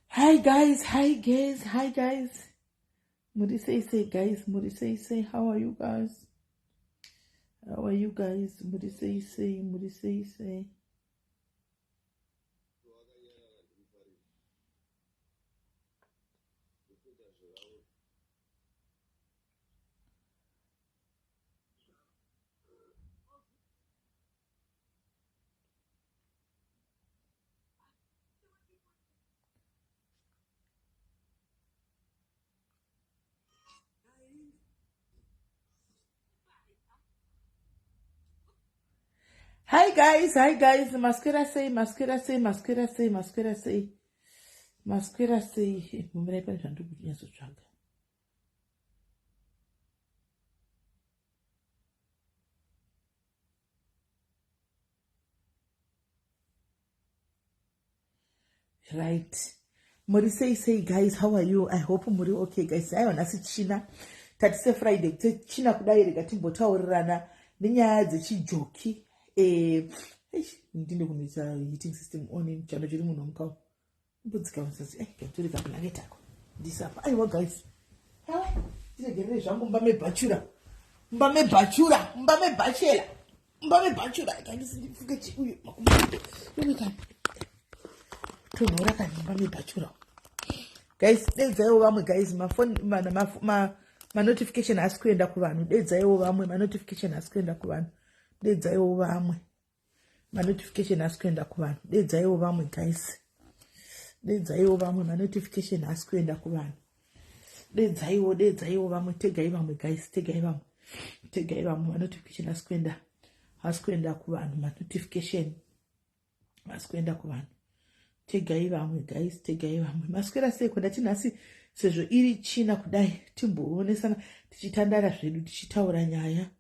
Hi guys, hi guys, hi guys. Muri sei sei guys, muri sei sei, how are you guys? How are you guys? Muri sei sei, muri sei sei. Hi guys, hi guys, maswera sei, maswera sei, maswera sei, maswera sei, maswera sei. Mumirai pane zvandiri kunyatsotsvaga. Right, muri sei sei guys, how are you? I hope muri okay guys. Aiwa, nhasi China, tati seFriday China kudai, rega timbotaurirana nenyaya dzechijoki. Ndinde kunoita heating system on, chando chiri munhu mukawo mbodzika musasi. Gatoreka blanket ako ndisapa. Aiwa guys, tiregerere zvangu, mumba mebhachura, mumba mebhachura, mumba mebhachela, mumba mebhachura. Kandisi ndifuke chiuyu makumbo tonhora kani, mumba mebhachura guys. Dedzaiwo vamwe guys, mafoni manotification haasi kuenda kuvanhu. Dedzaiwo vamwe, manotification haasi kuenda kuvanhu. Dedzaiwo vamwe, manotification haasi kuenda kuvanhu. Dedzaiwo vamwe guys, dedzaiwo vamwe, manotification haasi kuenda kuvanhu. Dedzaiwo, dedzaiwo vamwe, tegai vamwe guys, tegai vamwe, tegai vamwe. Manotification haasi kuenda, haasi kuenda kuvanhu, manotification haasi kuenda kuvanhu. Tegai vamwe guys, tegai vamwe. Maswera sei? Kwenda nhasi, sezvo iri China kudai, timboonesana tichitandara zvedu, tichitaura nyaya,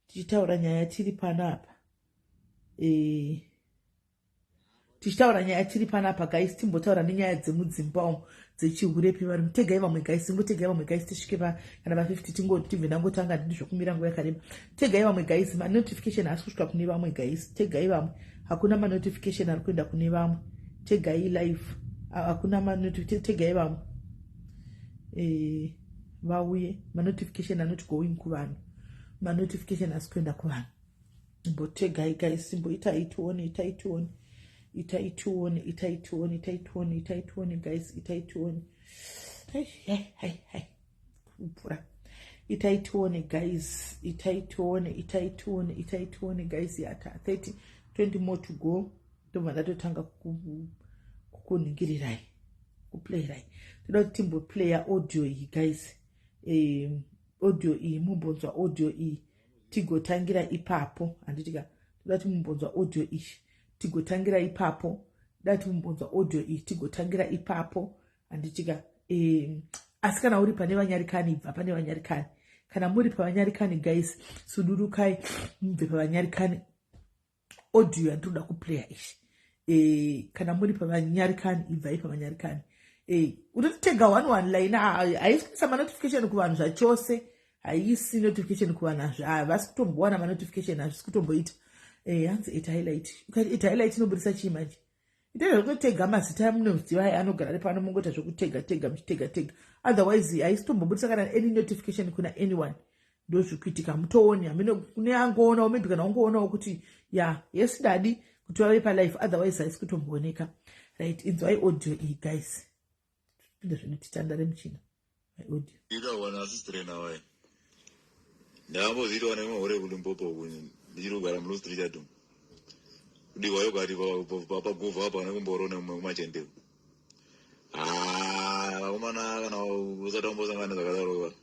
tichitaura nyaya tiri panapa, tichitaura nyaya tiri panapa guys. Timbotaura nenyaya dzemudzimba umu dzechihurepi. Vari mutegai vamwe guys, tingotegai vamwe guys, tisvike kana va50, tingoti tibve ndangotanga. Ndini zvokumira nguva yakareba. Tegai vamwe guys, manotification haasi kusvika kune vamwe guys. Tegai vamwe, hakuna manotification ari kuenda kune vamwe. Tegai live, hakuna. Tegai vamwe, vauye. Manotification anoti going kuvanhu, manotification asi kuenda kuvanhu. Mbotegai guys, mboitai tione, itai tione, itai tione, itai tione, itai tione, itai tione guys, itai tione. Hai hai hai, kupfura. Itai tione guys, itai tione, itai tione, itai tione guys. Yata 30, 20 more to go, ndobva ndatotanga kukuningirirai, kuplayirai. Toda kuti timboplaya audio iyi guys, audio iyi, mumbonzwa audio iyi, tigotangira ipapo, handitika? Toda kuti mumbonzwa audio iyi, tigotangira ipapo. Toda kuti mumbonzwa audio iyi, tigotangira ipapo, handitika? Asi kana uri pane vanyarikani, ibva pane vanyarikani. Kana muri pavanyarikani guys, sudurukai mubve pavanyarikani. Audio yandinoda kuplaya ishi, kana muri pavanyarikani, ibvai pavanyarikani. Unotitega one one line, haisi kuisa manotification kuvanhu zvachose, haisi notification kuvanhu, havasi kutombowana manotification, hazvisi kutomboita. Hanzi ita highlight, ita highlight, inobudisa chii manje? Ita zvekutotega mazita amunoziva aya anogara ari pano, mungoita zvekutega tega, muchitega tega. Otherwise haisi kutombobudisa kana any notification kuna anyone. Ndozviri kuitika, mutooni hamene kune angoonawo, maybe kana ungoonawo kuti ya, yes daddy, kuti vave palife. Otherwise haisi kutombooneka. Right, inzwai audio iyi guys, tipinde zvedu, titandare muchina. Audio. Itawana asistrena waye ndakambozviitawa nemahure kuLimpopo uku, ndichiri kugara muLouis Trichardt, kudiwa yogati pagovha apa nekumboro nekumachendeu. Vakomana, kana usati wambosangana nezvakadaro,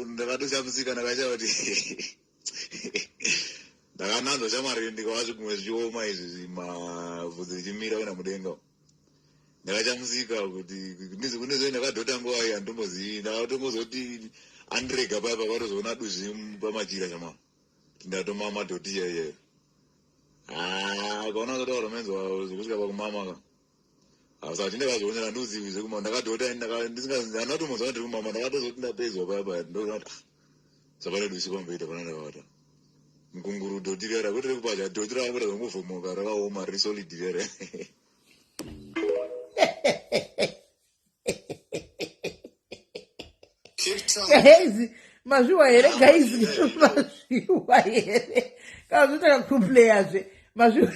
ndakatoshamisika, ndakashaya kuti ndakananzwa shamwari, ndikawa zvigumwe zvichioma izvi, mavhudzi richimira kuenda mudenga. Ndakashamisika kuti kunezve ndakadhota nguva iyi, handitombozivi. Ndakatongozoti andirega paya, pakatozoona duzvi pamachira, shama, ndatomama dhoti chaiyo. Ukaona uzotaura menzwa zvekusvika pakumama ka, hasati ndakazvionera, handizivi zvekumama. Ndakadhota, handina kutombonzwa ndiri kumama. Ndakatozoti ndapedzwa paya paya, ndoona kuti Zvakare dusi pamubhedha pana ndakavata. Mukunguru dhoti riya rakuti rekupacha dhoti rakuita zvongovhomoka rakaoma riri solid riya riya. Guys, mazviwa here guys? Mazviwa here? Kana zvotanga kuplaya zve. Mazviwa.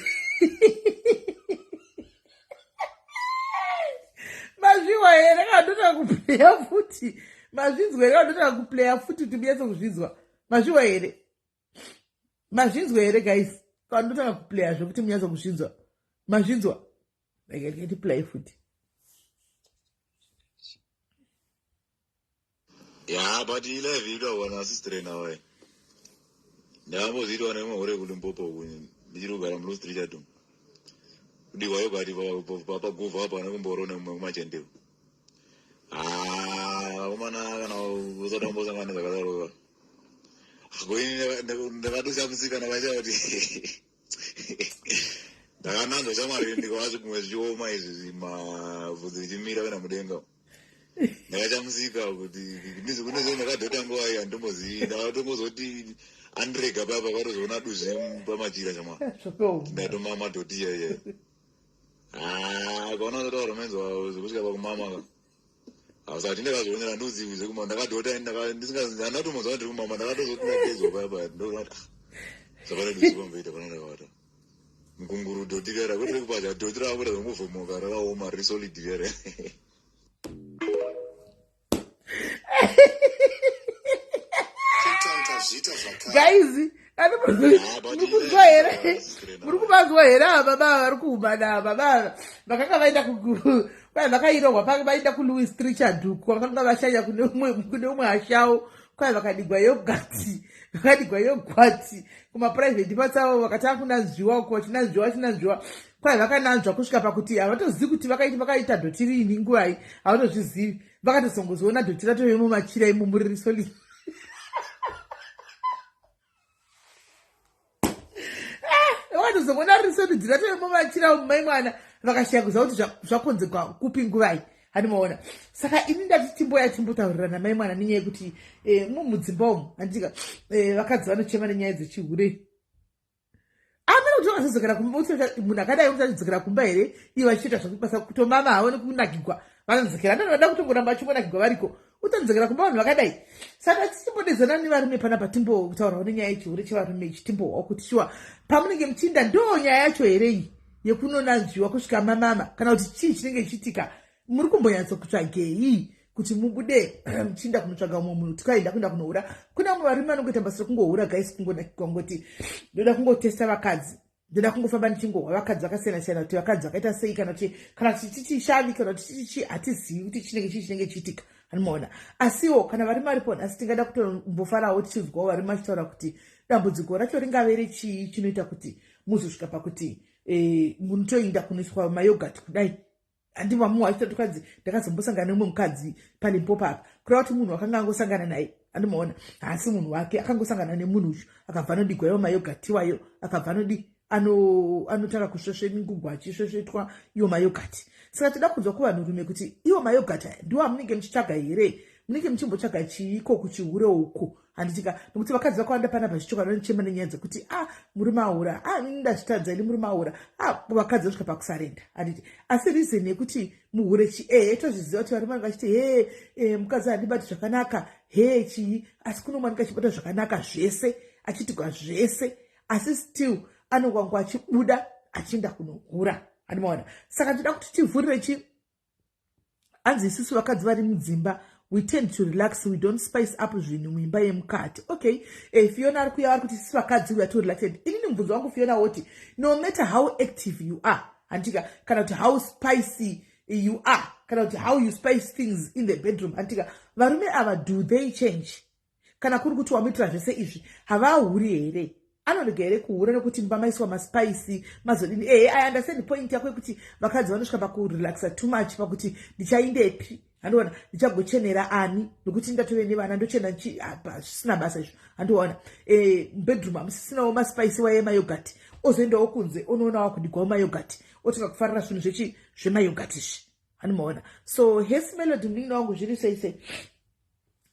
Mazviwa here kana ndotanga kuplaya futi. Mazvinzwa here kana ndotanga kuplaya futi kuti munyatso kuzvinzwa. Mazviwa here? Mazvinzwa here guys? Kana ndotanga kuplaya zvekuti munyatso kuzvinzwa. Mazvinzwa? Rega nditiplay futi. Ya, but ilive ikawana sister nawe. Ndakambozviitwa nemwe hure kuLimpopo uku ndichiri kugara muLost Richard umu. Kudihwa yogati paguva apa nekumboro nemumwe kumachendero. Ah, vakomana kana usati wambosangana nezvakadaro. Ko ini ndakatoshamisika ndakashaya kuti ndakananzwa shamwari ndikaona zvigumwe zvichioma izvi mavhudzi richimira kuenda mudenga. Ndakashamisika kuti kunezve ndakadhota nguva iya ndombozivi ndakatongozoti andirega paya pakatozoona duzvi pamachira shamwari ndatomama dhoti iya iya. Ah, ukaona unotaura romenzwa zvekusvika pakumama ka. Hausati ndakazvionera ndozivi zvekumama ndakadhota ndisingazi handina kutombonzwa ndiri kumama ndakatozoti ndagezwa paya paya ndoona kuti ah zvakare duzvi pamubhedha pana ndakavata. Mukunguru dhoti riya rakuti rekupacha dhoti rakuita zvongovhomoka rakaoma riri solid riya riya. Guys, ani muri kunzwa here? Muri kuvanzwa here ava baba vari kuhumana ava baba vakanga vaenda kwai vakairohwa panga vaenda kuLouis Trichard uko vakanga vashanya kune umwe kune umwe ashawo kwai vakadigwa yogati vakadigwa yogwati kumaprivate parts avo vakatanga kunanzviwa uko vachinanzviwa vachinanzviwa kwai vakananzva kusvika pakuti havatozivi kuti vakaita vakaita dhoti riini nguvai havatozvizivi vakatozongozoona dhoti ratove mumachira imomo riri solid. Vakatozongoona riri solid ratove mumachira mai mwana vakashaya kuziva kuti zvakonzegwa kupi nguvai handimaona. Saka ini ndati timboya timbotaurirana mai mwana nenyaya yekuti mumudzimba umu handitika vakadzi vanochema nenyaya dzechihure. Amene kuti vakazodzokera kumba munhu akadai unozodzokera kumba here ivo vachiita zvekubasa kutomama havo nekunakigwa vanodzokera ndani vada kutongoramba vachingonakigwa variko utodzokera kumba vanhu vakadai. Saka tichimbodedzana nevarume panapa timbotaurawo nenyaya yechihure chevarume ichi timbohwawo kuti shuwa pamunenge muchiinda ndo nyaya yacho here iyi yekunonanzviwa kusvika mamama kana kuti chii chinenge chichiitika muri kumbonyatsokutsvagei kuti mubude muchiinda kunotsvaga umwe munhu tikaenda kuenda kunohura. Kune vamwe varume vanongoita basa rekungohura guys kungonakigwa ngoti ndoda kungotesta vakadzi ndoda kungofamba ndichingohwa vakadzi vakasiyana siyana kuti vakadzi vakaita sei kana kuti kana kuti tichishavi kana kuti tichichi hatizivi kuti chinenge chii chinenge chiitika anomaona. Asiwo kana varume varipo nhasi tingada kutombofarawo tichinzwawo varume vachitaura kuti dambudziko racho ringave rechii chinoita kuti muzosvika pakuti munotoinda kunoiswa mayogati kudai. Handi vamwe vachitoti kwanzi ndakazombosangana neumwe mukadzi paLimpopo apa kureva kuti munhu wakanga angosangana naye andimaona haasi munhu wake akangosangana nemunhu uyu akabva anodigwa iwo mayogati iwayo akabva anodi anotanga kusvesve mingugu achisvesvetwa iwo mayogati. Saka toda kunzwa kuvanhurume kuti iwo mayogati aya ndiwo amunenge muchitsvaga here? Munenge muchimbotsvaga chiiko kuchihure uku? Handitika nekuti vakadzi vakawanda panapa zvichokwadi vanochema nenyaya dzekuti a murume ahura a ini ndazvitadza ini murume ahura a vakadzi vasvika pakusarenda handiti. Asi reason yekuti muhure chi ehe tozviziva kuti varume vanenge vachiti he mukadzi handibati zvakanaka he chii asi kuno mwanike achibata zvakanaka zvese achiitigwa zvese asi still anongwangwa achibuda achienda kunohura handimaona. Saka tinoda kuti tivhurire chi hanzi isusu vakadzi vari mudzimba we tend to relax, we don't spice up zvinhu muimba yemukati. Okay, Fiona ari kuya ari kuti isusu vakadzi we are too relaxed. Inini mubvunzo wangu Fiona woti no matter how active you are handitika kana kuti how spicy you are kana kuti how you spice things in the bedroom handitika varume ava do they change? Kana kuri kuti wamuitira zvese izvi havahuri here? Anorega here kuhura nekuti mumba maiswa maspice mazodini? I understand point yako yekuti vakadzi vanosvika pakurelaxa too much pakuti ndichaindepi handiona ndichagochenera ani nekuti ndatove nevana ndochena zvisina basa izvo handiona. Mubedroom hamusisinawo maspice waye mayogati ozoendawo kunze onoona wakudigwawo mayogati otanga kufarira zvinhu zvechi zvemayogati izvi handimaona. So hesi Melody munin'ina wangu zviri sei sei?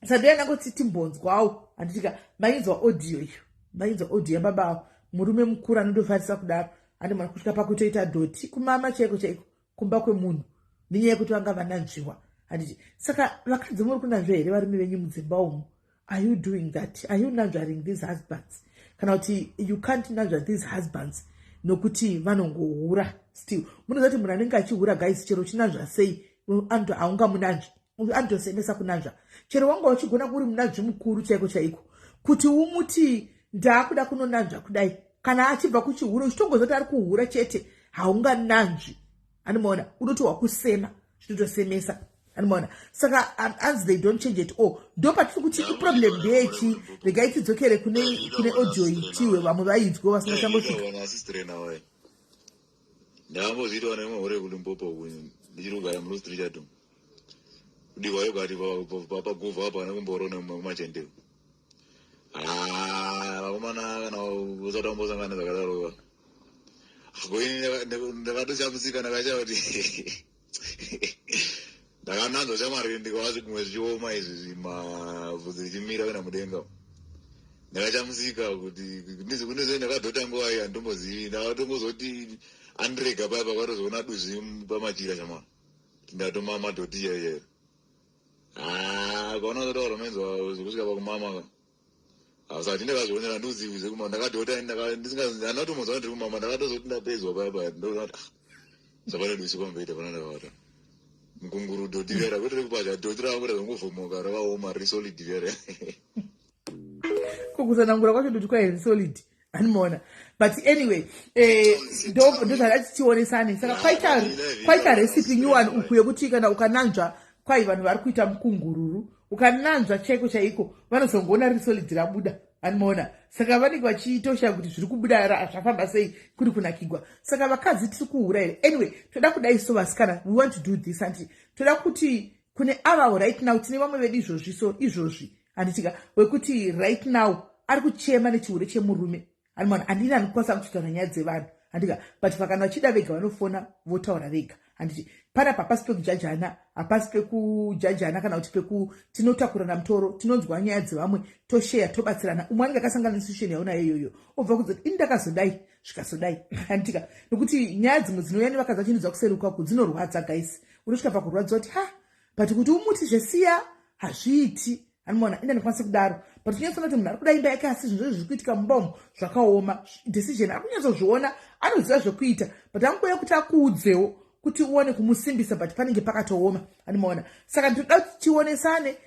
Saka ndangoti timbonzwawo, handitika? Mainzwa audio iyo, mainzwa audio yababa avo, murume mukuru anondofarisa kudaro, andimana kusvika pakutoita dhoti kumama chaiko chaiko kumba kwemunhu nenyaya yekuti vanga vananzviwa, handiti? Saka vakadzi, muri kunanzva here varume venyu mudzimba umu? Are you doing that? Are you nanzvaring these husbands, kana kuti you can't nanzva these husbands nokuti vanongohura still? Munoziva kuti munhu anenge achihura, guys, chero chinanzva sei, antu haungamunanzvi, anotosemesa kunanzva. Chero wanga uchigona kuri munanzvi mukuru chaiko chaiko, kuti umuti ndaakuda kunonanzva kudai, kana achibva kuchihura, uchitongoziva kuti ari kuhura chete, haungananzvi, anomaona? Unoti wakusema, zvinotosemesa, anomaona? Saka anzi they don't change at all. Ndo patiri kuti iproblem ndeyechi. Regai tidzokere kune audio itiwe, vamwe vainzwe vasingachangosvika. Ndakambozviitawo nemwe kuLimpopo, ndichiri kugara muLouis Trichardt, kudihwa yogati paguvha apa nekumboro nemumachendero. Vakomana, kana usati wambosangana nezvakadaro, koini ndakatoshamisika, ndakashaya kuti ndakananzwa shamwari, ndikawa zvigumwe zvichioma izvi, mavhudzi richimira kuenda mudenga. Ndakashamisika kuti kunezve ndakadhota nguva iyi, handitombozivi. Ndakatongozoti andirega paya, pakatozoona duzvi pamachira, shamwari, ndatomama dhoti chaiyo chaiyo. Ukaona utotaura menzwa zvekusvika pakumama ka, hasati ndakazvionera, ndiuzivi zvekumama. Ndakadhota handina kutombonzwa ndiri kumama. Ndakatozoti ndapedzwa paya paya, ndoona kuti zvapane dusi pamubhedha pana, ndakavata mukunguru, dhoti rera kwete rekupacha, dhoti rakangoita zvongovhomoka, rakaoma, riri solid rera. Kukutsanangura kwacho ndoti kwai solid, anomaona? But anyway, ndozvadati tionesane. Saka kwaita recipe nyuwani uku yekuti kana ukananzva, kwai vanhu vari kuita mukungururu, ukananzva chaiko chaiko, vanozongoona riri solid rabuda, anomaona? Saka vanenge vachitoshaya kuti zviri kubuda zvafamba sei, kuri kunakigwa. Saka vakadzi, tiri kuhura here? Anyway, toda kudai so, vasikana, we want to do this, anti toda kuti kune avavo right now, tine vamwe vedu izvozvi, so izvozvi, handitika, wekuti right now ari kuchema nechihure chemurume, anomaona? Handini andikwanisa kutotaura nyaya dzevanhu, handika? But vakana vachida vega, vanofona votaura vega, handiti? Panapa hapasi pekujajana, hapasi pekujajana kana kuti peku tinotakurana mutoro. Tinonzwa nyaya dzevamwe, tosheya, tobatsirana. Umwe anenge akasangana nesituation yaunayo iyoyo, obva kudzoti, "Ini ndakazodai, zvikazodai," handitika? Nokuti nyaya dzimwe dzinouya nevakadzi vachinudza kuserukaku dzinorwadza, guys. Unosvika pakurwadziwa kuti ha, but kuti umuti zvesiya hazviiti, anomaona? Inde ndikwanisa kudaro, but unyatsoona kuti munhu ari kuda imba yake, asi zvinhu zvozvo zviri kuitika mumba umu zvakaoma. Decision ari kunyatsozviona, anoziva zvekuita, but angoya kuti akuudzewo kuti uone kumusimbisa, but panenge pakatooma, anomaona? Saka ndinoda kuti tionesane.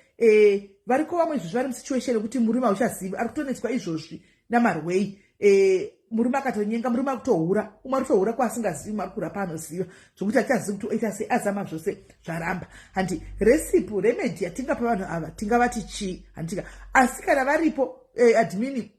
Variko vamwe izvozvi vari musituation yekuti murume hauchazivi, ari kutonetswa izvozvi namarwei. Murume akatonyenga, murume ari kutohura, umwe ari kutohura kwaasingazivi, umwe ari kuhura paanoziva, zvokuti achazivi kuti oita sei, azama zvose, zvaramba. Handi recipe, remedy yatingapa vanhu ava, tingavati chii, handika? Asi kana varipo, admin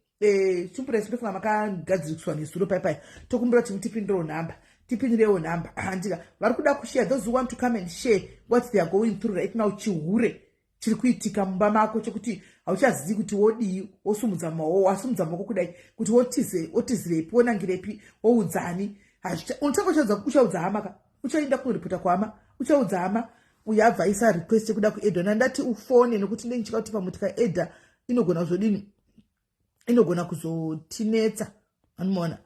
chimburesi, ndofunga makagadziriswa nezuro paipai, tokumbira kuti mutipindirewo nhamba, tipindirewo nhamba, handika? Vari kuda kushare, those who want to come and share what they are going through right now, chihure chiri kuitika mumba mako chekuti hauchazivi kuti wodii, wosumudza maoko, wasimudza maoko kudai kuti wotize, wotizirepi, wonangirepi, woudzani? Unotanga uchaudza hama ka, uchaenda kunoripota kuhama, uchaudza hama. Uyo abva aisa request yekuda kuedha, nandati ufone, nokuti ndenge kuti pamwe tikaedha inogona kuzodini, inogona kuzotinetsa, anomaona?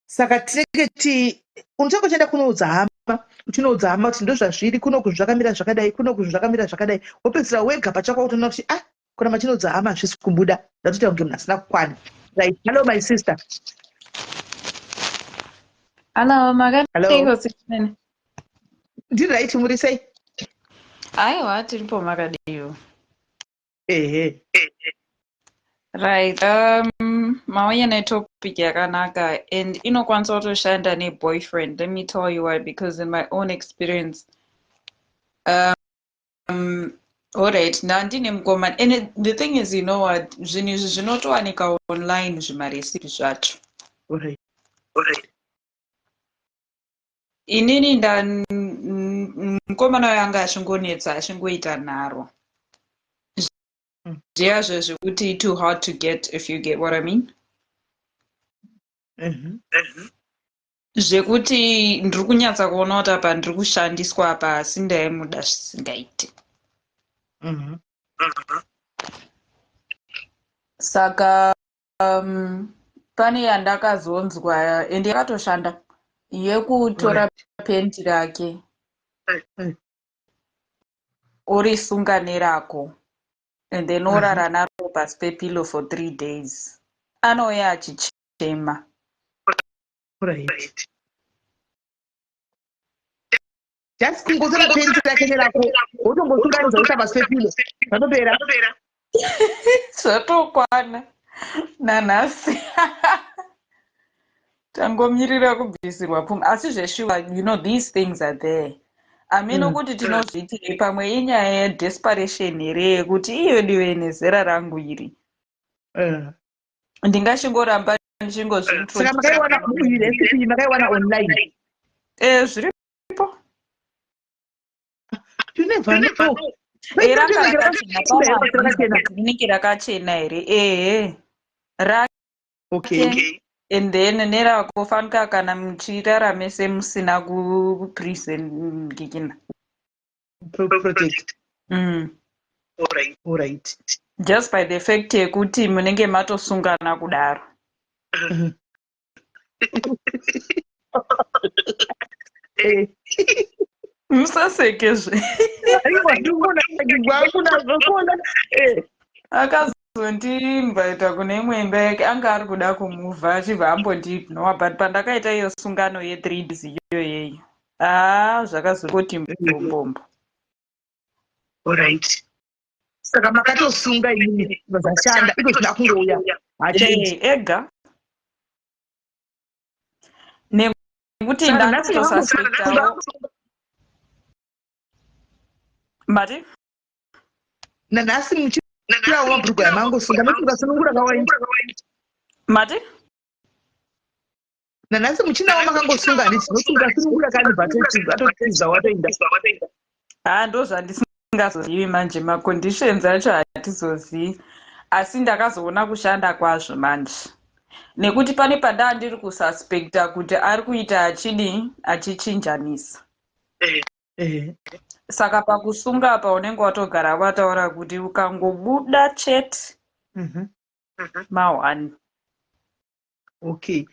Saka tinenge ti unotanga uchienda kunoudza hama, uchinoudza hama kuti ndozvazviri kunoku, zvakamira zvakadai kunoku, zvakamira zvakadai. Wopedzisira wega pachako kutoona kuti ah, kuramba chinoudza hama hazvisi kubuda, ndatoita kunge munhu asina kukwana. Right, hello my sister. Hello, makadiko Simene? Ndiri right, muri sei? Aiwa, tiripo, makadiwo? Ehe. Right, mauya netopic yakanaka and inokwanisa kutoshanda neboyfriend. Let me tell you why, because in my own experience, alright, ndandine mukomana, and the thing is, you know what, zvinhu izvi zvinotowanika online, zvimarecipe zvacho. Inini nda mukomana uyo anga achingonetsa, achingoita nharo zviyazvo zvekuti too hard to get, if you get what I mean. Zvekuti ndiri kunyatsa kuona kuti apa ndiri kushandiswa apa, asi ndaimuda zvisingaiti. Saka pane yandakazonzwa ende yakatoshanda yekutora penti rake orisunga nerako and then orara naro pasi pepillow for 3 days, anouya achichema. Right, just kungotora penti rake nerako, wotongosunganidza uisa pasi pepillow, zvatopera. Zvatokwana. Nanhasi tangomirira kubvisirwa pfuma, asi zveshuwa, these things are there. Hameno kuti tinozviitirei. Pamwe inyaya yedesperation here, yekuti iyo diwe nezera rangu iri ndingachingoramba. Saka makaiwana iyi recipe iyi, makaiwana online? E, zviripo. You never know. Ranga rakachena, rinenge rakachena here? Ehe, rake and then nerako. Fanika kana muchirarame semusina kuprison kikina. Protect. Alright. Just by the fact yekuti munenge matosungana kudaro. Musasekezve. Aiwa, ndikuona kwangu nazvo kuona. Akazondiinvita kune imwe imba yake, anga ari kuda kumuvha, achibva ambondiignowa, but pandakaita iyo sungano ye3 days iyoyeyo, haa, zvakazongoti mbombombo. Alright, saka makatosunga imimi, zvashanda, iko zvida kungouya hachaiti. Ega nekuti Saka nhasi ndakutosuspectawo mati. Nanhasi muchirawo mabhurugwa yamangosunga, nokuti mukasunungura kawaindi. Mati? Nanhasi muchinawo makangosunga, handiti? Nokuti mukasunungura kani, atotiza, watoenda. Haa, ndo zvandisingazozivi manje, maconditions acho hatizozivi, asi ndakazoona kushanda kwazvo manje, nekuti pane pandaa ndiri kususpecta kuti ari kuita achidii, achichinjanisa. Saka pakusunga apa unenge watogara wataura kuti ukangobuda chete, ma1. Okay,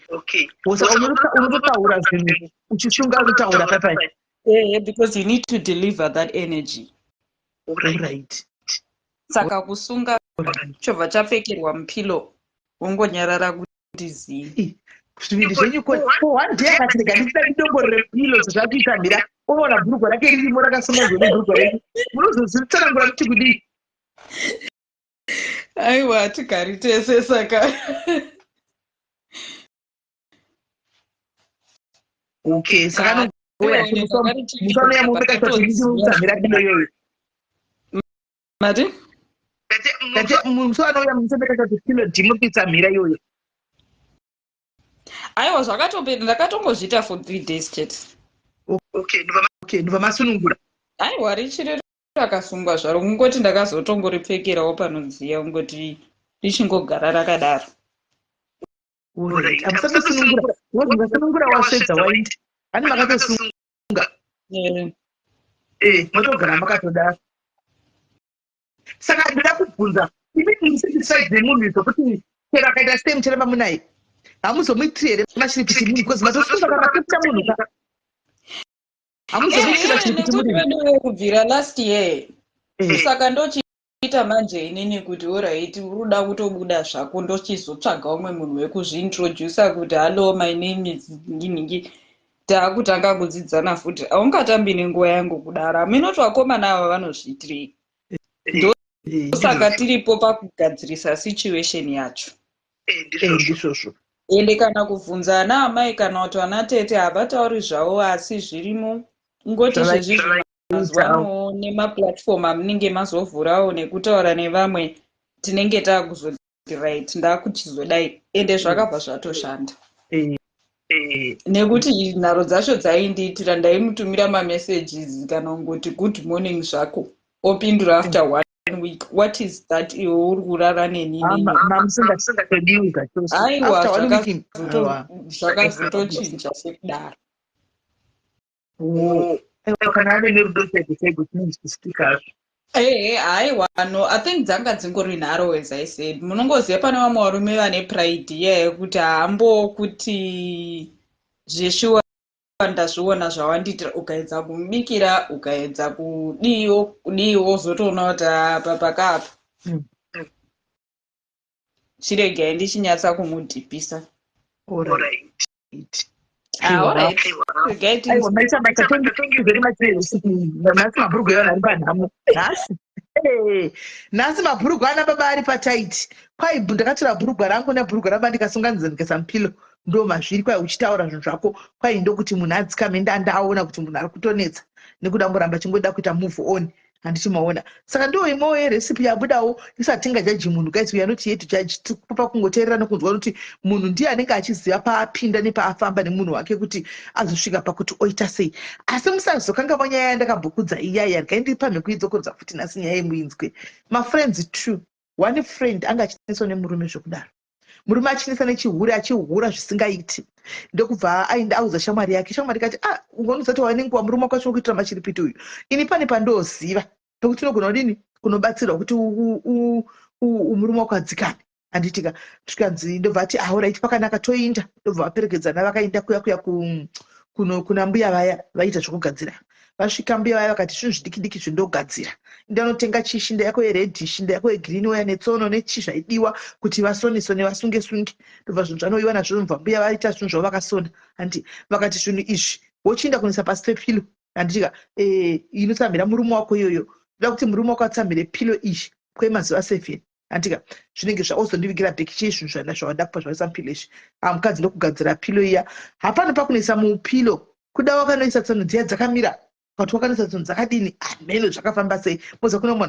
saka unototaura zvinhu uchisunga, kutaura papai? Ehe, because you need to deliver that energy. Saka kusunga, chobva chapfekerwa mupillow, wongonyarara kuti zii. Zvivindi zvenyu ko one day akati, "Rega ndisida ndidomborere pillow," zvakuita mhira, oona bhurugwa rake ririmo rakasunga zvone bhurugwa renyu, munozozvitsanangura kuti kudii? Aiwa, hatigari tese, saka. Okay, saka anouya musanouya mupeka pillow iyoyo. Mati? Musi anouya musapeka kuti pillow ndimupisa mhira iyoyo. Aiwa, zvakatopera, ndakatongozviita for 3 days chete. Okay, ndobva masunungura. Aiwa, richiri rakasungwa zvaro, kungoti ndakazotongoripfekerawo panodziya, kungoti richingogara rakadaro. Alright, hamusatosunungura, mukasunungura wasvedza waindi, hani makatosunga? Eh. Motogara makatodaro. Saka ndoda kubvunza, imi musatisfied nemunhu zvokuti chero akaita sei mucharamba munaye? Hamuzomuitiri here mashiripiti munhu, because matosunga kamatopita munhu ka, hamuzomuitiri mashiripiti nekuti munhu? Veduwe, kubvira last year. Saka ndochiita manje inini kuti alright, uri kuda kutobuda zvako, ndochizotsvaga umwe munhu wekuzviintrodusa kuti, "Hallo, my name is nginhingi," taakutanga kudzidzana futi. Haungatambi nenguva yangu kudaro. Haminoti vakomana ava vanozviitirei. Ndosaka tiripo pakugadzirisa situation yacho. Ndizvozvo. Ende kana kubvunza ana amai kana kuti vana tete, havatauri zvavo, asi zvirimo. Ngoti zvezvizvi mazuva ano nemaplatform amunenge mazovhurawo nekutaura nevamwe, tinenge taakuzoti right, ndakuchizodai, ende zvakabva zvatoshanda. Nekuti nharo dzacho dzaindiitira, ndaimutumira mamessages kana kungoti "Good morning" zvako, opindura after one week. What is that? Iwe uri kurara neni? Mamusingatodiwi zvachose. Aiwa. After one week, aiwa. Zvakazotochinja sekudaro. Oh, aiwa, kana ave nerudo chaiko chaiko, chinenge chichistika hazvo. Ehe, haiwa, no, I think dzanga dzingori nharo. As I said, munongoziva pane vamwe varume vane pride iya yekuti haambokuti zveshuwa ndazviona zvawandiitira. Ukaedza kumubikira, ukaedza kudiwo kudiwo, wozotoona kuti apa pakapa. Chiregai ndichinyatsa kumudhipisa. Alright. Ah, alright. Regai. Aiwa, maita basa. Thank you very much nerecipe. Nhasi mabhurugu evanhu ari panhamo nhasi. Nhasi mabhurugu ana baba ari patight. Kwai ndakatora bhurugwa rangu nebhurugwa raba, ndikasunganidza, ndikaisa mupillow. Ndo mazviri. Kwai uchitaura zvinhu zvako, kwai ndokuti munhu adzikame. Ndandaona kuti munhu ari kutonetsa nekuda ngoramba chingoda kuita move on, handiti maona? Saka ndo imwewo yerecipe yabudawo. Isati tingajaji munhu, guys. We are not here to judge. Tikupa kungoteerera nekunzwa kuti munhu ndiye anenge achiziva paapinda nepaafamba nemunhu wake kuti azosvika pakuti oita sei. Asi musazokanganwa nyaya yandakambokudza iyaya. Regai ndipamhe kuidzokorodza futi nhasi nyaya yemuinzwe. Mafriends two, one friend anga achinetswa nemurume zvekudaro, murume achinetsa nechihure, achihura zvisingaiti. Ndokubva aenda audza shamwari yake. Shamwari ikati, "Ah, ungonozati wava nenguva murume wako achinokuitira machiripiti uyu. Ini pane pandoziva pekuti unogona kudini kunobatsirwa kuti murume wako adzikane, handitika?" Tikanzi ndobva ati, "Alright, pakanaka, toinda." Ndobva vaperekedzana, vakaenda kuya kuya kuna mbuya vaya vaita zvekugadzira. Vasvika, mbuya vaya vakati, "Zvinhu zvidiki diki zvindogadzira. Ndanotenga chishinda yako yered, shinda yako yegreen, oya netsono nechi zvaidiwa kuti vasone sone, vasunge sunge." Ndobva zvinhu zvanoiwa nazvo. Ndobva mbuya vaita zvinhu zvavo, vakasona, handi? Vakati, "Zvinhu izvi wochiinda kunoisa pasi pepillow, handitika? Inotsamhira murume wako iyoyo. Ndoda kuti murume wako atsamhire pillow iyi kwemazuva 7, handika? Zvinenge zvaozondivigira back chii zvinhu zvawanda kupa zvaisa mupillow izvi." Ah, mukadzi ndokugadzira pillow iya. Hapana pakunoisa mupillow kuda wakanoisa tsono dziya dzakamira, kuti wakanoisa tsono dzakadini, hameno zvakafamba sei. Moza kuna munhu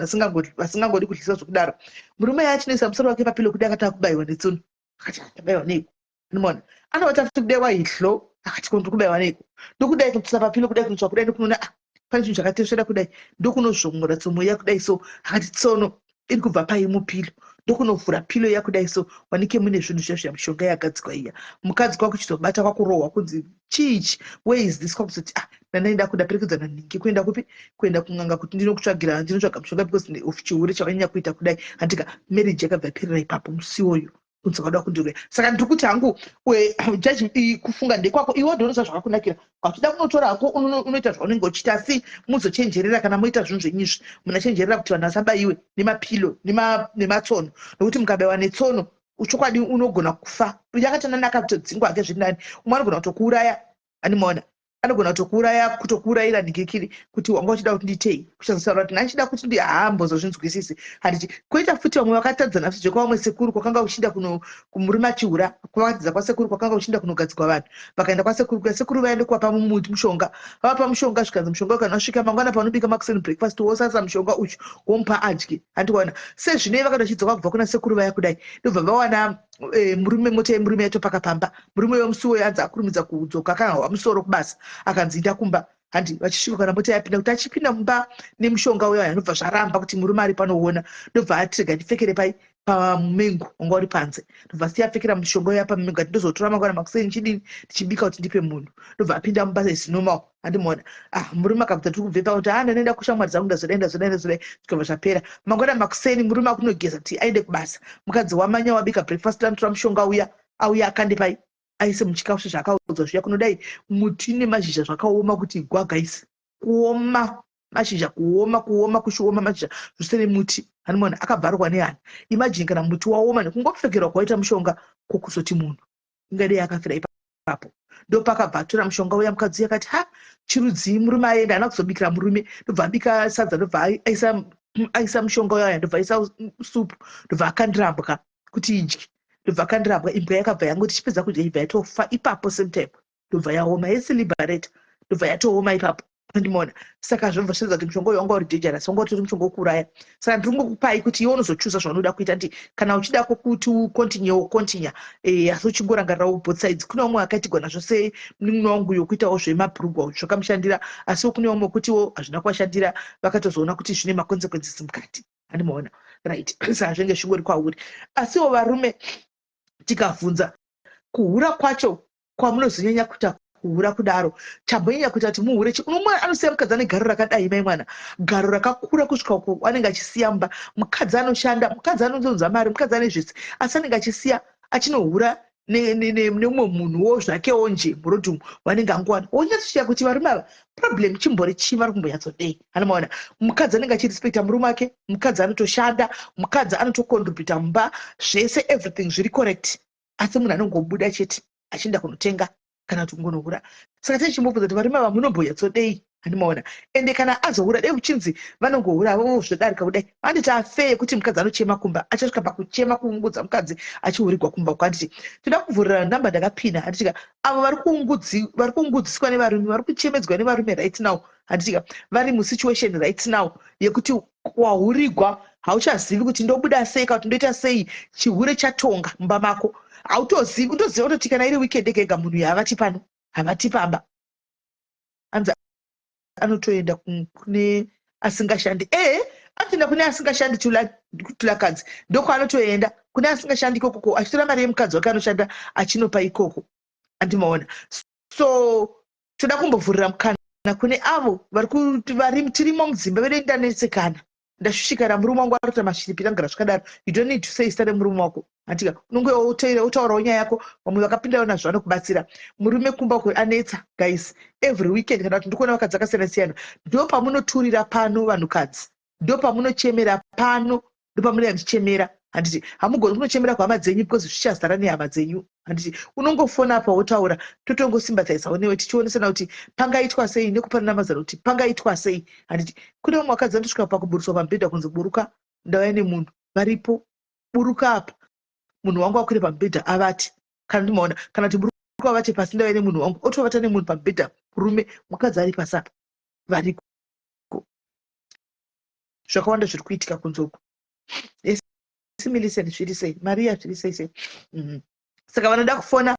vasingangodi kudyisa zvokudaro. Murume achinoisa musoro wake papillow kuda, akati akubayiwa netsono. Akati, "Ndabayiwa neiko?" Anomaona anovata futi kudai waihlo. Akati, "Ko, ndiri kubayiwa neiko?" Ndokudai kutsisa papillow kudai, kunotsva kudai, ndokunoona, ah, pane chinhu chakatesvera kudai. Ndokunozvomora tsomo iya kudai so. Akati, "Tsono iri kubva pai mupillow?" Ndokunovhura pillow iya kudai so, wanike mune zvinhu zviya zviya, mishonga yagadzikwa iya. Mukadzi kwakuchizobata, kwakurohwa kunzi, "Chiichi? Where is this?" Kwakuzoti, "Ah, ndandaenda kudaperekedzwa nanhingi." Kuenda kupi? Kuenda kun'anga kuti ndinokutsvagira, ndinotsvaga mushonga because of chihure chawanyanya kuita kudai, handika? Marriage yakabva yaperera ipapo musi iwoyo, kunzi kwada kundiroya. Saka ndiri kuti hangu, judge, kufunga ndekwako iwe, ndinoziva zvakakunakira. Uchida kunotora hako, unoita zvaunenge uchiita, asi muzochenjerera kana moita zvinhu zvenyu izvi. Munachenjerera kuti vanhu vasabayiwe nemapillow nematsono, nokuti mukabayiwa netsono, chokwadi unogona kufa. Yakatananaka kutodzingwa hake zviri nani. Umwe anogona kutokuuraya, animaona? Anogona kutokuuraya, kutokuurayira nhikikiri kuti wanga uchida kuti nditei, kuchazotaura kuti ndanchida kuti ndi haambozozvinzwisisi, handiti? Koita futi vamwe vakatadzana futi zvekwa sekuru kwakanga kuchiinda kuno kumurume achihura, kwakatadza kwasekuru kwakanga kuchiinda kunogadzikwa vanhu. Vakaenda kwasekuru kuya, sekuru vaende kuvapa mushonga. Vavapa mushonga, zvikanzi mushonga kana wasvika mangwana paunobika makuseni breakfast, wosasa mushonga uchu, womupa adye, handikuona? Sezvinei vakati vachidzoka kubva kuna sekuru vaya kudai, ndobva vawana murume, mota yemurume yatopaka pamba. Murume wemusi uyo anzi akurumidza kudzoka, akanga musoro kubasa, akanzi, "Inda kumba." Handi vachisvika kana mota yapinda, kuti achipinda mumba nemushonga uyo, anobva zvaramba kuti murume ari panoona. Ndobva ati, "Rega ndipfekere pai pamumengo wanga uri panze." Ndobva siya apfekera mushonga uya pamumengo, ati, "Ndozotora mangwana makuseni chidini, ndichibika kuti ndipe munhu." Ndobva apinda mumba as normal, handimuona? Ah, murume akabva, "Tiri kubvepa?" Kuti, "Ah, ndanoenda kushamwari dzangu, ndazodai, ndazodai, ndazodai." Zvikabva zvapera. Mangwana makuseni murume akunogeza kuti aende kubasa. Mukadzi wamanya, wabika breakfast, anotora mushonga uya, auya akande pai, aise muchikafu sezvaakaudzwa zviya. Kunodai muti nemazhizha zvakaoma kuti gwagaisi, kuoma mashizha, kuoma, kuoma, kuchioma mashizha zvose nemuti, anomaona akabvarwa nehana. Imagine kana muti waoma nekungopfekerwa kwaita mushonga, kwokuzoti munhu ingadei akafira ipapo. Ndopakabva atora mushonga uya. Mukadzi uya akati, "Ha, chirudzii?" Murume aenda, haana kuzobikira murume. Ndobva abika sadza, ndobva aisa mushonga uya, ndobva aisa supu, ndobva akandira mbwa kuti idye. Ndobva akandira mbwa. Imbwa yakabva yangoti chipedza kudya, ibva yatofa ipapo same time. Ndobva yaoma yese liberator, ndobva yatooma ipapo, andimona? Saka zvobva zviratidza kuti mushonga uyu wanga uri dangerous, wanga utori mushonga wekuuraya. Saka ndiri kungokupai kuti iwe unozochuza zvaunoda kuita, ndi kana uchida kuti ucontinue, wocontinue, asi uchingorangarirawo both sides. Kune vamwe vakaitigwa nazvo, semunin'ina wangu yokuitawo zvemabhurugwa, zvakamushandira, asiwo kune vamwe wekutiwo hazvina kuvashandira, vakatozoona kuti zvine maconsequences mukati, handimaona? Right, saka zvinenge zvingori kwauri. Asiwo varume, tikabvunza kuhura kwacho kwamunozonyanya kuita, kuhura kudaro? Chambonyanya kuita kuti muhure chi? Umwe anosiya mukadzi ane garo rakadai, mai mwana, garo rakakura kusvika uko, anenge achisiya mumba mukadzi anoshanda, mukadzi anotonza mari, mukadzi ane zvese, asi anenge achisiya achinohura nemumwe munhuwo zvakewo nje murodhi umu vanenge angowana. Wonyatsoshiya kuti varume ava problem chimbori chii, vari kumbonyatsodei? Anomaona mukadzi anenge achirespecta murume wake, mukadzi anotoshanda, mukadzi anotocontributa mumba, zvese, everything zviri correct, asi munhu anongobuda chete achienda kunotenga kana kuti kungonohura. Saka tichimbobvunza kuti varume ava munombonyatsodei? Handimaona. Ende kana azohura, dei kuchinzi vanongohura vo zvodarika kudai, vanditi afeye yekuti mukadzi anochema kumba, achasvika pakuchema kuungudza mukadzi achihurirwa kumba uko. Handiti toda kuvhurira namba ndakapina, handitika? Avo vari kuungudziswa nevarume, vari kuchemedzwa nevarume right now, handitika? Vari musituation right now yekuti wahurigwa, hauchazivi kuti ndobuda sei kana kuti ndoita sei. Chihure chatonga mumba mako, hautozivi. Unotoziva kutoti kana iri weekend ega ega munhu havati pano, havati pamba. Anzi anotoenda kune asingashandi. E, anotoenda kune asingashandi, tulakadzi, ndokwaanotoenda kune asingashandi ikokoko, achitora mari yemukadzi wake anoshanda achinopa ikoko. Andimaona. So toda kumbovhurira mukana kune avo vari tirimo mudzimba vedu. Ndanetsekana, ndashushikana, murume wangu arikuita mashiripiti, angara zvakadaro. You don't need to say zita remurume wako, handitika? Unonge utaurawo nyaya yako, vamwe vakapindawo nazvo vanokubatsira. Murume kumba uko anetsa, guys, every weekend, kana kuti ndikuona vakadzi akasiyana siyana. Ndo pamunoturira pano, vanhukadzi, ndo pamunochemera pano, ndo pamunenge muchichemera, handiti? Hamugoni kunochemera kuhama dzenyu because zvichazara nehama dzenyu, handiti? Unongofona apa wotaura, totongosimbataisawo newe, tichionesana kuti pangaitwa sei, nekupanana mazano kuti pangaitwa sei, handiti? Kune vamwe vakadzi vanotosvika pakuburuswa pamubhedha, kunzi buruka, ndauya nemunhu. Varipo, buruka apa, munhu wangu akwire pamubhedha avati. Kana ndimaona, kana kuti buruka avate pasi, ndauya nemunhu wangu, otovata nemunhu pamubhedha, murume, mukadzi ari pasi apa. Variko, zvakawanda zviri kuitika kunze uku. Millicent, zviri sei? Maria, zviri sei sei? Saka vanoda kufona,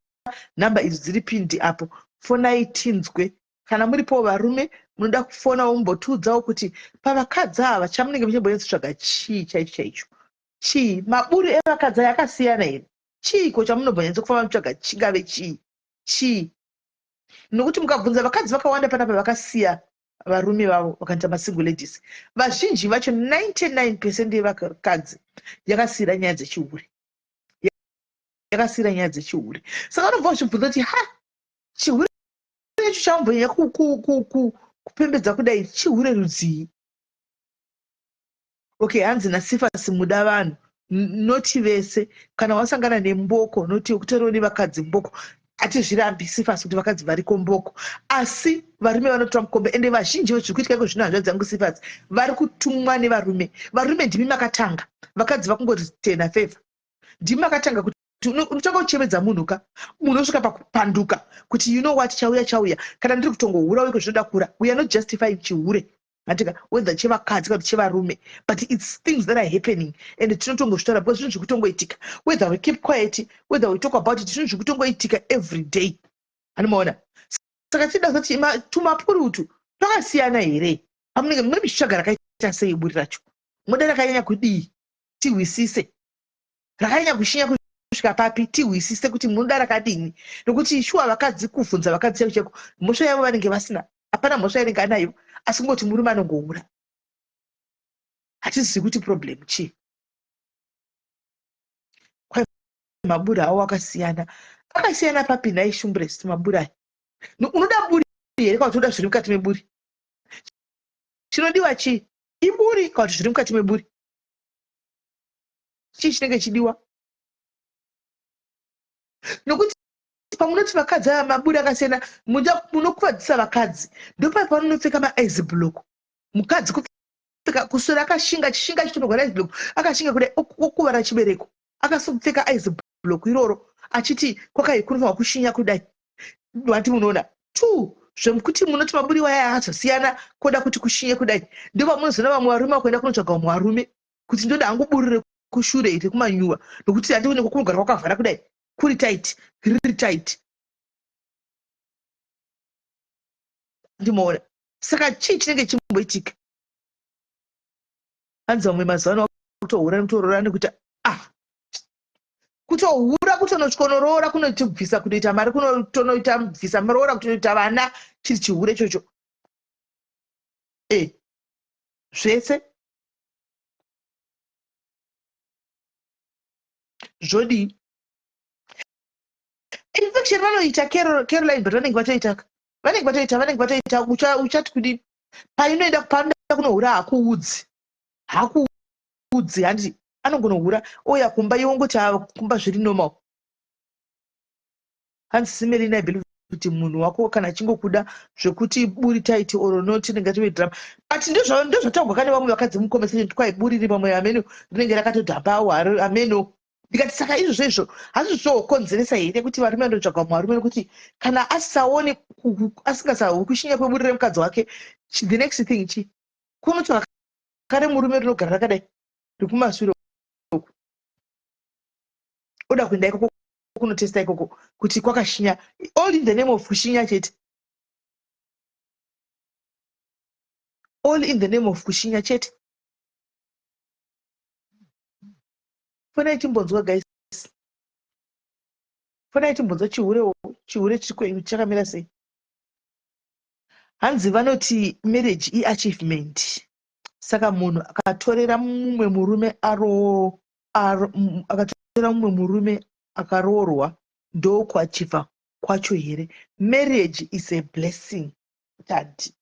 nhamba idzi dziri pindi apo, fonai tinzwe. Kana muripowo varume munoda kufonawo, mumbotiudzawo kuti pavakadzi ava chamunenge muchimbonyatsotsvaga chii chaicho chaicho? Chii? Maburi evakadzi aya akasiyana here? Chiiko chamunombonyatsokufamba muchitsvaga? Chingave chii? Chii? Nokuti mukabvunza vakadzi vakawanda panapa vakasiya varume vavo vakaita masingle ladies, vazhinji vacho, 99% yevakadzi yakasiyira nyaya dzechihure, yakasiyira nyaya dzechihure. Saka unobva uchibvunza kuti, ha, chihure icho chaumbonyanya kupembedza kudai, chihure rudzii? Okay, hanzi naSifasi, muda vanhu noti vese, kana wasangana nemboko, noti kutoriwo nevakadzi mboko. Hatizvirambi, Sifasi, kuti vakadzi variko mboko, asi varume vanotora mukombe. Ende vazhinji zviri kuitika iko zvino, hanzvadzi yangu Sifasi, vari kutumwa nevarume. Varume ndimi makatanga, vakadzi vakungoti tena favor. Ndimi makatanga kuti unotanga kuchemedza munhu ka, munhu osvika pakupanduka kuti, you know what, chauya chauya, kana ndiri kutongohura weko zvinoda kura. We are not justifying chihure, handika? Whether chevakadzi kana chevarume, but it's things that are happening and tinotongozvitaura because zvinhu zvikutongoitika. Whether we keep quiet, whether we talk about it, zvinhu zvikutongoitika every day, anomaona. Saka tida kuti tumapuri utu twakasiyana here? Pamunenge mune muchitsvaga rakaita sei buri racho? Muda rakanyanya kudii? Tihwisise. Rakanyanya kushinya kusvika papi? Tihwisise kuti munoda rakadini. Nokuti shuwa vakadzi, kuvhunza vakadzi chaiko chaiko, mhosva yavo vanenge vasina, hapana mhosva yanenge anayo, asi kungoti murume anongoura. Hatizivi kuti problem chii. Kwai maburi avo akasiyana, akasiyana papi nhai, Shumbrest? Maburi aya, unoda buri here kana kuti unoda zviri mukati meburi? Chinodiwa chii? Iburi kana kuti zviri mukati meburi? Chii chinenge chidiwa? Nokuti pamunoti vakadzi ava maburi akasiyana, munokuvadzisa vakadzi. Ndopai pavanonopfeka maice block, mukadzi kupfeka kuswera akashinga, chishinga chitonogwa neice block, akashinga kudai, okuvara chibereko, akasopfeka ice block iroro achiti kwakai kunofanwa kushinya kudai. Vati munoona two zvekuti munoti maburi waya akazosiyana, koda kuti kushinye kudai, ndopamunozoona vamwe varume vakuenda kunotsvaga vamwe varume kuti ndoda hangu buri rekushure rekumanyuwa, nokuti handione kunogara kwakavhara kudai, kuri tight, riri tight. Ndimoona. Saka chii chinenge chimboitika? Hanzi vamwe mazuva ano kutohura nekutorora, nekuti ah, kutohura. Kuda kutonotyonoroora kunotibvisa kutoita mari kunotonoita bvisa muroora kutoita vana chiri chihure ichocho. E zvese zvodii? Infection vanoita Caroline, but vanenge vatoita, vanenge vatoita, vanenge vatoita. Uchati kudini painoenda panoda kunohura? Hakuudzi, hakuudzi. Handiti anongonohura ouya kumba, iwe ongoti kumba zviri normal. Hanzi simelina, I believe kuti munhu wako kana achingokuda zvekuti buri tight or not, rinenge ratove drama. But ndozvataurwa kane vamwe vakadzi mucomment section, kwai buri ri vamwe ameno rinenge rakatodhambawo ameno. Ndikati saka izvozvo izvo hazvizvokonzeresa here kuti varume vandotsvaga vamwe varume? Nekuti kana asisaoni, asingasahwi kushinya kweburi remukadzi wake, the next thing chi kunotsvaga kare murume rinogara rakadai rekumashure uku, oda kuenda ikoko kunotesta ikoko kuti kwakashinya, all in the name of kushinya chete, all in the name of kushinya chete. Fonai timbonzwa, guys, fonai timbonzwa. Chihure, chihure chiri chakamira sei? Hanzi vanoti marriage iachievement, saka munhu akatorera mumwe murume aro, akatorera mumwe murume akaroorwa, ndokuachieva kwacho here? Marriage is a blessing, tadi,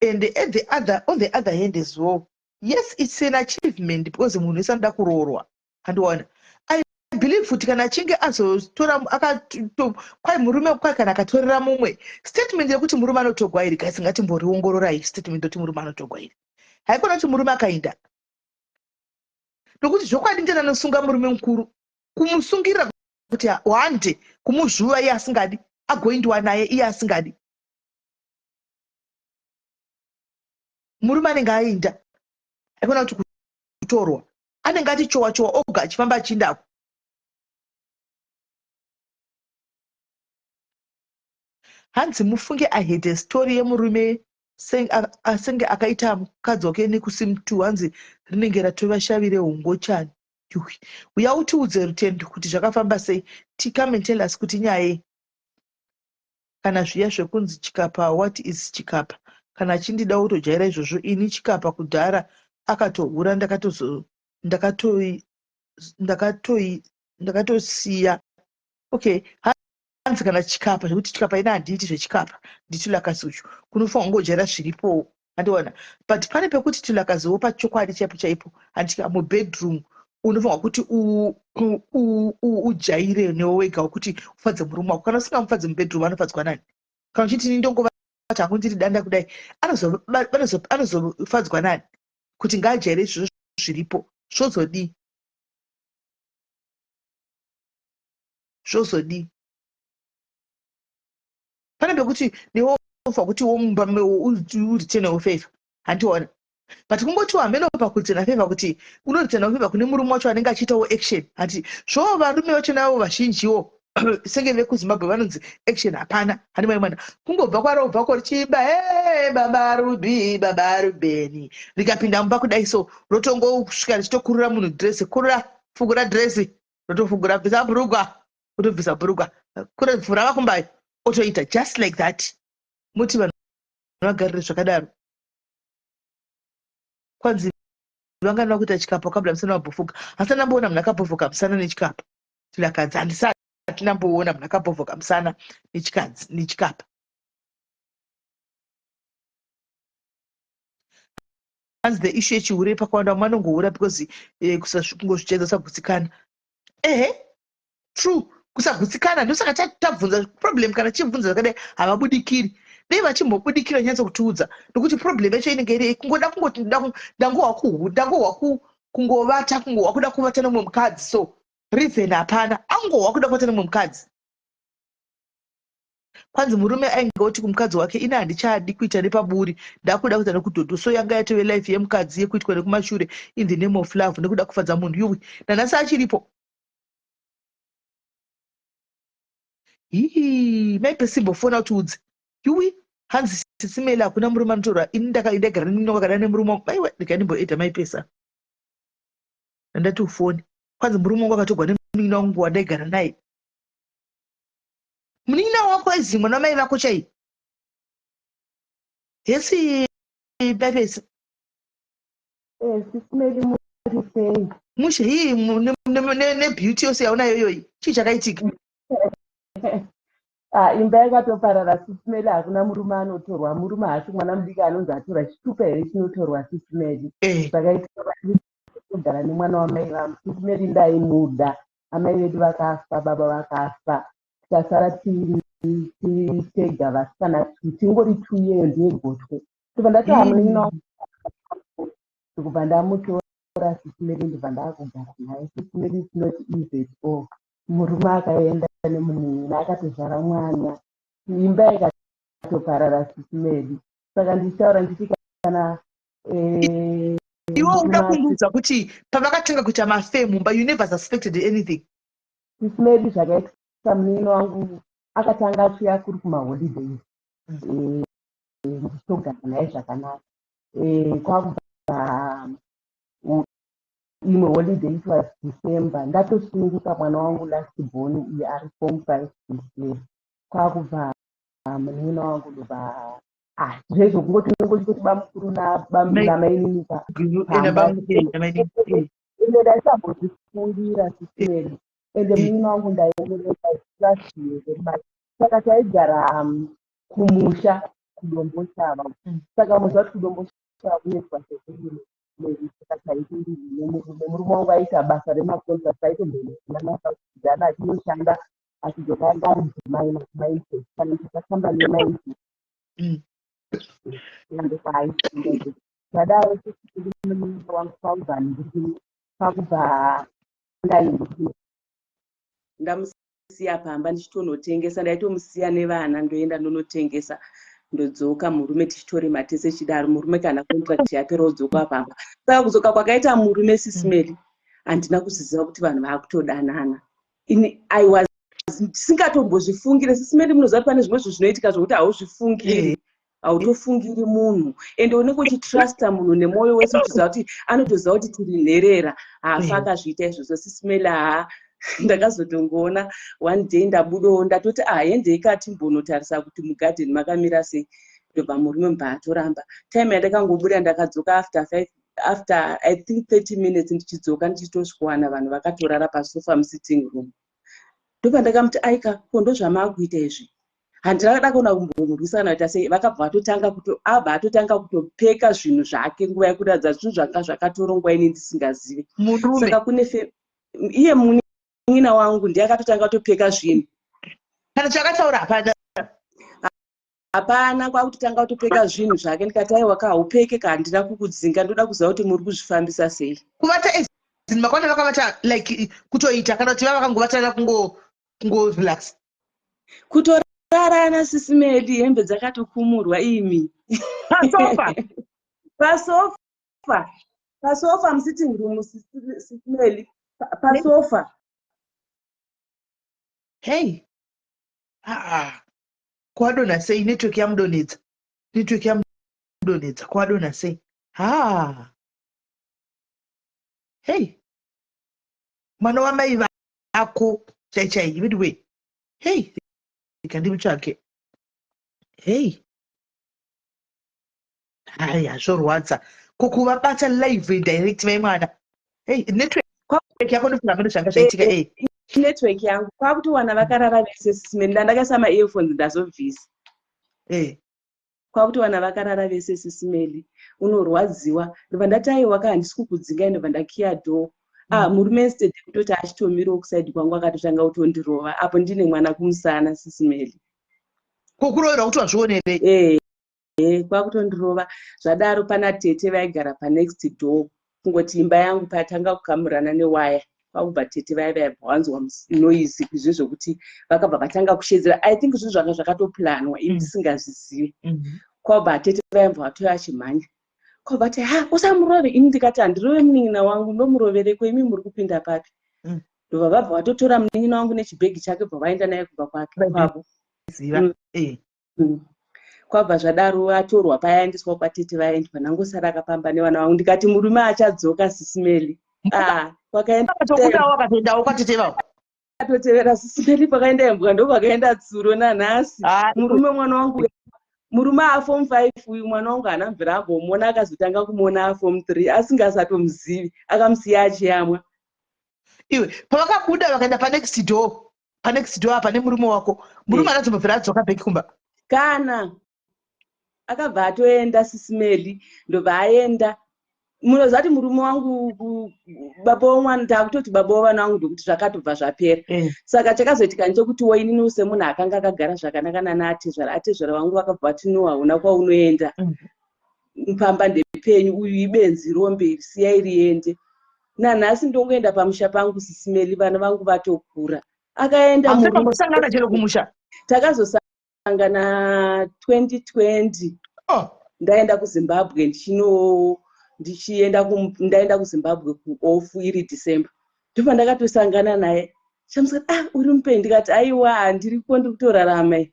and at the other, on the other hand as well, yes, it's an achievement because munhu wese anoda kuroorwa, handiona? I believe kuti kana achinge azotora kwai murume kwai kana akatorera mumwe, statement yekuti murume anotogwa iri, guys, ngatimboriongororai statement yekuti murume anotogwa iri. Haikona kuti murume akainda, nokuti zvokwadi ndiani anosunga murume mukuru, kumusungirira kuti wande kumuzvuva iye asingadi, agoindiwa naye iye asingadi? Murume anenge ainda, haikona kuti kutorwa, anenge ati chowa chowa oga achifamba achiindako. Hanzi mufunge, I had a story yemurume asenge akaita mukadzi wake nekusim2. Hanzi rinenge ratova shavi rehungochani. Yuhi, uya utiudze, Rutendo, kuti zvakafamba sei. Come and tell us kuti nyaya yei. Kana zviya zvekunzi chikapa, what is chikapa? Kana achindida wotojaira izvozvo. Ini chikapa kudhara akatohura, ndakatosiya. Okay, hanzi kana chikapa zvekuti chikapa, ina handiiti zvechikapa, nditulakazi uchu kunofanira kungojaira zviripowo, handiona? But pane pekuti tulakaziwo pachokwadi chaipo chaipo, handika? Mubedroom unofanirwa kuti ujaire newe wega wekuti ufadze murume wako. Kana usingamufadze mubedroom, anofadzwa nani? Kana uchiti ini ndongova hangu ndiri danda kudai, anozofadzwa nani? Kuti ngaajaire izvozvo zviripo, zvozodii, zvozodii? Pane pekuti newe unofanira kuti womumba ureturnewo favor, handiona? But kungotiwo hameno pakureturna favor, kuti unoreturna favor kune murume wacho anenge achiitawo action, handi zvovo? Varume vacho navo vazhinjiwo senge vekuZimbabwe vanonzi action hapana, handi mai mwana kungobva kwarobva ko richiba e baba Rubi, baba Rubeni, rikapinda mumba kudai so, rotongosvika richitokurura munhu dress, kurura, fugura dress, rotofugura, bvisa bhurugwa, otobvisa bhurugwa, vhura vakumbayo, otoita just like that. Muti vanhu vagarire zvakadaro? Kwanzi vangani vakuita chikapa kabla musana wabhofuka? Hasana ndamboona munhu akabhofuka musana nechikapa, tilakadzi. Handisati ndamboona munhu akabhofuka musana nechikapa. Hanzi the issue yechihure pakawanda vamwe vanongohura because kungozvichaidza kusagutsikana. Ehe, true, kusagutsikana. Ndosaka tabvunza problem. Kana chibvunza zvakadai, havabudikiri. Dei vachimbobudikira nyatso kutiudza, nokuti problem yacho inenge iri kungoda kungoti ndangohwa ndangohwa kungovata, kungohwa kuda kuvata nomumwe mukadzi. So reason hapana, angohwa kuda kuvata nomumwe mukadzi. Kwanzi murume ainge oti kumukadzi wake, "Ina handichadi kuita nepaburi, ndakuda kuita nekudhodho." So yanga yatove life yemukadzi yekuitwa nekumashure in the name of love, nekuda kufadza munhu. Yuwi, nanhasi achiripo. Hii, maipe simbofona kuti udze. Yuwi, hanzi sisimele, hakuna murume anotorwa. Ini ndagara ndakadana nemurume wangu. Maiwe, ndikandimboedha maipesa, ndandati ufoni. Kwanzi murume wangu akatogwa. Munin'ina wangu wandaigara naye, munin'ina wako aizi mwana wamai vako chai hesi babesi. Sisi Meli, muri sei? Mushe hii nebeauty yose yaunayo iyoyi, chii chakaitika? Ah, imba yakatoparara, Sisi Meli. Hakuna murume anotorwa. Murume haasi mwana mudiki anonzi atora chitupa here chinotorwa, Sisi Meli. Zvakaitika, kugara nemwana wamai vangu, Sisi Meli, ndaimuda. Amai vedu vakafa, baba vakafa, tikasara tiri tega vasikana, tingori two. Iyeyo ndiye gotwe. Ndobva ndati hamunin'ina wangu, ndikubva ndamutora, Sisi Meli, ndobva ndaakugara naye. Sisi Meli, it's not easy at all. Murume akaenda nemunin'ina, akatozvara mwana, imba ikatoparara, Sisi Meli. Saka ndichitaura ndichiti kana Iwe uda kundiudza kuti pavakatanga kuita mafe mumba, you never suspected anything? Sisi Meli, zvakaitika, munin'ina wangu akatanga achiuya kuri kumaholidays, ndichitogara naye zvakanaka. Kwakubva imwe holiday, it was December, ndatosununguka mwana wangu last born uye ari form 5 this year. Kwakubva munin'ina wangu, ndobva zvezvo kungoti unongoti bamukuru namaininika pamba. Ende ndaisambozvifungira, Sisi Meli. Ende munin'ina wangu ndaimuvenga trust you very much. Saka taigara kumusha kuDomboshava. Saka muziva kuti kuDomboshava kunoitwa sekurime. Saka taitondiri nemurume. Murume wangu aiita basa remacontract, aitomboenda Ghana achinoshanda, achidzoka. Anga ari mine kana kambani yemine ndokwaaishanda. Zvadaro, munin'ina wangu kwakubva kwakubva ndai Ndamusiya pamba ndichitonotengesa. Ndaitomusiya nevana, ndoenda ndonotengesa, ndodzoka. Murume tichitorima tese chidaro. Murume kana contract yapera odzoka pamba. Saka kudzoka kwakaita murume, Sisi Meli, handina kuziziva kuti vanhu vaakutodanana. Ini I was ndisingatombozvifungire, Sisi Meli. Munoziva kuti pane zvimwe zvinhu zvinoitika zvokuti hauzvifungiri, hautofungiri munhu, ende unenge uchitrusta munhu nemwoyo wese, uchiziva kuti anotoziva kuti tiri nherera. Haafa akazviita izvozvo, Sisi Meli. Haa, ndakazotongoona one day ndabudawo, ndatoti, "Ah, hendei katimbonotarisa kuti mugadheni makamira sei." Ndobva murume mubva atoramba. Time yandakangobuda, ndakadzoka after five, after I think 30 minutes, ndichidzoka ndichitosvikowana vanhu vakatorara pasofa musitting room. Ndobva ndakamuti, "Aika, ko ndozvamaakuita izvi?" Handina kuona kumbomurwisa kana kuita sei. Vakabva vatotanga kuto abva atotanga kutopeka zvinhu zvake nguva yekuratidza zvinhu zvanga zvakatorongwa, ini ndisingazivi. Murume? Saka kune iye munin'ina wangu ndiye akatotanga kutopeka zvinhu. Kana chakataura hapana? Hapana. Kwakutotanga kutopeka zvinhu zvake. Ndikati, "Aiwa ka, haupeke ka, handina kukudzinga. Ndoda kuziva kuti muri kuzvifambisa sei." Kuvata ezini makwana vakavata like kutoita, kana kuti vavakangovatana kungo relax? Kutorarana, Sisi Meli, hembe dzakatokumurwa imi. Pasofa? Pasofa, pasofa musitting room, Sisi Meli, pasofa. Hei, aa, kwadonha sei? Network yamudonhedza, network yamudonhedza. Kwadonha sei? Ha, hei, mwana wamai vako chai chai. Anyway, hei, rega ndimutsvage. Hei, haya, zvorwadza. Ko kuvabata live and direct mai mwana? Hei, network yako, ndofunga mene zvanga zvaitika. Network yangu. Kwakutowana vakarara vese, Sisi Meli. Ndandakaisa maearphones, ndazobvisa. Kwakutowana vakarara vese, Sisi Meli, unorwadziwa. Ndobva ndati, "Aiwa ka, handisi kukudzingai." Ndobva ndakiya door. Ah, murume instead yekutoti achitomirawo kuside kwangu, akatotanga kutondirova apo ndine mwana kumusana, Sisi Meli. Kokuroverwa kuti wazvionerei? Kwakutondirova. Zvadaro, pana tete vaigara panext door. Kungoti imba yangu patanga kukamurana newaya, kwakubva tete vaya vaibva vanzwa noise izvo zvokuti vakabva vatanga kushedzera. I think zvinhu zvanga zvakatoplanwa, ini ndisingazvizivi. Kwabva tete vaibva vatouya achimhanya, kwabva ti, "Ha, usamurove." Ini ndikati, "Handirove munin'ina wangu, ndomurovereko? Imi muri kupinda papi?" Ndobva vabva vatotora munin'ina wangu nechibhegi chake, bva vaenda naye kubva kwake kwavo. Ziva. Kwabva zvadaro, atorwa payaendeswa kwatete, vaendwa, ndangosara akapamba nevana vangu. Ndikati murume achadzoka, Sisi Meli. Ah, kwakaenda Akatobudawo, akatoendawo kwatete vavo. Ndakatotevera Sis Melly, pakaenda imbwa ndopakaenda tsuro nanhasi. Ah, Murume, mwana wangu, murume aform 5 uyu, mwana wangu haana mvura ambomuona. Akazotanga kumuona aform 3, asingasatomuzivi, akamusiya achiyamwa. Iwe, pavakabuda vakaenda panext door, panext door apa nemurume wako, murume anazombobvira adzoka back kumba? Kana akabva atoenda, Sis Melly, ndobva aenda. Munoziva kuti murume wangu, baba womwana, taakutoti baba wevana vangu, ndokuti zvakatobva zvapera. Saka chakazoitika ndechekutiwo inini semunhu akanga akagara zvakanaka nana atezvara, atezvara vangu vakabva vati, "No, hauna kwaunoenda. Pamba ndepenyu. Uyu ibenzi, rombe, siyai riende." Nanhasi ndongoenda pamusha pangu, Sis Melly, vana vangu vatokura. Akaenda Hamusati murume. mambosangana chero kumusha? Takazosangana 2020. Oh. Ndaenda kuZimbabwe, ndichino ndichienda ndaenda kuZimbabwe kuoff iri December, ndopa ndakatosangana naye. Chamusati, "Ah, uri mupenyu?" Ndikati, "Aiwa, handiriko, ndiri kutorarama."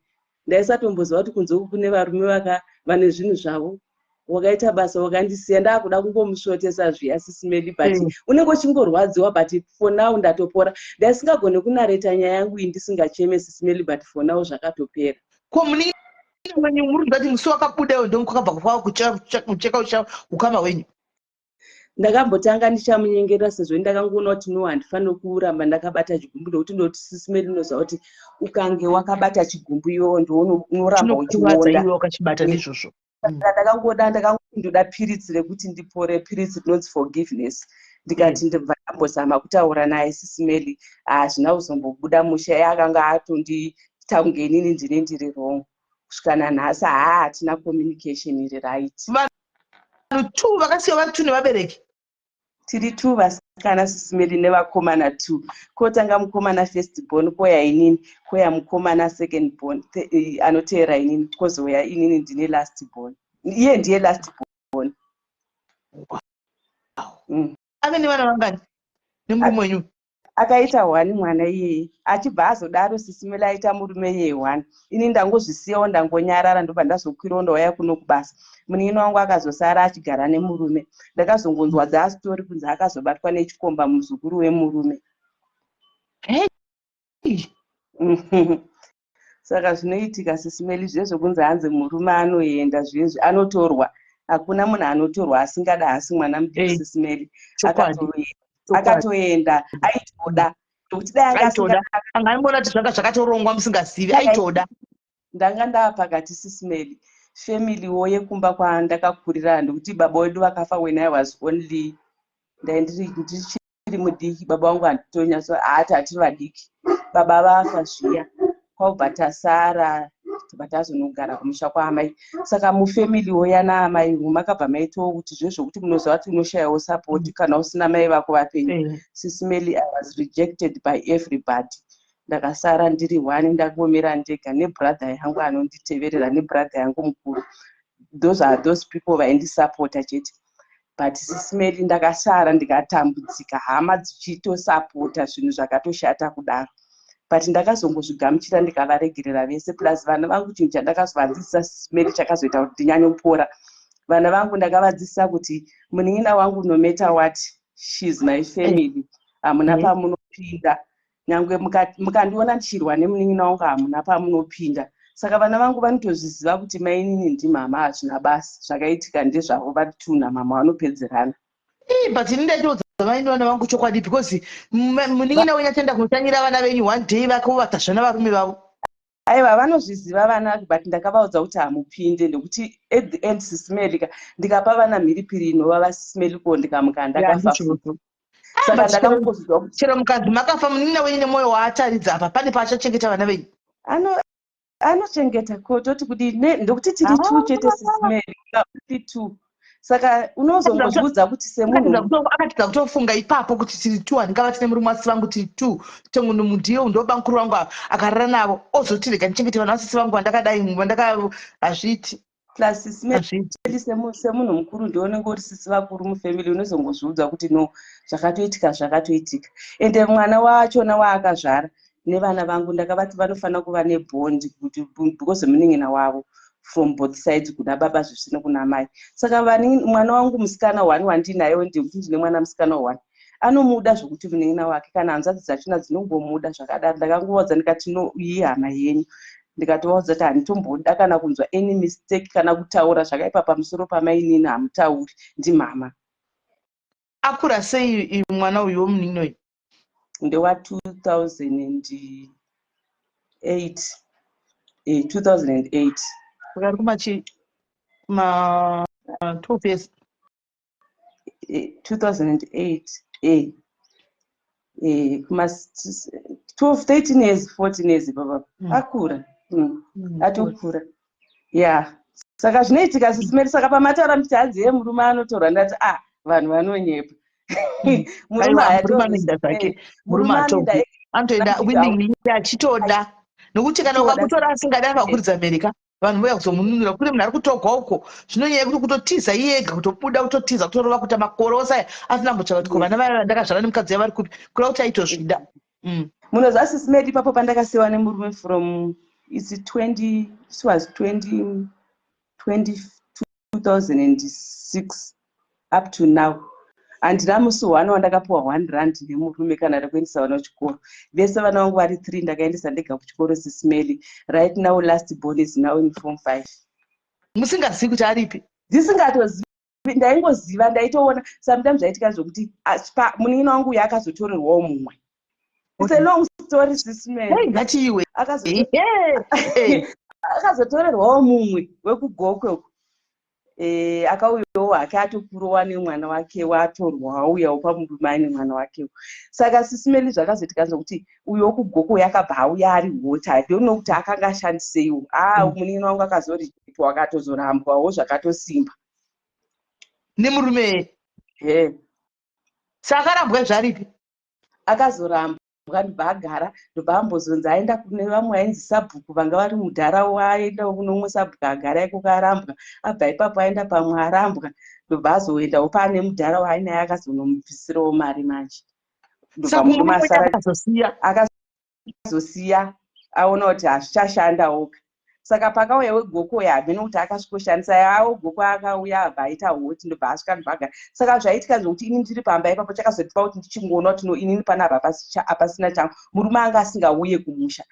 Ndaisatomboziva kuti kunze uku kune varume vaka vane zvinhu zvavo. "Wakaita basa, wakandisiya." Ndaakuda kungomusvotesa zviya, Sis Melly, but unenge uchingorwadziwa. But for now ndatopora. Ndaisingagone kunareta nyaya yangu iyi ndisingacheme, Sis Melly, but for now zvakatopera. Ko munin'ina wenyu, muri kuziva kuti musi wakabuda iwo ndokwakabva kwava kucheka ukama hwenyu? Ndakambotanga ndichamunyengerera, sezvo ndakangoona kuti no, handifaniri kuramba ndakabata chigumbu, ndokuti ndoti, Sis Melly, unoziva kuti ukange wakabata chigumbu iwewo ndiunoramba Chinokuvadza. uchionda. Iwe wakachibata ndizvozvo. Saka ndakangoda, ndakangondoda piritsi rekuti ndipore, piritsi rinonzi forgiveness. Ndikati ndibva ndambozama kutaura naye, Sis Melly, hazvina kuzombobuda mushe. Akanga atondiita kunge inini ndine ndiri wrong. Kusvika nanhasi haa, hatina communication iri right. Vanhu two vakasiyiwa vari two nevabereki? Tiri two vasikana, Sis Melly, nevakomana two. Kotanga mukomana first born, koya inini, koya mukomana second born, anoteera inini, kozouya inini ndine last born. Iye ndiye last born. Ave nevana vangani nemurume wenyu? Akaita one mwana iyeye. Achibva azodaro, Sis Melly, aita murume iyeye one, ini ndangozvisiyawo, ndangonyarara. Ndobva ndazokwirawo, ndauya kuno kubasa. Munin'ina wangu akazosara achigara nemurume. Ndakazongonzwa dzasitori kunzi akazobatwa nechikomba, muzukuru wemurume. Hey. Saka zvinoitika, Sis Melly, zvezvokunzi hanzi murume anoenda zvezvi anotorwa, hakuna munhu anotorwa asingada. Hasi mwana mudiki, Sis Melly. Akatoenda aitoda, nokuti dai anga Aitoda. Anga aimboona kuti zvanga zvakatorongwa musingazivi, aitoda. Ndanga ndaa pakati, Sis Melly. Familywo yekumba kwandakakurira, ndokuti baba wedu vakafa when I was only, ndai ndichiri mudiki. Baba vangu handitonyatso haati, hatiri vadiki. Baba vafa zviya, kwabva tasara, tobva tazonogara kumusha kwaamai. Saka mufamilywo yana amai makabva maitawo kuti zvezvokuti munoziva kuti unoshayawo support kana usina mai vako vapenyu. Sis Melly, I was rejected by everybody. Ndakasara ndiri one, ndangomira ndega nebrother yangu anonditeverera, nebrother yangu mukuru. Those are those people vaindisapota chete. But Sis Melly, ndakasara ndikatambudzika, hama dzichitosapota zvinhu zvakatoshata kudaro, but ndakazongozvigamuchira, ndikavaregerera vese, plus vana vangu. Chinhu chandakazovadzidzisa, Sis Melly, chakazoita kuti ndinyanyopora, vana vangu ndakavadzidzisa kuti munin'ina wangu, no matter what, she's my family. Hamuna pamunopinda. Nyange mukandiona ndichirwa nemunin'ina wangu, hamuna pamunopinda. Saka vana vangu vanotozviziva kuti mainini ndimama, hazvina basa, zvakaitika ndezvavo vari two namama, vanopedzerana. Ii, but ini ndaitoudza vaini vana vangu chokwadi, because munin'ina wenyu achaenda kunoshanyira vana venyu one day, vake vana varume vavo. Aiwa, vanozviziva vana, but ndakavaudza kuti hamupinde, nekuti at the end, Sis Melly ka, ndikapa vana mhiripiri inovava, Sis Melly, ko ndikamuka ndakafa? Ndizvozvo. Saka But ndakangozviziva kuti chero mukanzi makafa, munin'ina wenyu nemwoyo waataridza apa, pane paachachengeta vana venyu. Anochengeta, ko toti kudii? Ndokuti tiri two chete, Sis Melly, tiri two. Saka unozongozviudza kuti semunhu Akatidza kutofunga ipapo kuti tiri two, handingava tine murume wasisi vangu tiri two. Ndiye ndoba mukuru wangu ava akarara navo, ozoti rega ndichengete vana vasisi vangu vandakadai vandaka, hazviiti. Plus, Sis Melly, Hazviiti. semunhu mukuru, ndionenge uri sisi vakuru mufamily, unozongozviudza kuti no, zvakatoitika zvakatoitika. Ende mwana wachona waakazvara nevana vangu, ndakavati vanofanira kuva nebond kuti because munin'ina wavo from both sides, kuna baba zvisino kuna mai. Saka mwana wangu musikana one wandinaye, ndekuti ndine mwana musikana one. Anomuda zvokuti munin'ina wake, kana hanzvadzi dzachona dzinongomuda zvakadaro. Ndakangovaudza ndikati, "No, iyi hama yenyu." Ndikatovaudza kuti handitomboda kana kunzwa any mistake kana kutaura zvakaipa pamusoro pamainini. Hamutauri, ndimama. Akura sei mwana uyu womunin'ina uyu? Ndewa 2008, 2008. Saka ari kumachi kuma 12 years. 2008, kuma 12, 13 years, 14 years baba. Akura. Atokura, ya. Saka zvinoitika, Sis Melly. Saka pamataura muchiti hanzi ye murume anotorwa, ndati, "Ah, vanhu vanonyepa." Murume anoenda zvake, murume atorwi, anotoenda willingly achitoda, nokuti kana ukamutora asingadi, akakuridza Amerika, vanhu voya kuzomununura. Kune munhu ari kutogwa uko, zvinonyaya yekuti kutotiza iye ega, kutobuda, kutotiza, kutorova, kuita makore ose aya asina kumbotsvaka kuti ko vana vaya vandakazvara nemukadzi uya vari kupi, kureva kuti aitozvida. Munoziva, Sis Melly, ipapo pandakasiyiwa nemurume from its 20, it was 20 20 2006 up to now, handina musi one wandakapiwa R1 nemurume kana rekuendesa vana kuchikoro. Vese vana vangu vari three ndakaendesa ndega kuchikoro, Sis Melly. Right now last born is now in form five. Musingazivi kuti aripi? Ndisingatozivi. Ndaingoziva, ndaitoona sometimes zvaitika zvokuti munin'ina wangu uyo akazotorerwawo mumwe. It's a long story, Sis Melly. Ngatiiwe. Akazotorerwawo mumwe wekuGokwe uko. Akauyawo hake atokurowa nemwana wake watorwa, auyawo pamurume aine mwana wake. Saka, Sis Melly, zvakazoitika zvokuti uyo wekuGokwe yakabva auya ari hot. I don't know kuti akanga ashandiseiwo. A, munin'ina wangu akazorejectwa, akatozorambwawo zvakatosimba. Nemurume? He. Saka akarambwa zvaripi? Akazorambwa, ndobva agara, ndobva ambozonzi aenda kune vamwe vainzi sabhuku vanga vari mudhara. Aenda kune umwe sabhuku, agara ikoko, arambwa. Abva ipapo aenda pamwe, arambwa. Ndobva azoendawo paane mudhara waainaye, akazonomubvisirawo mari manje. Ndobva murume asara. Akazosiya? Akazosiya aona kuti hazvichashandawoka. Saka pakauya weGokwe hamene kuti akasvikoshandisa yawo. Gokwe akauya, abva aita hot, ndobva asvika, ndobva agara. Saka zvaitika zvokuti ini ndiri pamba ipapo, chakazotipa kuti ndichingoona kuti no, inini panapa hapasina changu. Murume anga asingauye kumusha,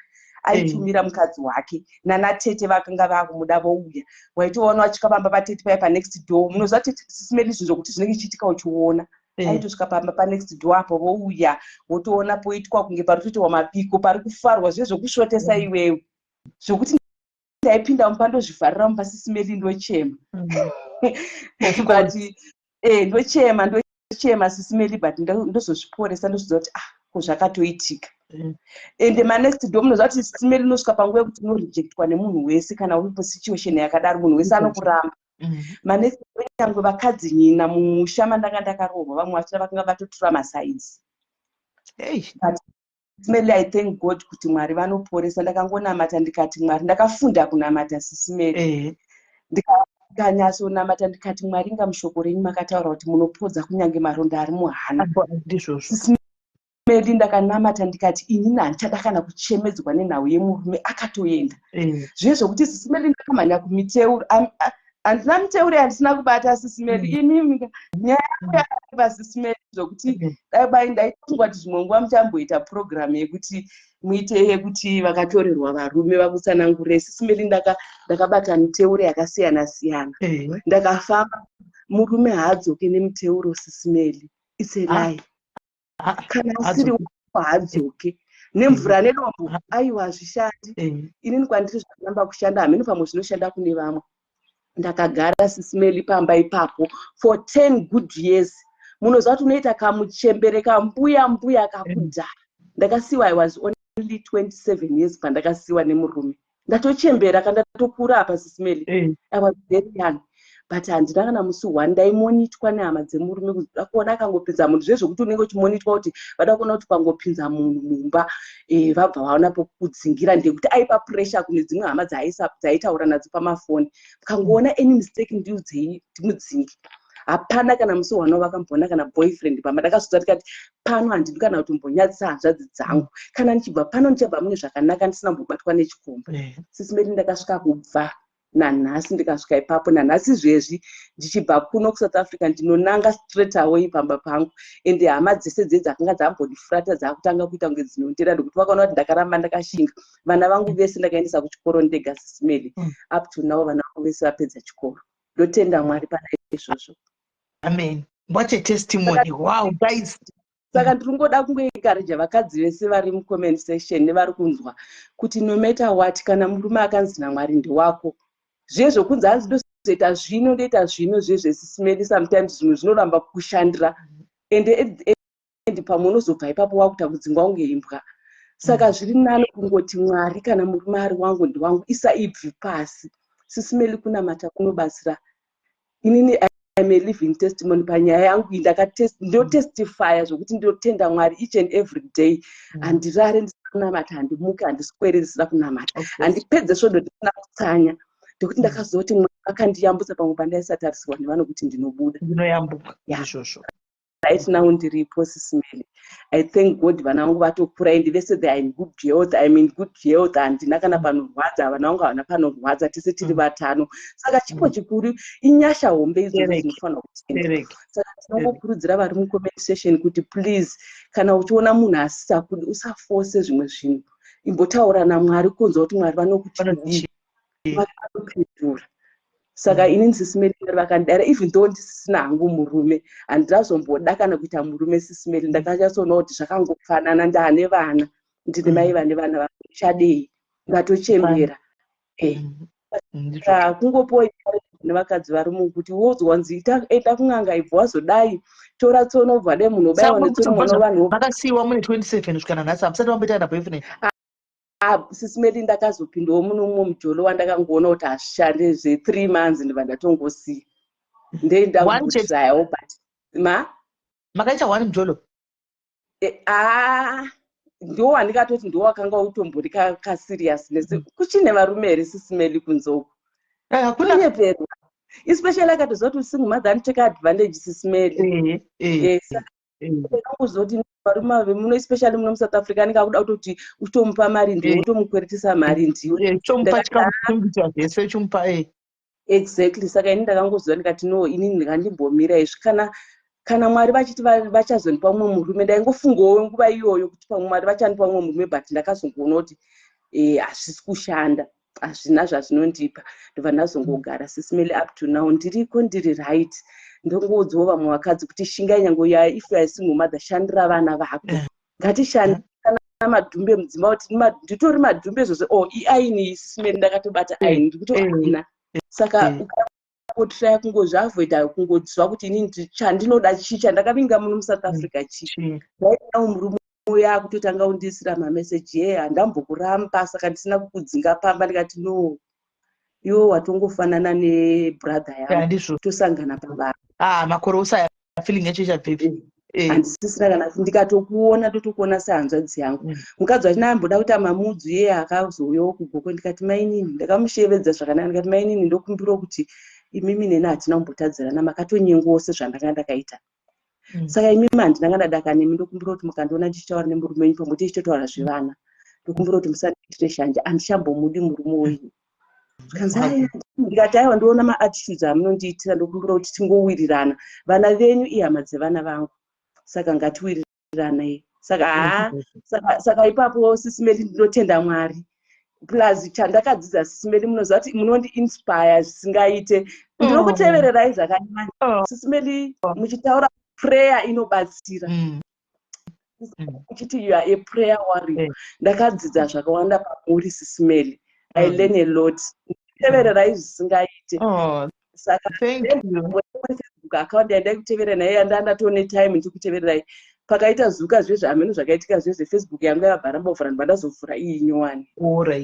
aitumira mukadzi wake nanatete vakanga vakumuda vouya. Waitoona vachisvika pamba patete paya panext door. Munoziva kuti, Sis Melly, zvinhu zvokuti zvinenge zvichiitika uchiona. Aitosvika pamba panext door apo, vouya, wotoona poitwa kunge pari kutoitwa mabiko, pari kufarwa, zviye zvokusvotesa iwewe, zvokuti ndaipinda mumba, ndozvivharira mumba, Sis Melly, ndochema. But ndochema, ndochema, Sis Melly, but ndozozviporesa, ndozviziva kuti, ah, ko zvakatoitika. Ende manext door, munoziva kuti, Sis Melly, unosvika panguva yekuti unorejectwa nemunhu wese. Kana uripo situation yakadaro, munhu wese anokuramba. Manext door, nyangwe vakadzi nyina mumusha mandanga ndakaroorwa, vamwe vachina vakanga vatotura masides. But Sis Melly, I thank God kuti Mwari vanoporesa. Ndakangonamata ndikati, "Mwari," ndakafunda kunamata, Sis Melly. Ndikanyatsonamata ndikati, "Mwari, inga mushoko renyu makataura kuti munopodza kunyange maronda ari muhana." Ndizvozvo. Sis Melly, ndakanamata ndikati, "Inini handichada kana kuchemedzwa nenhau yemurume akatoenda." Zviye zvokuti, Sis Melly, ndakamhanya kumiteuro. Handina miteuro yandisina kubata, Sis Melly. Imimi, nyaya yangu yakareba, Sis Melly, zvokuti dai bai ndaitofunga kuti zvimwe nguva muchamboita purogiramu yekuti muite yekuti vakatorerwa varume vakutsanangurire. Sis Melly, ndakabata miteuro yakasiyana siyana. Ndakafamba. Murume haadzoke nemiteuro, Sis Melly, it's a lie. Kana asiri wako haadzoke nemvura nedombo. Aiwa, hazvishandi. Inini kwandiri zvakaramba kushanda. Hamene pamwe zvinoshanda kune vamwe. Ndakagara, Sis Melly, pamba ipapo for 10 good years. Munoziva kuti unoita kamuchembere, kambuya mbuya kakudhara. Ndakasiyiwa, I was only 27 years pandakasiyiwa nemurume. Ndatochembera kandatokura apa, Sis Melly. I was very young, but handina kana musi one. Ndaimonitwa nehama dzemurume kuda kuona akangopinza munhu, zvezvokuti unenge uchimonitwa kuti vada kuona kuti pangopinza munhu mumba, vabva vaona pokudzingira, ndekuti aipa pressure kune dzimwe hama dzaaitaura nadzo pamafoni, "Kangoona any mistake, ndiudzei ndimudzinge." Hapana kana musi wana vakamboona kana boyfriend pamba. Ndakazodza ndikati, "Pano handidi kana kutombonyadzisa hanzvadzi dzangu. Kana ndichibva pano, ndichabva mune zvakanaka, ndisina kumbobatwa nechikomba." Sis Melly, ndakasvika kubva. Nanhasi ndikasvika ipapo, nanhasi zvezvi ndichibva kuno kuSouth Africa, ndinonanga straight away pamba pangu. Ende hama dzese dze dzakanga dzambondifurata dzakutanga kuita kunge dzinondida, nekuti vakaona kuti ndakaramba ndakashinga. Vana vangu vese ndakaendesa kuchikoro ndega, Sis Melly. Up to now vana vangu vese vapedza chikoro. Ndotenda Mwari pana izvozvo. Amen. What a testimony! Wow, guys. Saka ndiri kungoda kungoencourager vakadzi vese vari mucomment section nevari kunzwa kuti no matter what, kana murume akanzi naMwari ndewako, zviye zvokunzi hanzi ndozoita zvino, ndoita zvino, zviye zveSis Melly, sometimes zvimwe zvinoramba kukushandira, ende and pamwe unozobva ipapo wakuita kudzingwa kunge imbwa. Saka zviri nani kungoti, "Mwari, kana murume ari wangu, ndewangu." Isa ibvi pasi, Sis Melly. Kunamata kunobatsira. Inini I'm a living testimony panyaya yangu iyi. Ndotestifya zvokuti ndinotenda Mwari each and every day. Handirare ndisina kunamata, handimuke, handiswere ndisina kunamata, handipedze svondo ndisina kutsanya, nekuti ndakaziva kuti Mwari akandiyambutsa pamwe pandaisatarisirwa nevanhu kuti ndinobuda. Ndinoyambuka izvozvo. Right now ndiripo, Sis Melly. I thank God, vana vangu vatokura ende vese they are in good health. I'm in good health, handina kana panorwadza, vana vangu havana panorwadza, tese tiri vatano. Saka chipo chikuru, inyasha hombe idzodzo dzinofanira kutenda. Saka tinongokurudzira vari mucomment section kuti please, kana uchiona munhu asisakudi, usaforce zvimwe zvinhu. Imbotaura naMwari kunzwa kuti Mwari vanokuti kudii. Mwari vanopindura. Saka inini, Sis Melly, Mwari vakandidara. Even though ndisisina hangu murume, handinazomboda kana kuita murume, Sis Melly. Ndakanyatsoona kuti zvakangofanana, ndaane vana, ndine mai vane vana vangu, ndichadei, ndatochembera. Saka kungopiwa nevakadzi vari mukuti wozwanzi enda kun'anga, ibva wazodai, tora tsono, ubva dai munhu obayiwa netsono, mwana wevanhu. Makasiyiwa mune 27 kusvika nanhasi, hamusati mamboita kana boyfriend? Ah, Sis Melly, ndakazopindawo muno mumwe mujolo wandakangoona kuti hazvishande. Zve3 months ndibva ndatongosiya, ndoenda One chete? kumbotryawo, but ma Makaita one mujolo? Ah, ndo wandikatoti ndo wakanga utombori kaseriousness. Kuchine varume here, Sis Melly, kunzoku? Hakuna. Kunyeperwa, especially akatoziva kuti single mother, anotake advantage, Sis Melly. Saka ndakangozoti varume vemuno, especially muno muSouth Africa, anenge akuda kutoti utomupa mari ndiwe, utomukweretesa mari ndiwe. Chomupa Ndakati, chikamukumbira zvese, chimupa. Exactly. Saka ini ndakangoziva, ndikati no, inini ndingandimbomira izvi. Kana Mwari vachiti vachazondipa mumwe murume, ndaingofungawo nguva iyoyo kuti pamwe Mwari vachandipa mumwe murume, but ndakazongoona kuti hazvisi kushanda, hazvina zvazvinondipa. Ndobva ndazongogara, Sis Melly. Up to now ndiriko, ndiri right. Ndongoudzawo vamwe vakadzi kuti shingai, nyange ya if you are single mother, shandira vana vako. Ngatishande kana madhumbe mudzimba, kuti nditori madhumbe izvozvo. Oh, iaini, Sis Melly, ndakatobata aini, ndiri kutoaina. Saka ukangotraya kungozviavoida, kungoziva kuti inini chandinoda chii, chandakavinga muno muSouth Africa chii. Chii? Right now murume uya akutotanga kundiisira mameseji, "Ye, handambokuramba, saka ndisina kukudzinga pamba." Ndikati no, iwe watongofanana nebrother yangu. Handizvo. Tosangana pabasa. Ah, makore usaya, feeling yacho ichabvepi? Handisisina kana ndikatokuona, totokuona sehanzvadzi yangu. Mukadzi wachina amboda kuita mamudzu iye akazouyawo kugoko. Ndikati mainini, ndakamushevedza zvakanaka, ndikati mainini, ndokumbirawo kuti imimi neni hatina kumbotadzirana, makatonyengawo sezvandanga ndakaita. Saka imimi handina kana daka nemi. Ndokumbira kuti mukandiona ndichitaura nemurume wenyu, pamwe tichitotaura zvevana, ndokumbira kuti musandiitire shanje, handichambomudi murume wenyu. Zvikanzi "Aiwa." Ndikati aiwa, ndoona maattitudes amunondiitira, ndokumbira kuti tingowirirana, vana venyu ihama dzevana vangu, saka ngatiwiriranai. Saka haa, saka ipapo, Sis Melly, ndinotenda Mwari. Plus chandakadzidza, Sis Melly, munoziva kuti munondi-inspire zvisingaite. Ndinokutevererai zvakanyanya, Sis Melly, muchitaura prayer inobatsira, uchiti you are a prayer warrior. Ndakadzidza zvakawanda pamuri, Sis Melly. I learn a lot. Tevererai zvisingaite. Oh, Saka thank you. Facebook account yandaikutevera nayo, yandandatoone time ndichikutevererai, pakaita zuka zvezve, hameno zvakaitika zvezve, Facebook yangu yakabva rambovhura, ndibva ndazovhura iyi nyowani.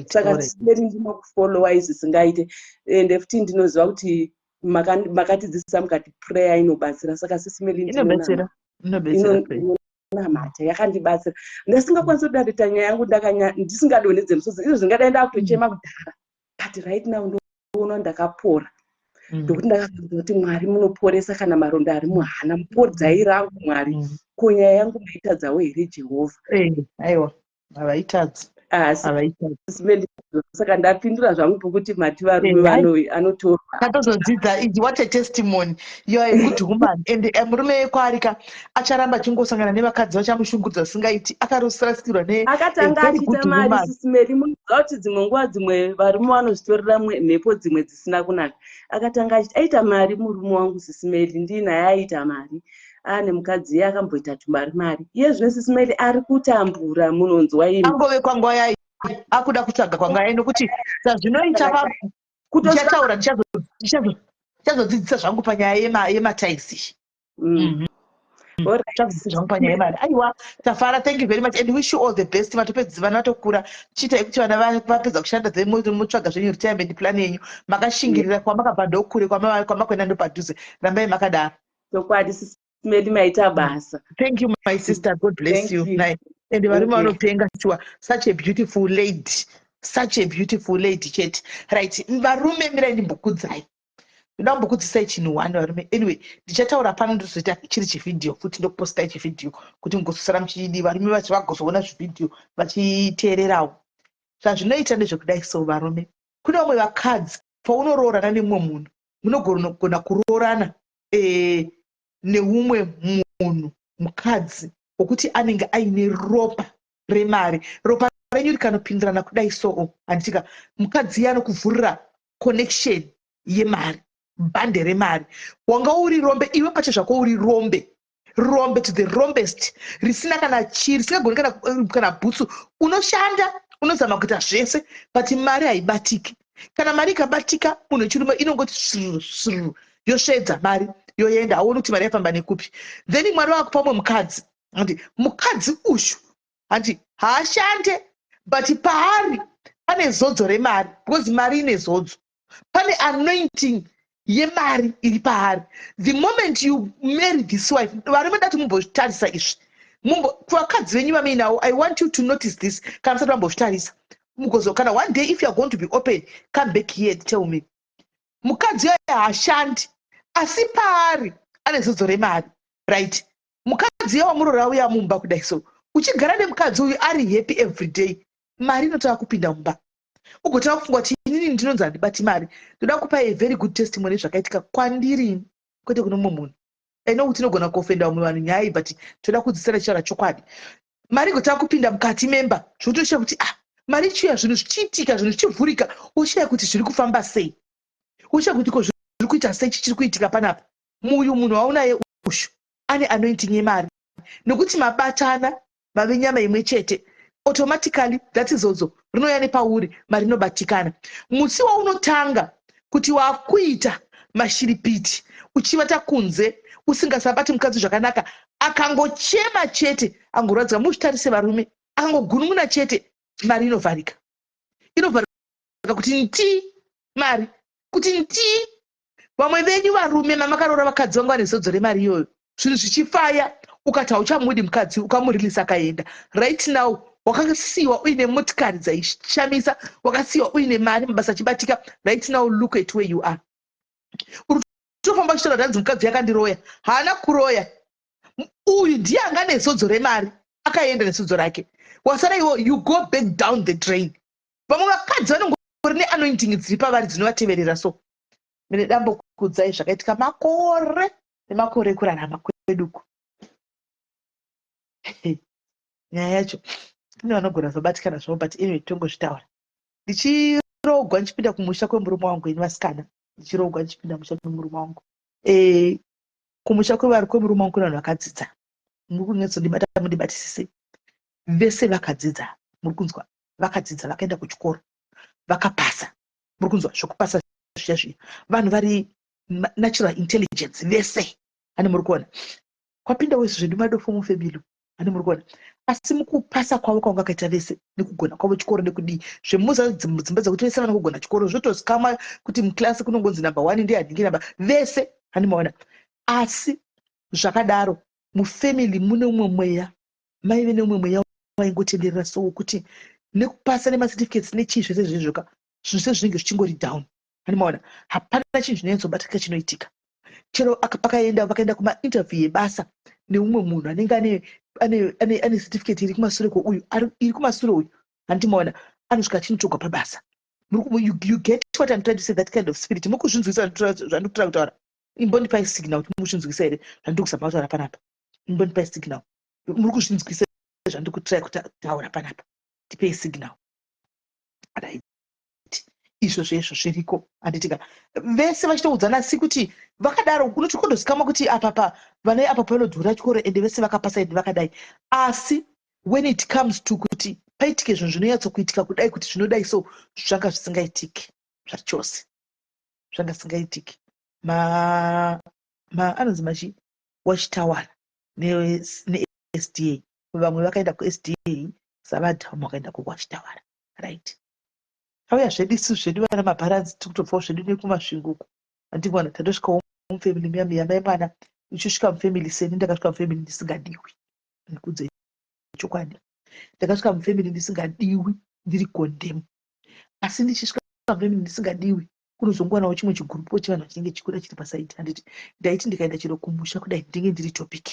Saka Sis Melly, ndinokufollowai zvisingaite. Ende futi ndinoziva kuti makatidzidzisa mukati prayer inobatsira. Saka Sis Melly, Inobetsera, inobetsera prayer. Ndinonamata, yakandibatsira. Ndasingakwanisi kudarita nyaya yangu ndisingadonhedze musodzi. Izvo zvingadai ndakutochema kudhara, but right now ndoona ndakapora, ndokuti ndakafunga kuti Mwari munoporesa kana maronda ari muhana, mupodzai rangu, Mwari. Ko nyaya yangu maitadzawo here, Jehovha? Aiwa, havaitadzi. Ah, Havaita. Saka ndapindura zvangu pokuti mati varume Eh, vanoi anotorwa. Tatozodzidza idzi. What a testimony! You are a good woman and murume kwaarika acharamba achingosangana nevakadzi vachamushungurudza zvisingaiti. Akarosirasikirwa ne a Akatanga very achiita good mari, woman. Sis Melly. Munoziva kuti dzimwe nguva dzimwe varume vanozvitorera mhepo dzimwe dzisina kunaka. Akatanga aita mari murume wangu, Sis Melly, ndinaye aita mari, ane mukadzi iye akamboita tumari mari. Iye zvino, Sis Melly, ari kutambura, munonzwa imi. Angove kwanguva yai akuda kutsvaga kwanga yai nokuti sazvinoita Kutosvika ndichataura, ndichazodzidzisa zvangu panyaya yemataisi. Alright. Ndichadzidzisa zvangu panyaya yemari. Aiwa, tafara. Thank you very much and wish you all the best. Vatopedza, vana vatokura, chiitai kuti vana vapedza kushanda, then motsvaga zvenyu retirement plan yenyu. Makashingirira, kwamakabva ndokure, kwamakuenda ndopadhuze. Rambai makadaro. Chokwadi, Sis Melly, maita basa. Thank you, my sister. God bless Thank you. you. Nai. And varume Thank you. vanopenga sure. Such a beautiful lady, such a beautiful lady chete. Right, varume, mirai ndimbokudzai. Ndoda kumbokudzisai chinhu one, varume. Anyway, ndichataura pano, ndozoita chiri chivhidhiyo futi, ndokupostai chivhidhiyo kuti mugozosara muchidi, varume vacho vagozoona zvivhidhiyo vachiteererawo. Zvazvinoita ndezvekudai. So varume, kune vamwe vakadzi, paunoroorana nemumwe munhu, munogona kuroorana neumwe munhu mukadzi wokuti anenge aine ropa remari. Ropa renyu rikanopindirana kudai soo, handitika, mukadzi iye anokuvhurira connection yemari, bhande remari. Wanga uri rombe iwe pache zvako, uri rombe, rombe to the rombest, risina kana chii, risingagoni kana bhutsu. Unoshanda, unozama kuita zvese, but mari haibatiki. Kana mari ikabatika, munhu wechirume inongoti sru sru, yosvedza mari, yoenda. Hauoni kuti mari yafamba nekupi. Then Mwari vakupa umwe mukadzi, handi mukadzi uyu, handi haashande, but paari pane zodzo remari, because mari ine zodzo, pane anointing yemari iri paari. The moment you marry this wife, varume, dati mumbozvitarisa izvi. Kuvakadzi venyu vamuinawo, I want you to notice this. Kana musati vambozvitarisa, mugozo kana one day, if you are going to be open, come back here and tell me. Mukadzi yayo haashandi, asi paari ane zodzo remari, right? Mukadzi yawamurora uya mumba kudai so, uchigara nemukadzi uyu ari happy every day, mari inotava kupinda mumba, ugotanga kufunga kuti inini ndinonzi handibati mari. Ndoda kupa a very good testimony zvakaitika kwandiri, kwete kune mumwe munhu. I know kuti inogona kuofenda vamwe vanhu nyaya iyi, but toda kudzidzisana chichara chokwadi. Mari igotanga kupinda mukati memba, zvotoshaya kuti, ah, mari ichiuya, zvinhu zvichiitika, zvinhu zvichivhurika, ushaya kuti zviri kufamba sei, ushaya kuti ko zviri kuita sei, chichiri kuitika panapa. Muyu munhu waunaye ushu ane anointing yemari, nekuti mabatana, mave nyama imwe chete. Automatically that zodzo rinouya nepauri, mari inobatikana. Musi waunotanga kuti wakuita mashiripiti, uchivata kunze, usingasabati mukadzi zvakanaka, akangochema chete, angorwadzika, muzvitarise varume, akangogunun'una chete, mari inovharika, inovharika kuti nti, mari kuti nti. Vamwe venyu varume mamakaroora vakadzi vanga vane zodzo remari iyoyo, zvinhu zvichifaya, ukati hauchamudi mukadzi, ukamurilisa, akaenda. Right now wakasiyiwa uine motikari dzaishamisa, wakasiyiwa uine mari, mabasa achibatika. Right now look at where you are. Uri kutofamba uchitaura kuti hanzi mukadzi yakandiroya. Haana kuroya. Uyu ndiye anga nezodzo remari, akaenda nezodzo rake. Wasara iwo, you go back down the drain. Vamwe vakadzi vanongori neanointing dziri pavari dzinovateverera. So mine dambokudzai zvakaitika makore nemakore ekurarama kweduku. Nyaya yacho kune vanogona kuzobatikana zvavo, but anyway, tongozvitaura. Ndichirogwa ndichipinda kumusha kwemurume wangu, ini vasikana, ndichirogwa ndichipinda musha memurume wangu, kumusha kwevari kwemurume wangu kune vanhu vakadzidza. Muri kunyatsondibata? Mundibatisise. Vese vakadzidza, muri kunzwa? Vakadzidza, vakaenda kuchikoro, vakapasa. Muri kunzwa zvokupasa zviya zviya? Vanhu vari natural intelligence vese, hani muri kuona? Kwapinda wese zvedu madofo mufamily, hani muri kuona? Asi mukupasa kwavo kwanga kaita vese, nekugona kwavo chikoro nekudii, zvemuza dzimba dzekuti vese vana kugona chikoro zvotozikamwa kuti muklasi kunongonzi number one ndiye number vese, hani maona? Asi zvakadaro, mufamily mune umwe mweya, maive neumwe mweya waingotenderera. So wekuti nekupasa nemacertificates nechii zvese zvezvoka, zvinhu zvese zvinenge zvichingori down, hani maona? Hapana chinhu chinonyatsobatika chinoitika. Chero pakaenda vakaenda kumainterview yebasa neumwe munhu anenge ane certificate iri kumasure kweuyu, iri kumasure uyu. Handimaona anosvika achinotsvogwa pabasa. You get what I'm trying to say, that kind of spirit. Muri kuzvinzwisa zvandiri kutaura? Imbondipai signal kuti muri kuzvinzwisa here zvandiri kuzama kutaura panapa. Imbondipai signal, muri kuzvinzwisa zvandiri kutry kutaura panapa? Tipei signal. Right, izvo zvezvo zviriko, handitika? Vese vachitoudzana, asi kuti vakadaro unoti kundozikamwa kuti apa vane apa panodhura chikoro, ende vese vakapasa, ende vakadai. Asi when it comes to kuti paitike zvinhu zvinonyatsokuitika kudai, kuti zvinodai, so zvanga zvisingaitiki zvachose, zvanga zvisingaitiki. Ma, ma anonzi machi Watchtower neSDA, vamwe vakaenda kuSDA savadha, vamwe vakaenda kuWatchtower, right? Tauya zvedu isu zvedu vana mabharanzi, tiri kutobvawo zvedu nekuMasvingo uku, handimwana. Tandosvikawo mufamily muya muya mai mwana. Uchisvika mufamily seni, ndakasvika mufamily ndisingadiwi. Ndikudzei chokwadi, ndakasvika mufamily ndisingadiwi, ndiri condemn. Asi ndichisvika mufamily ndisingadiwi, kunozongowanawo chimwe chigurupu chevanhu chinenge chikuda chiri paside, handiti? Ndaiti ndikaenda chero kumusha kudai, ndinge ndiri topic,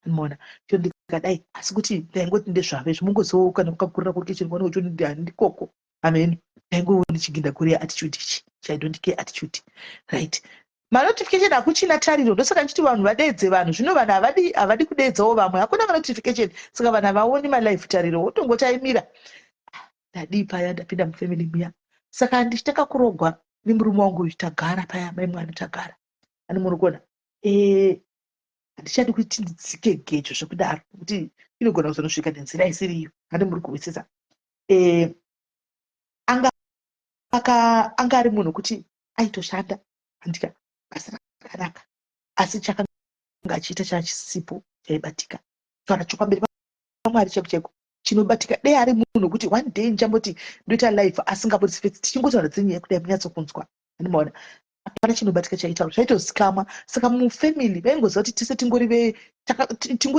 maona? Chero ndikadai, asi kuti ndaingoti ndezvavo izvi. Mungozivawo kana mukakurira kurukecheni, kuona kuti handikoko ameno. Ndaingoona ndichiginda kuri attitude ichi I don't care attitude, right? Manotification hakuchina, tariro. Ndosaka ndichiti vanhu vadeedze vanhu. Zvino vanhu havadi, havadi kudeedzawo vamwe. Hakuna manotification, saka vanhu havaoni malive. Tariro, wotongoti aimira ndadii paya. Ndapinda mufamily muya, saka ndichitanga kurogwa nemurume wangu uyu. Tagara paya, mai mwana, tagara ani, muri kuona? Handichadi kuti ndidzike gejo zvekudaro, nekuti inogona kuzonosvika nenzira isiriyo. Handi muri kuhwisisa? Anga ari munhu kuti aitoshanda, handika? Basa rakanaka, asi chakanga achiita chachisipo chaibatika. Kana chokwamberi paMwari chaiko chaiko chinobatika, dei ari munhu kuti one day ndichamboti ndoita live asingabudisi face, tichingotaura dzenyaya kudai, munyatsokunzwa, andimaona? Hapana chinobatika chaitaura, chaitozikamwa. Saka mufamily vaingoziva kuti tese tingori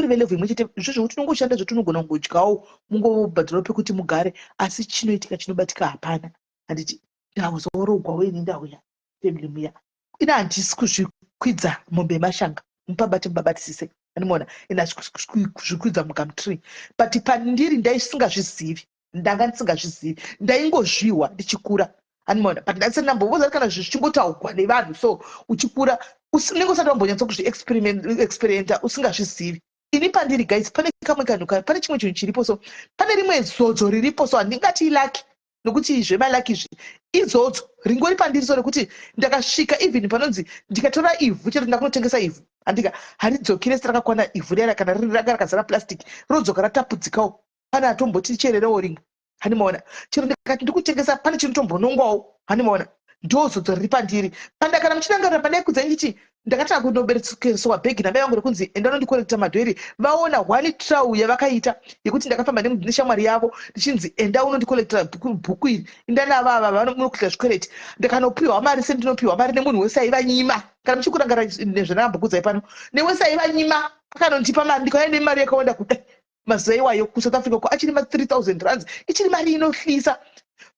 velevel imwe chete. Izvo zvokuti tinongoshanda zvetinogona kungodyawo, mungobhadharawo pekuti mugare, asi chinoitika chinobatika hapana, handiti? Ndazorogwawo ini, ndauya family muya. Ina handisi kuzvikwidza mombe yemashanga, mupabate mubabatisise, andimaona? Ina handisi kuzvikwidza mugumtree, but pandiri ndaisingazvizivi, ndanga ndisingazvizivi, ndaingozvihwa ndichikura, andimaona? But ndandisati ndambovoza kana zvichingotaugwa nevanhu. So uchikura unenge usati wambonyatsa kuzviexperimenta, usingazvizivi. Ini pandiri, guys, pane kamwe kanhu, pane chimwe chinhu chiripo. So pane rimwe zodzo riripo. So handingati ilucky, nokuti zvemalucky izvi, idzodzo ringori pandiri. So rekuti ndakasvika even panonzi ndikatora ivhu, chero ndakunotengesa ivhu, handika, haridzokere serakakwana ivhu riya. Kana riri ranga rakazara plastic, rodzoka ratapudzikawo. Pane atomboti chererewo rimwe, handimaona? Chero ndikati ndikutengesa, pane chinotombonongwawo, handimaona? Ndozodzo riri pandiri. Panda kana muchirangarira, pandaikudza ndichiti ndakatanga kunoberekeswa bhegi namai vangu rekunzi enda unondikorekta madhoiri, vaona one trau yavakaita yekuti ndakafamba neshamwari yavo, ndichinzi enda unondikorektera bhuku iri, inda navo ava vanokuita zvikwereti. Ndakanopiwa mari, sendinopiwa mari nemunhu wese aivanyima. Kana muchikurangarira nezvandakambokudzai pano, newese aivanyima akanondipa mari, ndikauya nemari yakawanda kudai mazuva iwayo kuSouth Africa ko, achiri ma3000 rands, ichiri mari inohlisa.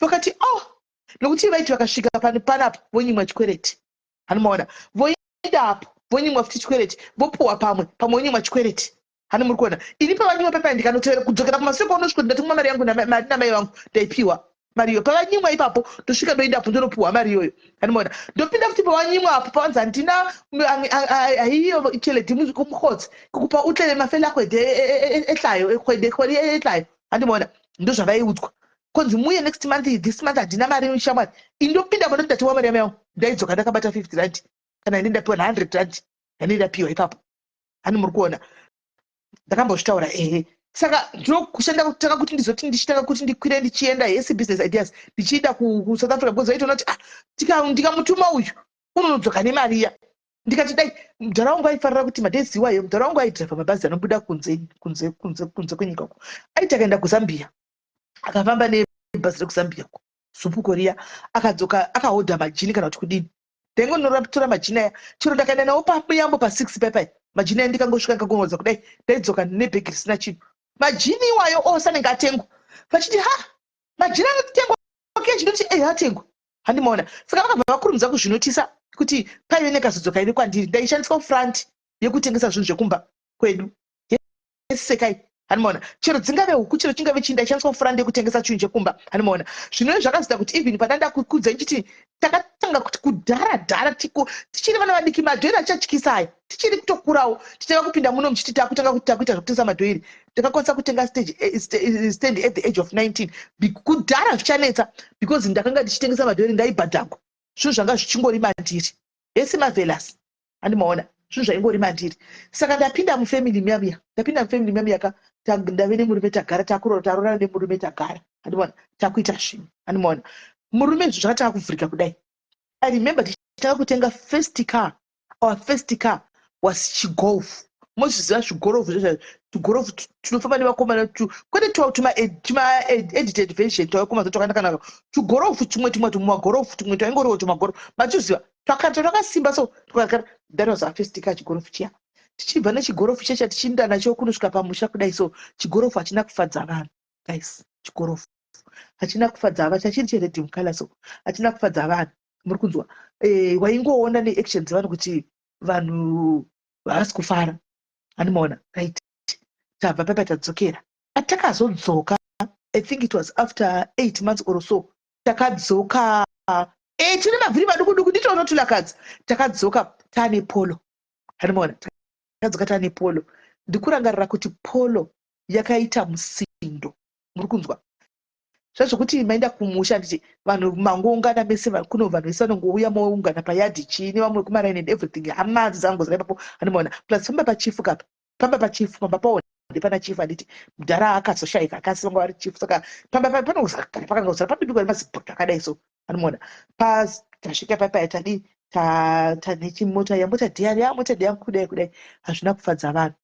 Vakati oh, nokuti vaiti vakasvika panapa vonyimwa chikwereti, hanimaona? Voenda apo vonyimwa futi chikwereti, vopuhwa pamwe pamwe, vonyimwa chikwereti, hani muri kuona? Ini pavanyimwa pepai, ndikanotevera kudzokera kumashure kwaunosvika kuti ndatumwa mari yangu, mari namai vangu, ndaipiwa mari iyoyo. Pavanyimwa ipapo, ndosvika ndoendapo, ndonopiwa mari iyoyo, handimaona? Ndopinda futi pavanyimwa apo, pavanzi handina haiyo cheledi mukotsi kukupa utlele mafela kgwedi ehlayo, kgwedi ehlayo, handimaona? Ndozvavaiudzwa konzi muye next month, this month handina mari shamwari. Ini ndopinda pano, ndatiwa mari yamai vangu, ndaidzoka ndakabata 50 rand, kana ini ndapiwa na100 rand yanei ndapiwa ipapo, hani muri kuona? Ndakambozvitaura, ehe. Saka ndinokushanda kutanga kuti ndizoti ndichitanga kuti ndikwire ndichienda hesi business ideas, ndichienda kuSouth Africa, because vaitoona kuti ah, ndikamutuma uyu unonodzoka nemari iya. Ndikati dai mudhara wangu aifarira kuti madays iwayo, mudhara wangu aidhiraivha mabhazi anobuda kunze kunze kunze kunze kwenyika uko. Aiti akaenda kuZambia, akafamba nebhazi rekuZambia uko, zupuko riya, akadzoka akahodha majini kana kuti kudini. Ndaingonotora majini aya, chero ndakaenda nawo pamuyambo pa6 paipai, majini aya ndikangosvika ndikagongodza kudai, ndaidzoka nebhegi risina chinhu. Majini iwayo ose anenge atengwa, vachiti ha, majini anotengwa kechi. Ndoti ehe, atengwa, handimaona? Saka vakabva vakurumidza kuzvinotisa kuti paive nekazodzo kaive kwandiri. Ndaishandiswa front yekutengesa zvinhu zvekumba kwedu. Yesekai. Handimaona, chero dzingave huku, chero chingave chii, ndaishandiswa furande yekutengesa chinhu chekumba. Handimaona, zvinove zvakazoita kuti even padanda kukudza ichiti takatanga kuti kudhara dhara tiko tichiri vana vadiki, madhoiri achatyisa aya, tichiri kutokurawo, tichitanga kupinda muno muchiti takutanga kuti takuita zvekutengesa madhoiri. Takakwanisa kutenga stage, stand at the age of 19. Kudhara zvichanetsa because ndakanga ndichitengesa madhoiri, ndaibhadhagwa. Zvinhu zvanga zvichingori mandiri ese mavelas. Handimaona, zvinhu zvaingori mandiri. Saka ndapinda mufamily miya miya, ndapinda mufamily miya miya ka, ndave nemurume, tagara, takurora, tarorana nemurume, tagara. Handimaona, takuita zvinhu. Handimaona, murume zvinhu zvakatanga kuvhurika kudai. I remember tichitanga kutenga first car. Our first car was chigolf. Mozviziva zvigorofu zvezva, tugorofu tunofamba nevakomana, kwete tuma edited version twavakomana twakanaka, tugorofu tumwe, tumwe tumagorofu tumwe twaingoriwo tumagorofu, machiziva, twakata twakasimba. So that was our first car, chigorofu chiya. Tichibva nechigorofu checha, tichiinda nacho kunosvika pamusha kudai. So chigorofu hachina kufadza vanhu, guys. Chigorofu hachina kufadza vanhu, chachiri chered mucolour. So hachina kufadza vanhu, muri kunzwa? Waingoona neaction dzevanhu kuti vanhu havasi kufara. Handimaona, right, tabva paipa, tadzokera. Atakazodzoka, I think it was after 8 months or so, takadzoka tine mavhiri maduku duku, nditoona tulakadzi. Takadzoka taane Polo. Handimaona, takadzoka taane Polo. Ndikurangarira kuti Polo yakaita musindo, muri kunzwa? Zvazvokuti maenda kumusha, nditi vanhu mangoungana mese kuno, vanhu vese vanongouya, moungana payadhi, chii, nevamwe kumaraini and everything, hama dzangozara ipapo. Handimaona, plus pamba pachifu kapa, pamba pachifu, pamba pawo ndepana chifu. Handiti mudhara akazoshayika, akasi vanga vari chifu, saka pamba panozara, pakangozara padudikwa nemazibhoto akadai. So handimaona, tasvika papaya, tadii, tanechimota yamota dhiyani, yamota dhiyangu kudai kudai. Hazvina kufadza vanhu.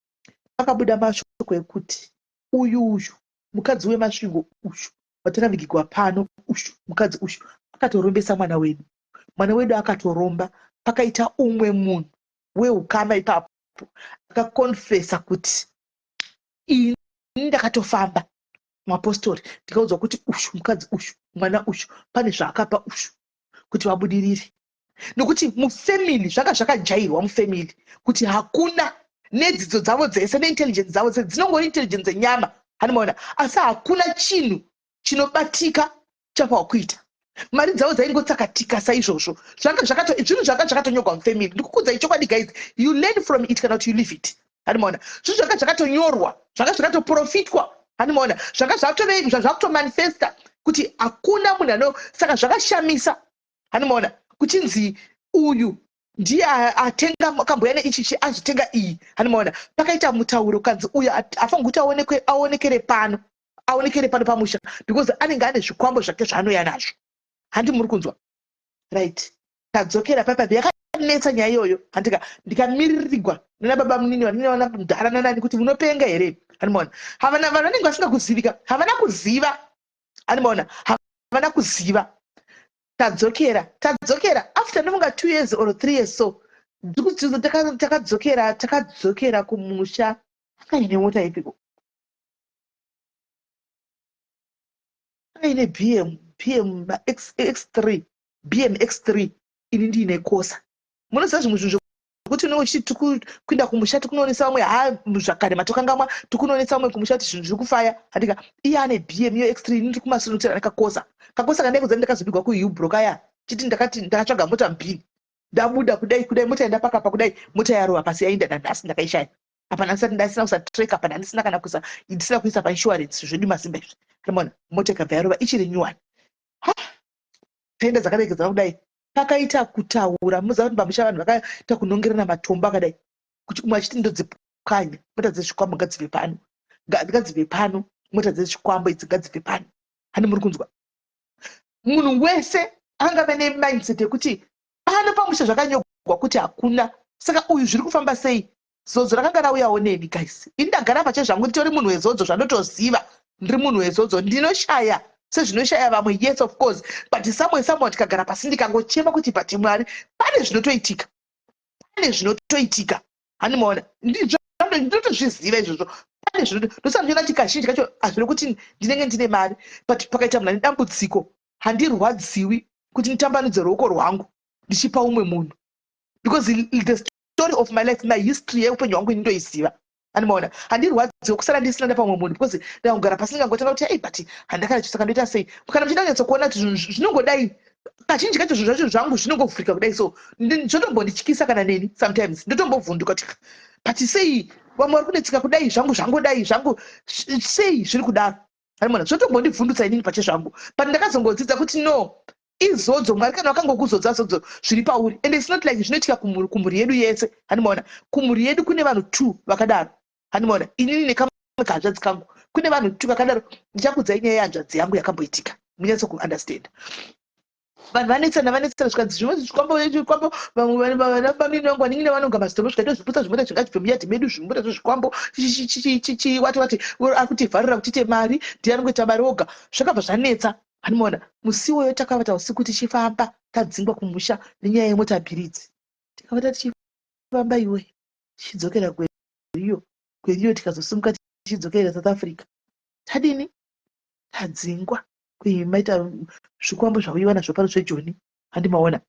Pakabuda mashoko ekuti uyu uyu mukadzi weMasvingo uyu watakavigirwa pano, uyu mukadzi uyu akatorombesa mwana wedu, mwana wedu akatoromba. Pakaita umwe munhu weukama ipapo akakonfesa kuti ini ndakatofamba mapostori, ndikaudzwa kuti uyu mukadzi uyu, mwana uyu, pane zvaakapa uyu kuti vabudirire, nokuti mufamily zvanga zvakajairwa mufamily kuti hakuna nedzidzo dzavo dzese neintelligence dzavo dzese, dzinongori intelligence dzenyama. Hanimaona, asi hakuna chinhu chinobatika chapawa kuita. Mari dzavo dzaingotsakatika saizvozvo. Zvanga zvakato zvinhu zvanga zvakatonyorwa mufamily. Ndikukudzai chokwadi, guys, you learn from it kana kuti you leave it. Hanimaona, zvinhu zvanga zvakatonyorwa, zvanga zvakatoprofitwa. Hanimaona, zvanga zvakutomanifesta kuti hakuna munhu ano. Saka zvakashamisa. Hanimaona, kuchinzi uyu ndiye atenga kamboya neichichi, azotenga iyi. Hanimaona, pakaita mutauro, kanzi uyu afanira kuti aonekwe, aonekere pano, aonekere pano pamusha, because anenge ane zvikwambo zvake zvaanoya nazvo. Handi muri kunzwa? Right, tadzokera paipapo. Yakanetsa nyaya iyoyo. Handika ndikamiriririgwa nana baba munini, vanini, vana mudhara nanani, kuti munopenga here? Handimaona, havana, vanhu vanenge vasingakuzivika, havana kuziva. Handimaona, havana kuziva. Tadzokera, tadzokera after ndofunga 2 years or 3 years. So takadzokera, takadzokera kumusha. Akaine mota ipiko? Aine BM, BM X3, BM X3. Ini ndiine Corsa. Munoziva zvimwe zvinhu zvekuti unenge uchiti tikuenda kumusha, tikunoonesa vamwe, ha, zvakare matokangamwa, tikunoonesa vamwe kumusha kuti zvinhu zviri kufaya. Handika iye ane BM iyo X3, ini ndiri kumasure nekaCorsa. KaCorsa kandaikuziva, ndakazobigwa kuUbro kaya, chiti ndakati ndakatsvaga mota mbini, ndabuda kudai kudai, mota yandapakapa kudai, mota yarova pasi, yainda. Nanhasi ndakaishaya. Apa ndandisati ndasina kuisa track, apa ndandisina kana kuisa, ndisina kuisa painsurance. Zvedu masimba izvi. Rimona mota ikabva yarova, ichiri nyuwani. Ha, taenda dzakaregedzana kudai. Pakaita kutaura, munoziva kuti pamusha vanhu vakaita kunongerana matombo akadai, kuti umwe achiti ndodzipwanya mota dzezvikwambo, ngadzibve pano, ngadzibve pano, mota dzezvikwambo idzi ngadzibve pano. Hani muri kunzwa? Munhu wese angave nemindset yekuti pano pamusha zvakanyorwa kuti hakuna, saka uyu zviri kufamba sei? Zodzo rakanga rauyawo neni, guys. Ini ndagara pache zvangu, nditori munhu wezodzo, zvandotoziva ndiri munhu wezodzo. Ndinoshaya sezvinoshaya vamwe, yes, of course, but somewhere, somewhere tikagara pasi, ndikangochema kuti but Mwari, pane zvinotoitika, pane zvinotoitika. Handimaona, ndinotozviziva izvozvo. Pane zvinoto ndosaka ndichiona kuti kazhinji kacho hazvino kuti ndinenge ndine mari, but pakaita munhu ane dambudziko, handirwadziwi kuti nditambanudze ruoko rwangu ndichipa umwe munhu, because the story of my life, my history yeupenyu hwangu, ini ndoiziva. Andimaona, handirwadziwe kusara ndisina ndapamwe munhu, because ndangogara pasi, ndingangotanga kuti, "Ei, but handakana saka ndoita sei?" Kana muchida kunyatsokuona kuti zvinhu zvinongodai, kazhinji kacho zvinhu zvacho zvangu zvinongovhurika kudai, so zvotombondityisa. Kana neni sometimes ndotombovhunduka kuti, but sei vamwe vari kunetseka kudai, zvangu zvangodai, zvangu sei zviri kudaro? Andimaona, zvotombondivhundutsa inini pache zvangu. But ndakazongodzidza kuti no, izodzo Mwari kana vakangokuzodza, zodzo zviri pauri. And it's not like zvinoitika kumhuri yedu yese. Handimaona, kumhuri yedu kune vanhu two vakadaro. Handimaona, inini nekamwe kahanzvadzi kangu, kune vanhu two vakadaro. Ndichakudzai nyaya yehanzvadzi yangu yakamboitika, munyatso kuunderstand. Vanhu vanetsana, vanetsana, zvikanzi zvimwe zvikwambo, zvikwambo. Vamwe vana bamini vangu, vanin'ina vanonga mazitombo, zvikaita zviputsa zvimota zvingachibve muyadhi medu, zvimota zvezvikwambo. Wati wati ari kutivharira kuti tiite mari, ndiye anongoita mari oga. Zvakabva zvanetsa. Handimaona, musi iwoyo takavata usiku tichifamba, tadzingwa kumusha nenyaya yemota bhiridzi. Tikavata tichifamba iwe, tichidzokera Gweriyo. Gweriyo tikazosimuka tichidzokera South Africa. Tadini? Tadzingwa kumaita zvikwambo zvauyiwa nazvo pano zvejoni. Handimaona,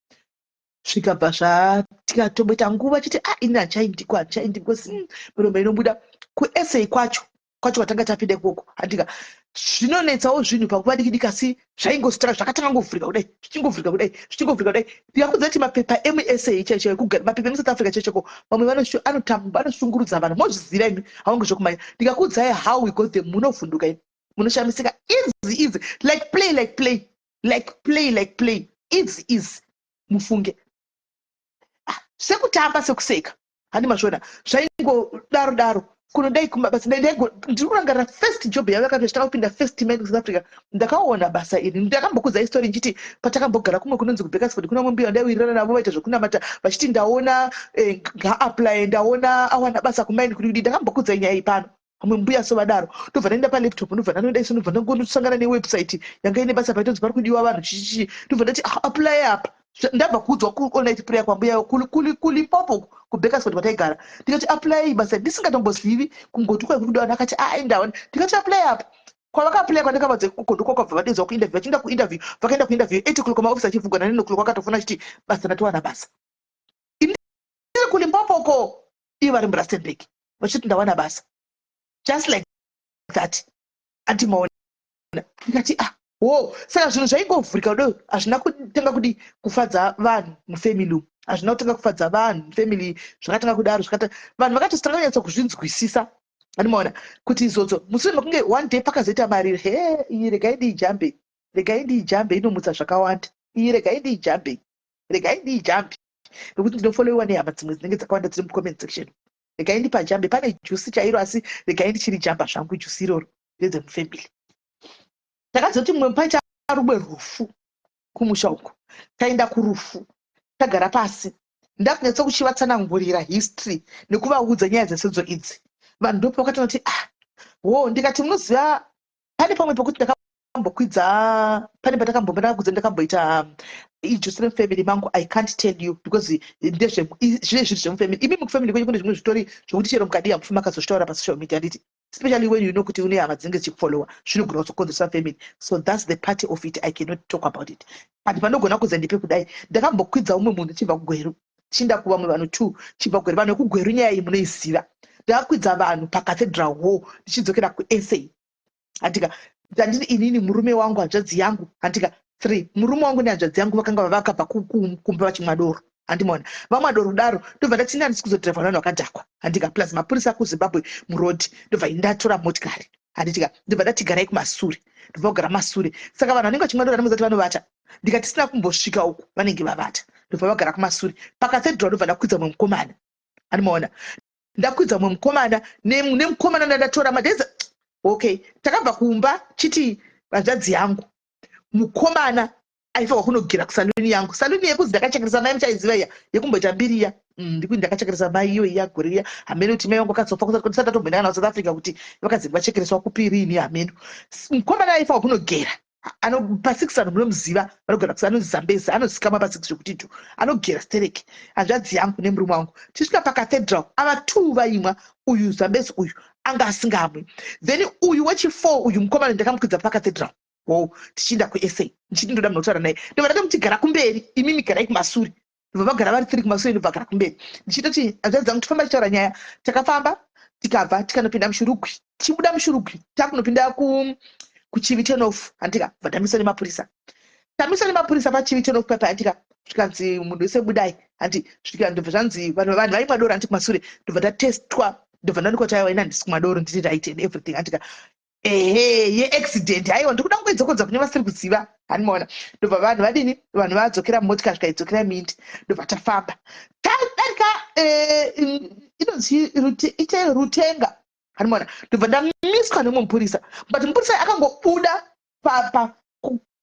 zvikabva zvatikatomboita nguva chiti, a, ini handichaindikwa, handichaindi, because miromo inobuda kuSA kwacho kwacho kwatanga tapinda ikoko. Handika, zvinonetsawo zvinhu panguva diki diki, asi zvaingositaka, zvakatanga ngovhurika kudai, zvichingovhurika kudai, zvichingovhurika kudai. Ndikakudza kuti mapepa emuSA chaicho ekugara, mapepa emuSouth Africa chaichoko, vamwe anotamba, anoshungurudza vanhu, mozviziva imi, haunge zvokumanya. Ndikakuudzai how we got them, munovhunduka imi, munoshamisika. Easy, easy, like play, like play, like play, like play, easy, easy. Mufunge, ah, sekutamba, sekuseka. Handi mazviona, zvaingodaro daro kunodai kumabasa. Ndiri kurangarira first job yavo yakatanga kupinda, first time kuSouth Africa, ndakaona basa iri. Ndakambokudza history nchiti patakambogara kumwe kunonzi kuBakersford, kuna mumbiya ndaiwirirana navo, vaita zvekunamata, vachiti ndaona ngaapply, ndaona awana basa kumaini kuri kudi. Ndakambokudza nyaya iyi pano. Vamwe mbuya so vadaro, ndobva ndaenda palaptop, ndobva ndanodai so, ndobva ndangosangana newebsite yanga ine basa, paitonzi pari kudiwa vanhu, chichichi. Ndobva ndati, "Ah, apply apa." Ndabva kuudzwa kuall-night prayer kwambuya kuLimpopo, kuBakersford kwataigara. Ndikati, "Apply basa." Ndisingatombozivi kungoti kwai kuri kudiwa vanhu. Akati, "Ah, ndaona." Ndikati, "Apply apa." Kwavakaapplya, kwandakavadza ikoko, ndokwakabva vadaidzwa kuinterview. Vachienda kuinterview, vakaenda kuinterview 8 o'clock, maofisi achivhugwa na9 o'clock. Vakatofona achiti, "Basa, ndatowana basa." Ini ndiri kuLimpopo ko, ivo vari muRustenburg, vachiti, "Ndawana basa," just like that. Andimaona, ndikati, "Ah, wo." Saka zvinhu zvaingovhurika kudo. Hazvina kutanga kudi kufadza vanhu mufamily umu, hazvina kutanga kufadza vanhu mufamily. Zvakatanga kudaro, zvikata vanhu vakatozotanga kunyatsa kuzvinzwisisa. Andimaona kuti izvozvo mushure mekunge one day pakazoita mari. He, iyi regai ndiijambe, regai ndiijambe, inomutsa zvakawanda iyi. Regai ndiijambe, regai ndiijambe, nekuti ndinofollowiwa nehama dzimwe dzinenge dzakawanda dziri mucomment section. Regai ndipajambe, pane juice chairo, asi regai ndichiri jamba zvangu. Juice iroro ndedzemufamily. Takazoti mumwe paita rumwe rufu kumusha uko, taenda kurufu, tagara pasi, ndakunyatsa kuchivatsanangurira history nekuvaudza nyaya dzesedzo idzi. Vanhu ndopa vakatanga kuti, "Ah, wo." Ndikati, "Munoziva, pane pamwe pekuti ndakambokwidza, pane patakambomba, ndakakudza, ndakamboita ijuice remufamily mangu. I can't tell you because ndezve zvine zviri zvemufamily. Imi mukufamily kwenyu kune zvimwe zvitori zvokuti chero mukadiya mufi makazozvitaura pasocial media, handiti? Especially when you know kuti une hama dzinenge dzichikufollowa, zvinogona kuzokonzeresa family. So that's the part of it I cannot talk about it. But panogona kuza ndipe kudai, ndakambokwidza umwe munhu chibva kuGweru, chinda kuvamwe vanhu two chibva kuGweru. Vanhu vekuGweru, nyaya iyi munoiziva. Ndakakwidza vanhu paCathedral Hall ndichidzokera kuSA, handika? Ndandiri inini, murume wangu, hanzvadzi yangu, handika? Three, murume wangu nehanzvadzi yangu vakanga vakabva kumba vachimwa doro. Handimaona, vamwa doro kudaro, ndobva ndati, "Handisi kuzodhiraivha vanhu vakadhakwa, handika? Plus mapurisa kuZimbabwe murodhi." Ndobva ndatora motikari, handitika? Ndobva ndati, "Garai kumasure." Ndobva kugara masure. Saka vanhu vanenge vachimwa doro anomuza kuti vanovata. Ndikati, "Tisina kumbosvika uku, vanenge vavata." Ndobva vagara kumasure pacathedral. Ndobva ndakwidza mumwe mukomana. Handimaona, ndakwidza mumwe mukomana nemukomana ndandatora madheza. Okay, takabva kumba chiti hanzvadzi yangu, mukomana aifanwa kunogera kusaluni yangu, saluni yekuzi ndakachekeresa mai, muchaiziva iya yekumboita mbiri iya. Ndikuti ndakachekeresa mai iyo iya gore riya, hameno kuti mai vangu vakazofa kusati ndatomboenda kana kuSouth Africa, kuti vakazi vachekereswa kupirini, hameno. Mukomana aifanwa kunogera pasix, vanhu munomuziva, vanogara anonzi Zambezi, anozikamwa pasix zvekuti tu anogera stereki. Hanzvadzi yangu nemurume wangu tisvika pacathedral, ava two vaimwa. Uyu Zambezi uyu anga asingamwi. Then uyu wechi4, uyu mukomana, ndakamukwidza pacathedral wo, tichienda kuSA, ndichiti ndoda munhu kutaura naye. Ndobva ndatomuti, "Gara kumberi, imimi garai kumasure." Ndobva vagara vari three kumasure, ndobva gara kumberi. Ndichitoti, "Hanzvadzi dzangu, tifamba tichitaura nyaya." Takafamba. Tikabva tikanopinda muShurugwi. Tichibuda muShurugwi takunopinda kuChivi turn-off, handika? Bva tamiswa nemapurisa. Tamiswa nemapurisa paChivi turn-off papa, handika? Zvikanzi, "Munhu wese budai," handi? Svika, ndobva zvanzi vanhu vaimwa doro, handi? Kumasure. Ndobva ndatestwa, ndobva ndanikwa kuti aiwa, ina handisi kumwa doro, ndiri right and everything, handika? Ehe, yeaccident. Haiwa, ndikuda kungoidzokodza kune vasiri kuziva, hanimaona? Ndobva vanhu vadini, vanhu vadzokera mumotikari, zvikaidzokera mindi. Ndobva tafamba, tadarika inonzi ite Rutenga, hanimaona? Ndobva ndamiswa nemumwe mupurisa, but mupurisa akangobuda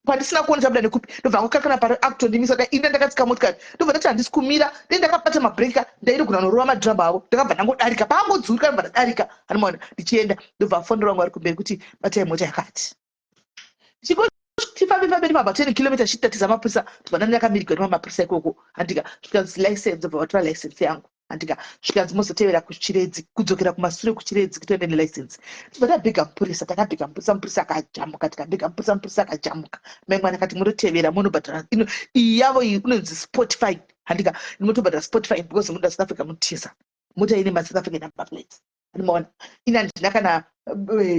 pandisina kuona chabuda nekupi. Ndobva angokakana pari akutondimisa dai ina ndakatsika motikari. Ndobva ndati handisi kumira, dai ndakabata mabhureki ndairigona norova madhirabha avo. Ndakabva ndangodarika, paangodzurika ndobva ndadarika, hanimaona? Ndichienda, ndobva afonera vangu vari kumberi kuti batai mota yakati. Tifambe fambe nemaba 10 kilometer chitatidza mapurisa. Ndobva ndandakamirigwa nemamapurisa ikoko, handika? Zvikanzi license. Ndobva vatora license yangu, handika? Zvikanzi mozotevera kuChiredzi, kudzokera kumasure kuChiredzi kutoenda nelicense. Tibva tabhiga mupurisa. Takabhiga mupurisa, mupurisa akajamuka. Tikabhiga mupurisa, mupurisa akajamuka. Mai mwana akati munotevera, munobhadhara ino iyi yavo iyi unonzi spot fine, handika? Munotobhadhara spot fine because munoda South Africa, mutiza mota ine maSouth African number plates, andimaona? Ini handina kana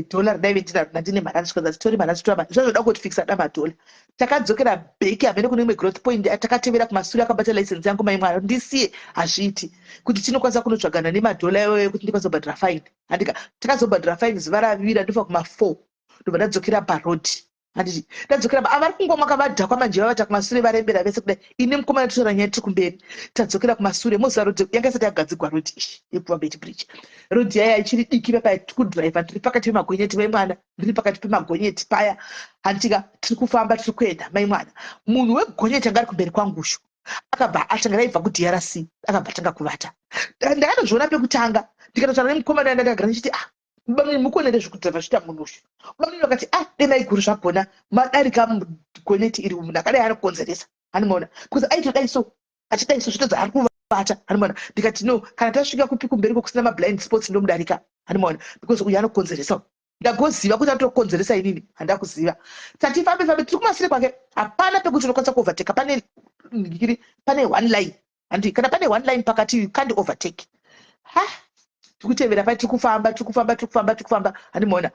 dhola randaive ndinaro, ndandine marandi. Zvikanzi titori marandi, tora zvazvoda kutifikisa da madhola. Takadzokera back hamene kune imwe growth point. Takatevera kumasure akabata license yangu. Mai mwana, ndisiye, hazviiti kuti tinokwanisa kunotsvagana nemadhola iwayo kuti ndikwanisa kubhadhara fine, handika? Takazobhadhara fine zuva ravira, ndofa kuma4. Ndobva ndadzokera parodi, handiti? Ndadzokera, ava vari kungomwa, kavadhakwa manje, vavata kumasure, varembera vese kudai. Ini mukomana totora nyaya tiri kumberi. Tadzokera kumasure, moziva rodhi yanga isati yagadzigwa, rodhi iyi yekuva Beitbridge. Rodhi yaya ichiri diki papa. Tikudhiraivha, ndiri pakati pemagonyeti, mai mwana, ndiri pakati pemagonyeti paya, handitika? Tiri kufamba, tiri kuenda, mai mwana. Munhu wegonyeti anga ari kumberi kwangusho akabva atanga, raibva kuDRC, akabva atanga kuvata. Ndakatozviona pekutanga, ndikatotaura nemukomana ndakagara ndichiti, "Ah, bamini, mukonere zvekudhiraivha zviita munhu uyu." Bamini vakati, "Ah, demai guru zvagona madarika gonyeti iri, munhu akadai anokonzeresa," hanimaona? Because aitodai so, achidai so, zvitodza ari kuvata, hanimaona? Ndikati, "No, kana tasvika kupi kumberi kwokusina mablind spots ndomudarika," hanimaona? Because uyu anokonzeresa, ndagoziva kuti anotokonzeresa, inini handa kuziva. Tatifambe fambe, tiri kumasure kwake, hapana pekuti unokwanisa kuovertake. Pane ngiri, pane one line, handi? Kana pane one line pakati, you can't overtake. Ha, tikutevera pai, tiri kufamba, tiri kufamba, tiri kufamba, tiri kufamba, handimaona?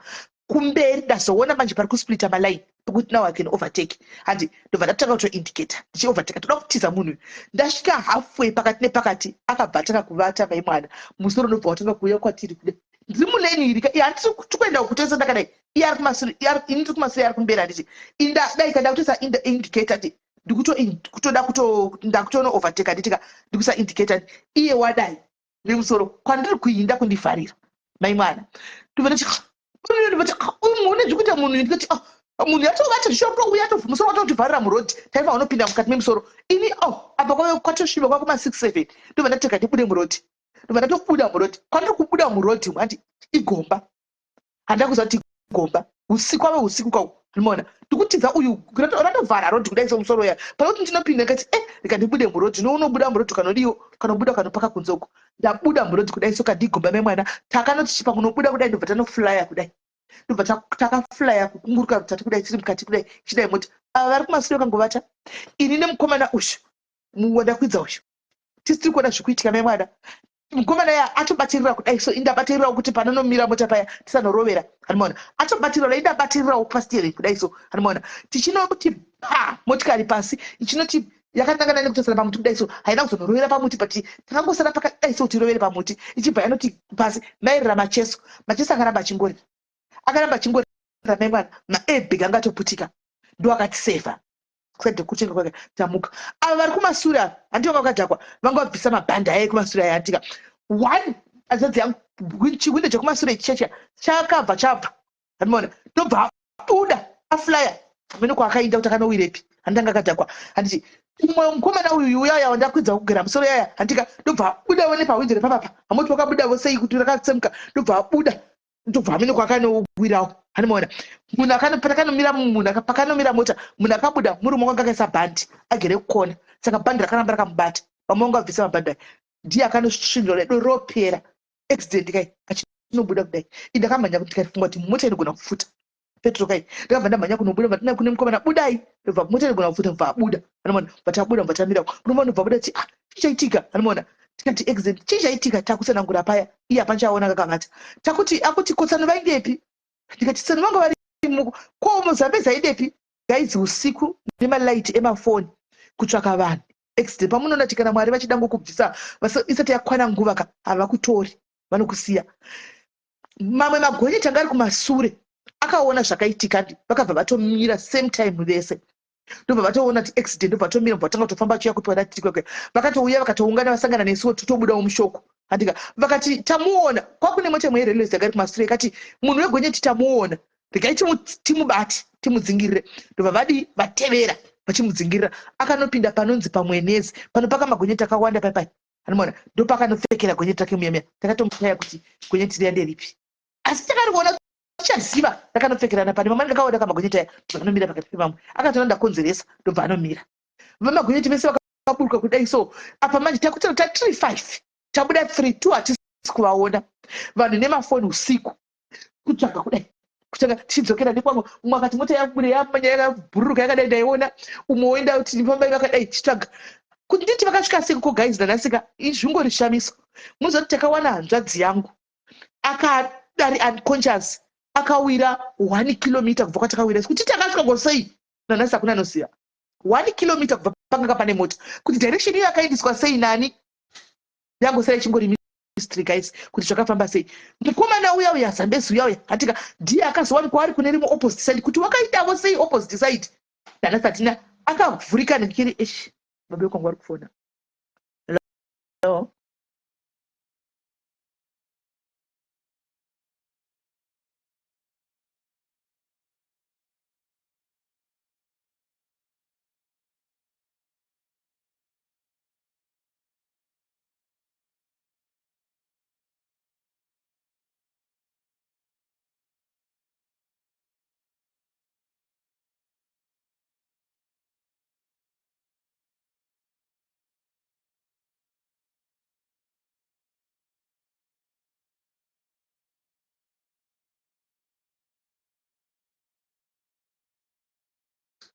Kumberi ndazoona manje pari kusplita maline pekuti now I can overtake, handi? Ndobva ndatanga kutoindicata ndichiovertake, toda kutiza munhu uyu. Ndasvika halfway, pakati nepakati, akabva atanga kuvata, mai mwana. Musoro unobva watanga kuuya kwatiri kude. Ndiri mulane iri, handisi tikuenda kutesa ndakadai, iye ari kumasure, ini ndiri kumasure, ari kumberi, handiti? Dai kada kutoisa indicator ti ndikutoda ndakutono overtake, handitika? Ndikuisa indicator, iye wadai nemusoro kwandiri kuinda kundivharira, mai mwana. Ndobva ndati une zvekuita munhu. Ndikati, "Ah, munhu yatovata zvichotouya musoro watokutivharira murodhi, taifa unopinda mukati memusoro." Ini, oh, apa kwatosviba kwakuma 6 7. Ndobva ndateka ndibude murodhi. Ndobva ndatobuda murodhi. Kwandiri kubuda murodhi, handi igomba, handida kuziva kuti igomba. Usiku, ave usiku kau, ndinoona ndikutiza uyu, ratovhara rodhi kudai somusoro uya. Pane kuti ndinopinda, ndikati e rika ndibude murodhi. Nounobuda murodhi kanodiwo, kanobuda kanopaka kunze uko. Ndabuda murodhi kudai so, kandigomba memwana. Takanoti chipa kunobuda kudai, ndobva tanoflya kudai, ndobva takaflya kukunguruka rutatu kudai, tiri mukati kudai, chidai moti ava vari kumasure kangovata. Ini nemukomana uyu wandakwidza uyu tisi tiri kuona zvikuitika, mai mwana. Mukomana ya atobatirira kudai so, indabatirirawo kuti panonomira mota paya tisanorovera, hanimaona? Atobatirira, indabatirirawo pasteering kudai so, hanimaona? Tichinoti pa motikari pasi, ichinoti yakanangana nekutosara pamuti kudai so. Haina kuzonorovera pamuti, but takangosara pakadai so kuti irovere pamuti. Ichibva yanoti pasi, mairira macheso. Macheso akaramba achingorira, akaramba achingorira, mai mwana. Maairbag anga atoputika, ndo akatisevha kusade kutenga kwake. Tamuka, ava vari kumasure ava, handi vanga vakadhakwa, vanga vabvisa mabhandi aya ekumasure aya, handika? One hanzvadzi yangu, chihwindo chekumasure ichi chakabva chabva, handimaona? Ndobva abuda, aflya hamene kwaakainda kuti akanowirepi, handanga akadhakwa, handiti? Umwe mukomana uyu uyaya wandakwidza kugera musoro yaya, handika? Ndobva abudawo nepahwindo repapapa. Hamoti wakabudawo sei kuti rakatsemuka? Ndobva abuda, ndobva hamene kwakanowirawo, handimaona? Munhu pakanomira, munhu pakanomira mota, munhu akabuda murume wanga akaisa bhandi agere kukona, saka bhandi rakaramba rakamubata. Vamwe vanga vabvisa mabhandi aya, ndiye akanosvinura redo ropera accident kai. Achinobuda kudai, indakamhanya kuti ndikafunga kuti mota inogona kupfuta petro kai. Ndakabva ndamhanya kunobuda, vatina kune mukomana, "Budai," ndobva mota inogona kupfuta. Bva abuda, anomaona? Bva tabuda, bva tamira. Murume anobva abuda ti, "Ah, chichaitika," anomaona? Tikati accident, chii chaitika? Takutsanangura paya, iye hapana chaona kakavata. Takuti akuti kotsano vaindepi? Ndikati tsano vanga vari ko muzambe zaidepi? Guys, usiku nemalight emafoni kutsvaka vanhu accident. Pamunoona kuti kana Mwari vachida ngokubvisa isati yakwana nguva ka, havakutori, vanokusiya. Mamwe magonyeti anga ari kumasure akaona zvakaitika, vakabva vatomira same time vese, ndobva vatoona kuti accident, ndobva vatomira, ndobva vatanga kutofamba vachiuya kuti wana tiri kwekwe. Vakatouya vakatoungana, vasangana nesuwo, totobudawo mushoko handika. Vakati tamuona kwakune mota imwe yerelays yanga iri kumasure, ikati munhu wegonyeti tamuona, regai timubate timudzingirire. Ndobva vadii, vatevera vachimudzingirira, akanopinda panonzi pamwenezi panopaka magonyeti akawanda paipai, anomaona, ndopakanopfekera gonyeti rake muya muya. Takatomutaya kuti gonyeti riya nderipi, asi takariona tichaziva rakanopfekerana pane mamwe. Ndakaona kamagonyeti aya anomira pakati pemamwe, akatoona ndakonzeresa, ndobva anomira. Vamagonyeti vese vakaburuka kudai so. Apa manje takuti tatiri five, tabuda three, two hatisi kuvaona. Vanhu nemafoni usiku kutsvaga kudai, kutanga tichidzokera nekwamwe. Umwe akati mota yabuda yamanya yakabhururuka yakadai, ndaiona umwe woenda kuti fambai vakadai tichitsvaga kuti nditi vakasvika seko. Guys, nanasika zvingori shamiso. Munoziva kuti takawana hanzvadzi yangu akadari unconscious, akawira 1 kilometer kubva kwatakawira. Kuti takasvika ngosei, nanhasi hakuna anoziva. 1 kilometer kubva pakanga pane mota, kuti direction iyo yakaendeswa sei nani, yangosara ichingori mystery, guys, kuti zvakafamba sei. Mukomana uya uya, Zambezi uya uya, hatika ndiye akazowanikwa ari kune rimwe opposite side. Kuti wakaitavo sei opposite side, nanhasi hatina. Akavhurika nekiri. Esh, babe kwangu vari kufona. Hello?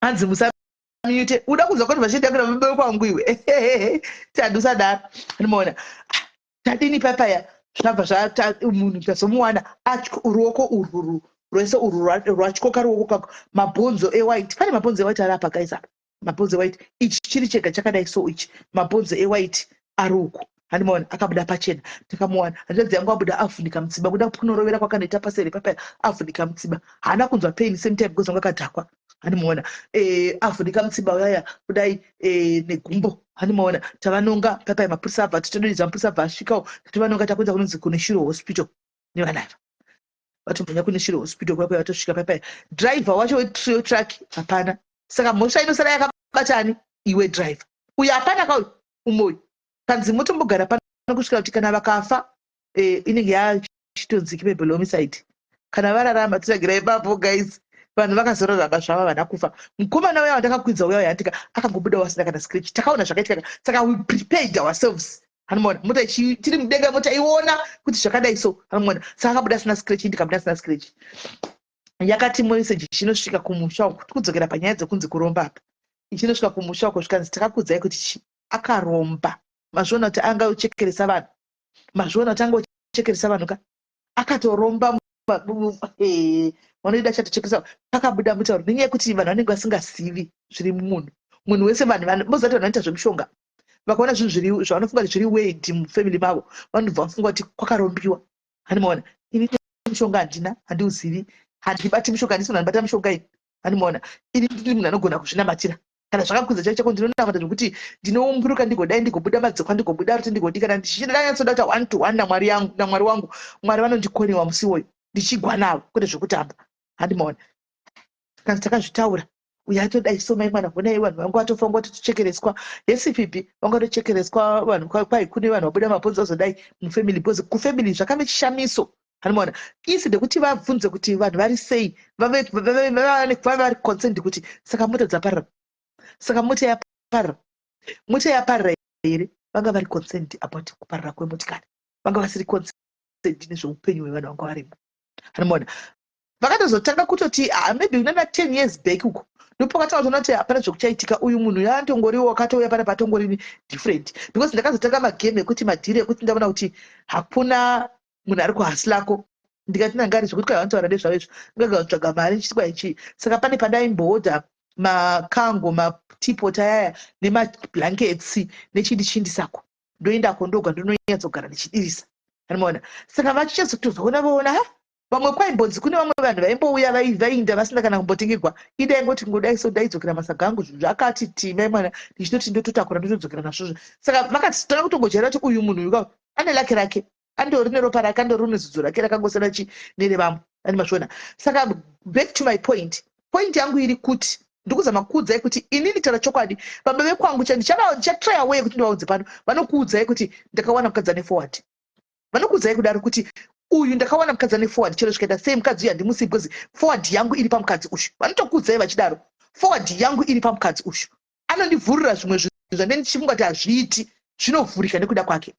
Hanzi musamute, uda kunzwa conversation yangu nababa kwangu iwe. Tandi usadaro, anomaona tadini papaya. Zvabva zva munhu tazomuwana ruoko urwu rwese urwu rwatyoka, ruoko kako, mabhonzo ewhite. Pane mabhonzo ewhite ari apa, guys, apa mabhonzo ewhite. Ichi chiri chega chakadai so, ichi mabhonzo ewhite ari uku, handimaona akabuda pachena. Takamuwana hanzvadzi yangu abuda avhunika mutsiba, kuda kunorovera kwakanoita paseri papaya, avhunika mutsiba. Haana kunzwa pain same time because anga akadhakwa, handimuona. Avhunika mutsiba uyaya kudai negumbo, handimuona. Tavanonga papaya, mapurisa abva, titodonedza mapurisa abva asvikawo. Tativanonga, takuenda kunonzi kune Shiro Hospital nevana ava. Vatomhanya kune Shiro Hospital kuya kuya, vatosvika papaya, driver wacho wetruck hapana. Saka mhosva inosara yakabatani iwe driver uyu hapana kauyu umoyu. Kanzi motombogara pano kusvikira kuti kana vakafa inenge yachitonzi culpable homicide, kana vararama tiragira ipapo. Guys, vanhu vakazorarama zvavo, havana kufa. Mukomana uya wandakakwidza uya uya, akangobuda wasina kana scratch. Takaona zvakaitika, saka we prepared ourselves, anomaona mota tiri mudenga, mota iona kuti zvakadai so, anomaona. Saka akabuda asina scratch, ndikabuda asina scratch. Yakati message ichinosvika kumusha uku, tikudzokera panyaya dzekunzi kuromba apa, ichinosvika kumusha uko, zvikanzi takakudzai kuti chi akaromba. Mazviona kuti anga uchekeresa vanhu, mazviona kuti anga uchekeresa vanhu ka, akatoromba. Vanoida chatochekeresa. Pakabuda mutauro nenyaya yekuti vanhu vanenge vasingazivi zviri mumunhu. Munhu wese, vanhu moziva kuti vanhu vanoita zvemushonga, vakaona zvinhu zviri zvavanofunga kuti zviri weird mufamily mavo, vanobva vafunga kuti kwakarombiwa, handimaona. Ini mushonga handina, handiuzivi, handibati mushonga, handisi munhu anobata mushonga ini, handimaona. Ini ndiri munhu anogona kuzvinamatira. Kana zvakakwidza chaicho chako, ndinonamata zvekuti ndinoumburuka, ndigodai, ndigobuda madzokwa, ndigobuda ruti, ndigodi. Kana ndichidanyatsoda kuita one to one namwari yangu, namwari wangu, Mwari vanondikonewa musi iwoyo, ndichigwa navo, kwete zvekutamba, handimaona. Kana takazvitaura, uyo atodai so, mai mwana, honai vanhu vangu vatofa, vanga vatochekereswa yesifibi, vanga vatochekereswa vanhu. Kwai kune vanhu vabuda mabhonzo azodai mufamily, because kufamily zvakave chishamiso, handimaona. Isi ndekuti vabvunze kuti vanhu vari sei, vave vari concerned kuti saka mota dzaparara, saka mota yaparara, mota yaparara here? Vanga vari concerned about kuparara kwemotikari, vanga vasiri concerned nezveupenyu hwevanhu vanga varimo, handimaona. Vakatozotanga kutoti, ah, maybe kunana 10 years back uko, ndopakatanga kutoona kuti hapana zvekuchaitika. Uyu munhu yaatongoriwo, wakatouya pana patongori different, because ndakazotanga magame ekuti madhiri ekuti ndaona kuti hakuna munhu ari kuhasilako. Ndikati nangari zvekuti kwai vanotaura nezvavo izvo, ndingaga kutsvaga mari ndichiti kwai chii. Saka pane pandaimboodha makango, mateapot ayaya nemablankets nechindi chindi. Sako ndoendako ndoga, ndinonyatsogara ndichidirisa, anomaona. Saka vachichazotozoona, voona, ha, vamwe kwaimbonzi kune vamwe vanhu vaimbouya, vaiinda vasina kana kumbotengerwa. Idaingoti ngodai so, ndaidzokera masaga angu zvakati timai mwana, ndichitoti ndototakura, ndotodzokera nazvozvo. Saka vakati tanga kutongojaira kuti uyu munhu uyu ane lake rake, andori neropa rake, andori nezudzo rake rakangosiyana chi nerevamwe, ani mazviona. Saka back to my point. Point yangu iri kuti ndikuzama kuudzai kuti inini, taura chokwadi, baba vekwangu, ndichatry away kuti ndivaudze pano. Vanokuudzai kuti ndakawana mukadzi ane forward. Vanokuudzai kudaro kuti uyu ndakawana mukadzi ane forward, chero zvikaita sei mukadzi uyu handimusiyi, because forward yangu iri pamukadzi uyu. Vanotokuudzai vachidaro, forward yangu iri pamukadzi uyu, anondivhurira zvimwe zvinhu zvandee ndichifunga kuti hazviiti, zvinovhurika nekuda kwake.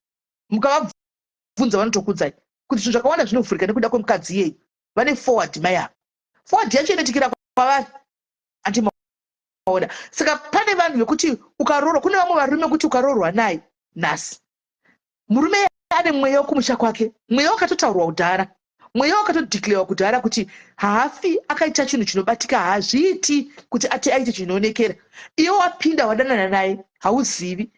Mukavabvunza, vanotokuudzai kuti zvinhu zvakawanda zvinovhurika nekuda kwemukadzi iyei. Vane forward mai ava, forward yacho inoitikira kwavari, andimaona. Saka pane vanhu vekuti ukaroorwa, kune vamwe varume kuti ukaroorwa naye nhasi, murume ane mweya wekumusha kwake, mweya wakatotaurwa kudhara, mweya wakatodeclarewa kudhara kuti haafi akaita chinhu chinobatika, haazviiti kuti ati aite chinoonekera. Iwe wapinda, wadanana naye, hauzivi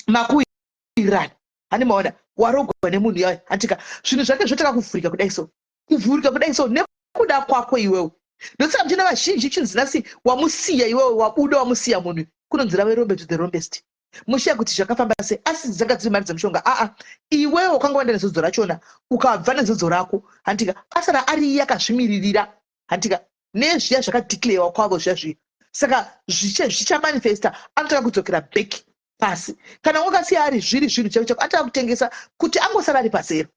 makuirani, hani maona, warogwa nemunhu yayo, handika zvinhu zvake zvotanga kuvhurika kudai so, kuvhurika kudai so nekuda kwako iwewe. Ndosaka muchiona vazhinji chinzi nhasi wamusiya iwewe, wabuda, wamusiya munhu, kunonzi rave rombe to the rombest. Mushiya kuti zvakafamba sei, asi dzanga dziri mari dzemushonga. Aa, iwewe wakanga waenda nezodzo rachona, ukabva nezodzo rako, handika asara ari iye akazvimiririra, handika nezviya zvakadeclarewa kwavo zviya zviya. Saka zvichamanifesta, anotanga kudzokera back pasi. Kana wakasiya ari zviri zvinhu chako chako, anotanga kutengesa kuti angosara ari pazero,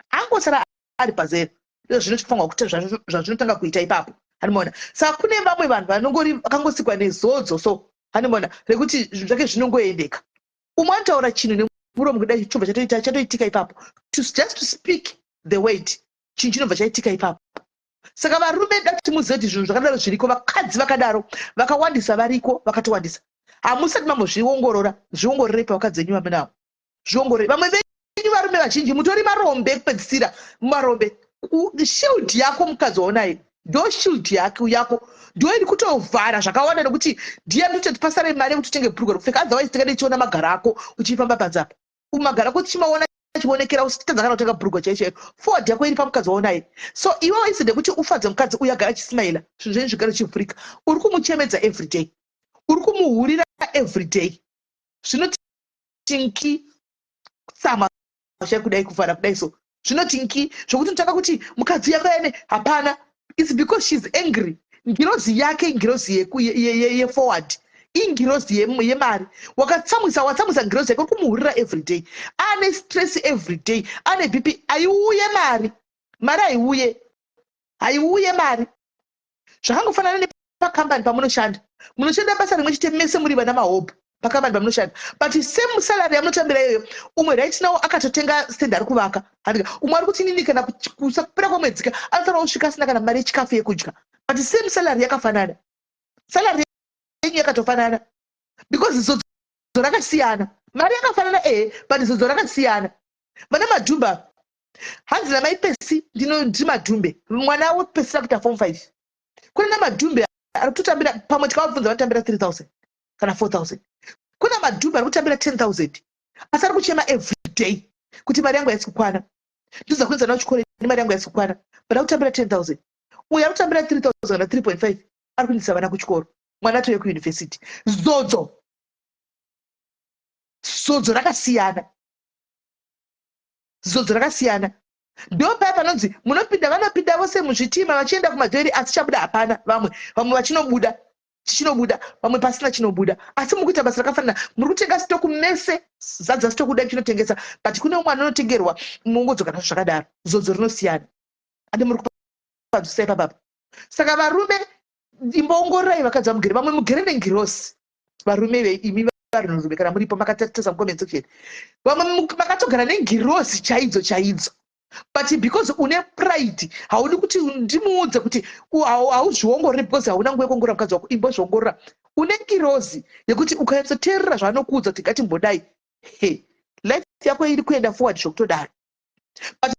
angosara ari pazero. Ndizvo zvinofanirwa kuita, zvazvinotanga kuita ipapo, handimaona. Saka kune vamwe vanhu vanongori vakangosikwa nezodzo so, handimaona, rekuti zvinhu zvake zvinongoendeka. Umwe anotaura chinhu nemuromo kudai, chobva chatoita, chatoitika ipapo. Just to speak the word, chinhu chinobva chaitika ipapo. Saka varume, da kuti muzive kuti zvinhu zvakadaro zviriko, vakadzi vakadaro vakawandisa, variko vakatowandisa. Hamusati mambozviongorora, zviongororei pavakadzi venyu vamunavo, zviongororei. Vamwe venyu varume vazhinji mutori marombe ekupedzisira, marombe. Shield yako, mukadzi waonaye ndo shield yako, ndo iri kutovhara zvakawanda, nekuti ndiye anototi pasare mari yekuti utenge bhurugwa rekupfeka. Otherwise tingadai tichiona magaro ako uchifamba panze apa, magaro ako tichimaona achionekera, usitadza kana kutenga bhurugwa chaicho chairo. Forward yako iri pamukadzi waonaye. So iwewe, instead yekuti ufadze mukadzi uyu, agara achismaila, zvinhu zvenyu zvigare zvichivhurika, uri kumuchemedza everyday, uri kumuhurira everyday. Zvinoti nki kutsamwa chakudai, kuvhara kudai so, zvinoti nki zvokuti unotanga kuti mukadzi yako yane hapana. It's because she's angry. Ngirozi yake, ngirozi yeforward, ingirozi yemari. Wakatsamwisa, watsamwisa ngirozi yake. Uri kumuhurira everyday, ane stress everyday, ane BP. Haiuye mari, mari haiuye, haiuye mari. Zvakangofanana nepakambani pamunoshanda. Munoshanda basa rimwe chete mese, muri vana mahobho pakambani pamunoshanda, but same salary yamunotambira iyoyo, umwe right now akatotenga stand, ari kuvaka, handika umwe ari kuti inini kana kusapera kwemwedzika anofanira kusvika asina kana mari yechikafu yekudya, but same salary yakafanana, salary yenyu yakatofanana, because zodzo rakasiyana. Mari yakafanana, ehe, but zodzo rakasiyana. Vana madhumba, hanzi namaipesi, ndiri madhumbe, mwana wepesira kuita form 5. Kune namadhumbe ari kutotambira, pamwe tikavabvunza vanotambira 3000 kana 4000. Kuna madhumbe ari kutambira 10,000, asi ari kuchema everyday kuti mari yangu haisi kukwana, ndiza kuenza nayo chikoro, mari yangu haisi kukwana, but ari kutambira 10,000. Uyo ari kutambira 3000 kana 3.5 ari kuendesa vana kuchikoro, mwana atouya kuyunivhesiti. Zodzo, zodzo rakasiyana, zodzo rakasiyana. Ndo paya panonzi munopinda, vanopinda vose muzvitima vachienda kumadhoiri, asi chabuda hapana. Vamwe vachinobuda, chichinobuda, vamwe pasina chinobuda, asi muri kuita basa rakafanana, muri kutenga stock mese, zadza stock kudai chinotengesa, but kune umwe anonotengerwa mungodzoka nazvo zvakadaro. Zodzo rinosiyana, ande muri kupanzwisai papapa. Saka varume, imboongororai vakadzi vamugere. Vamwe mugere nengirosi, varume imi vanhurume, kana muripo makatarisa mucomment section, vamwe makatogara nengirosi chaidzo chaidzo. But because une pride, haudi kuti ndimuudze kuti hauzviongorori, because hauna nguva yekuongorora mukadzi wako. Imbozviongorora. Une ngirozi yekuti ukanyatsoteerera zvaanokuudza kuti ngatimbodai, he, life yako iri kuenda forward zvokutodaro. But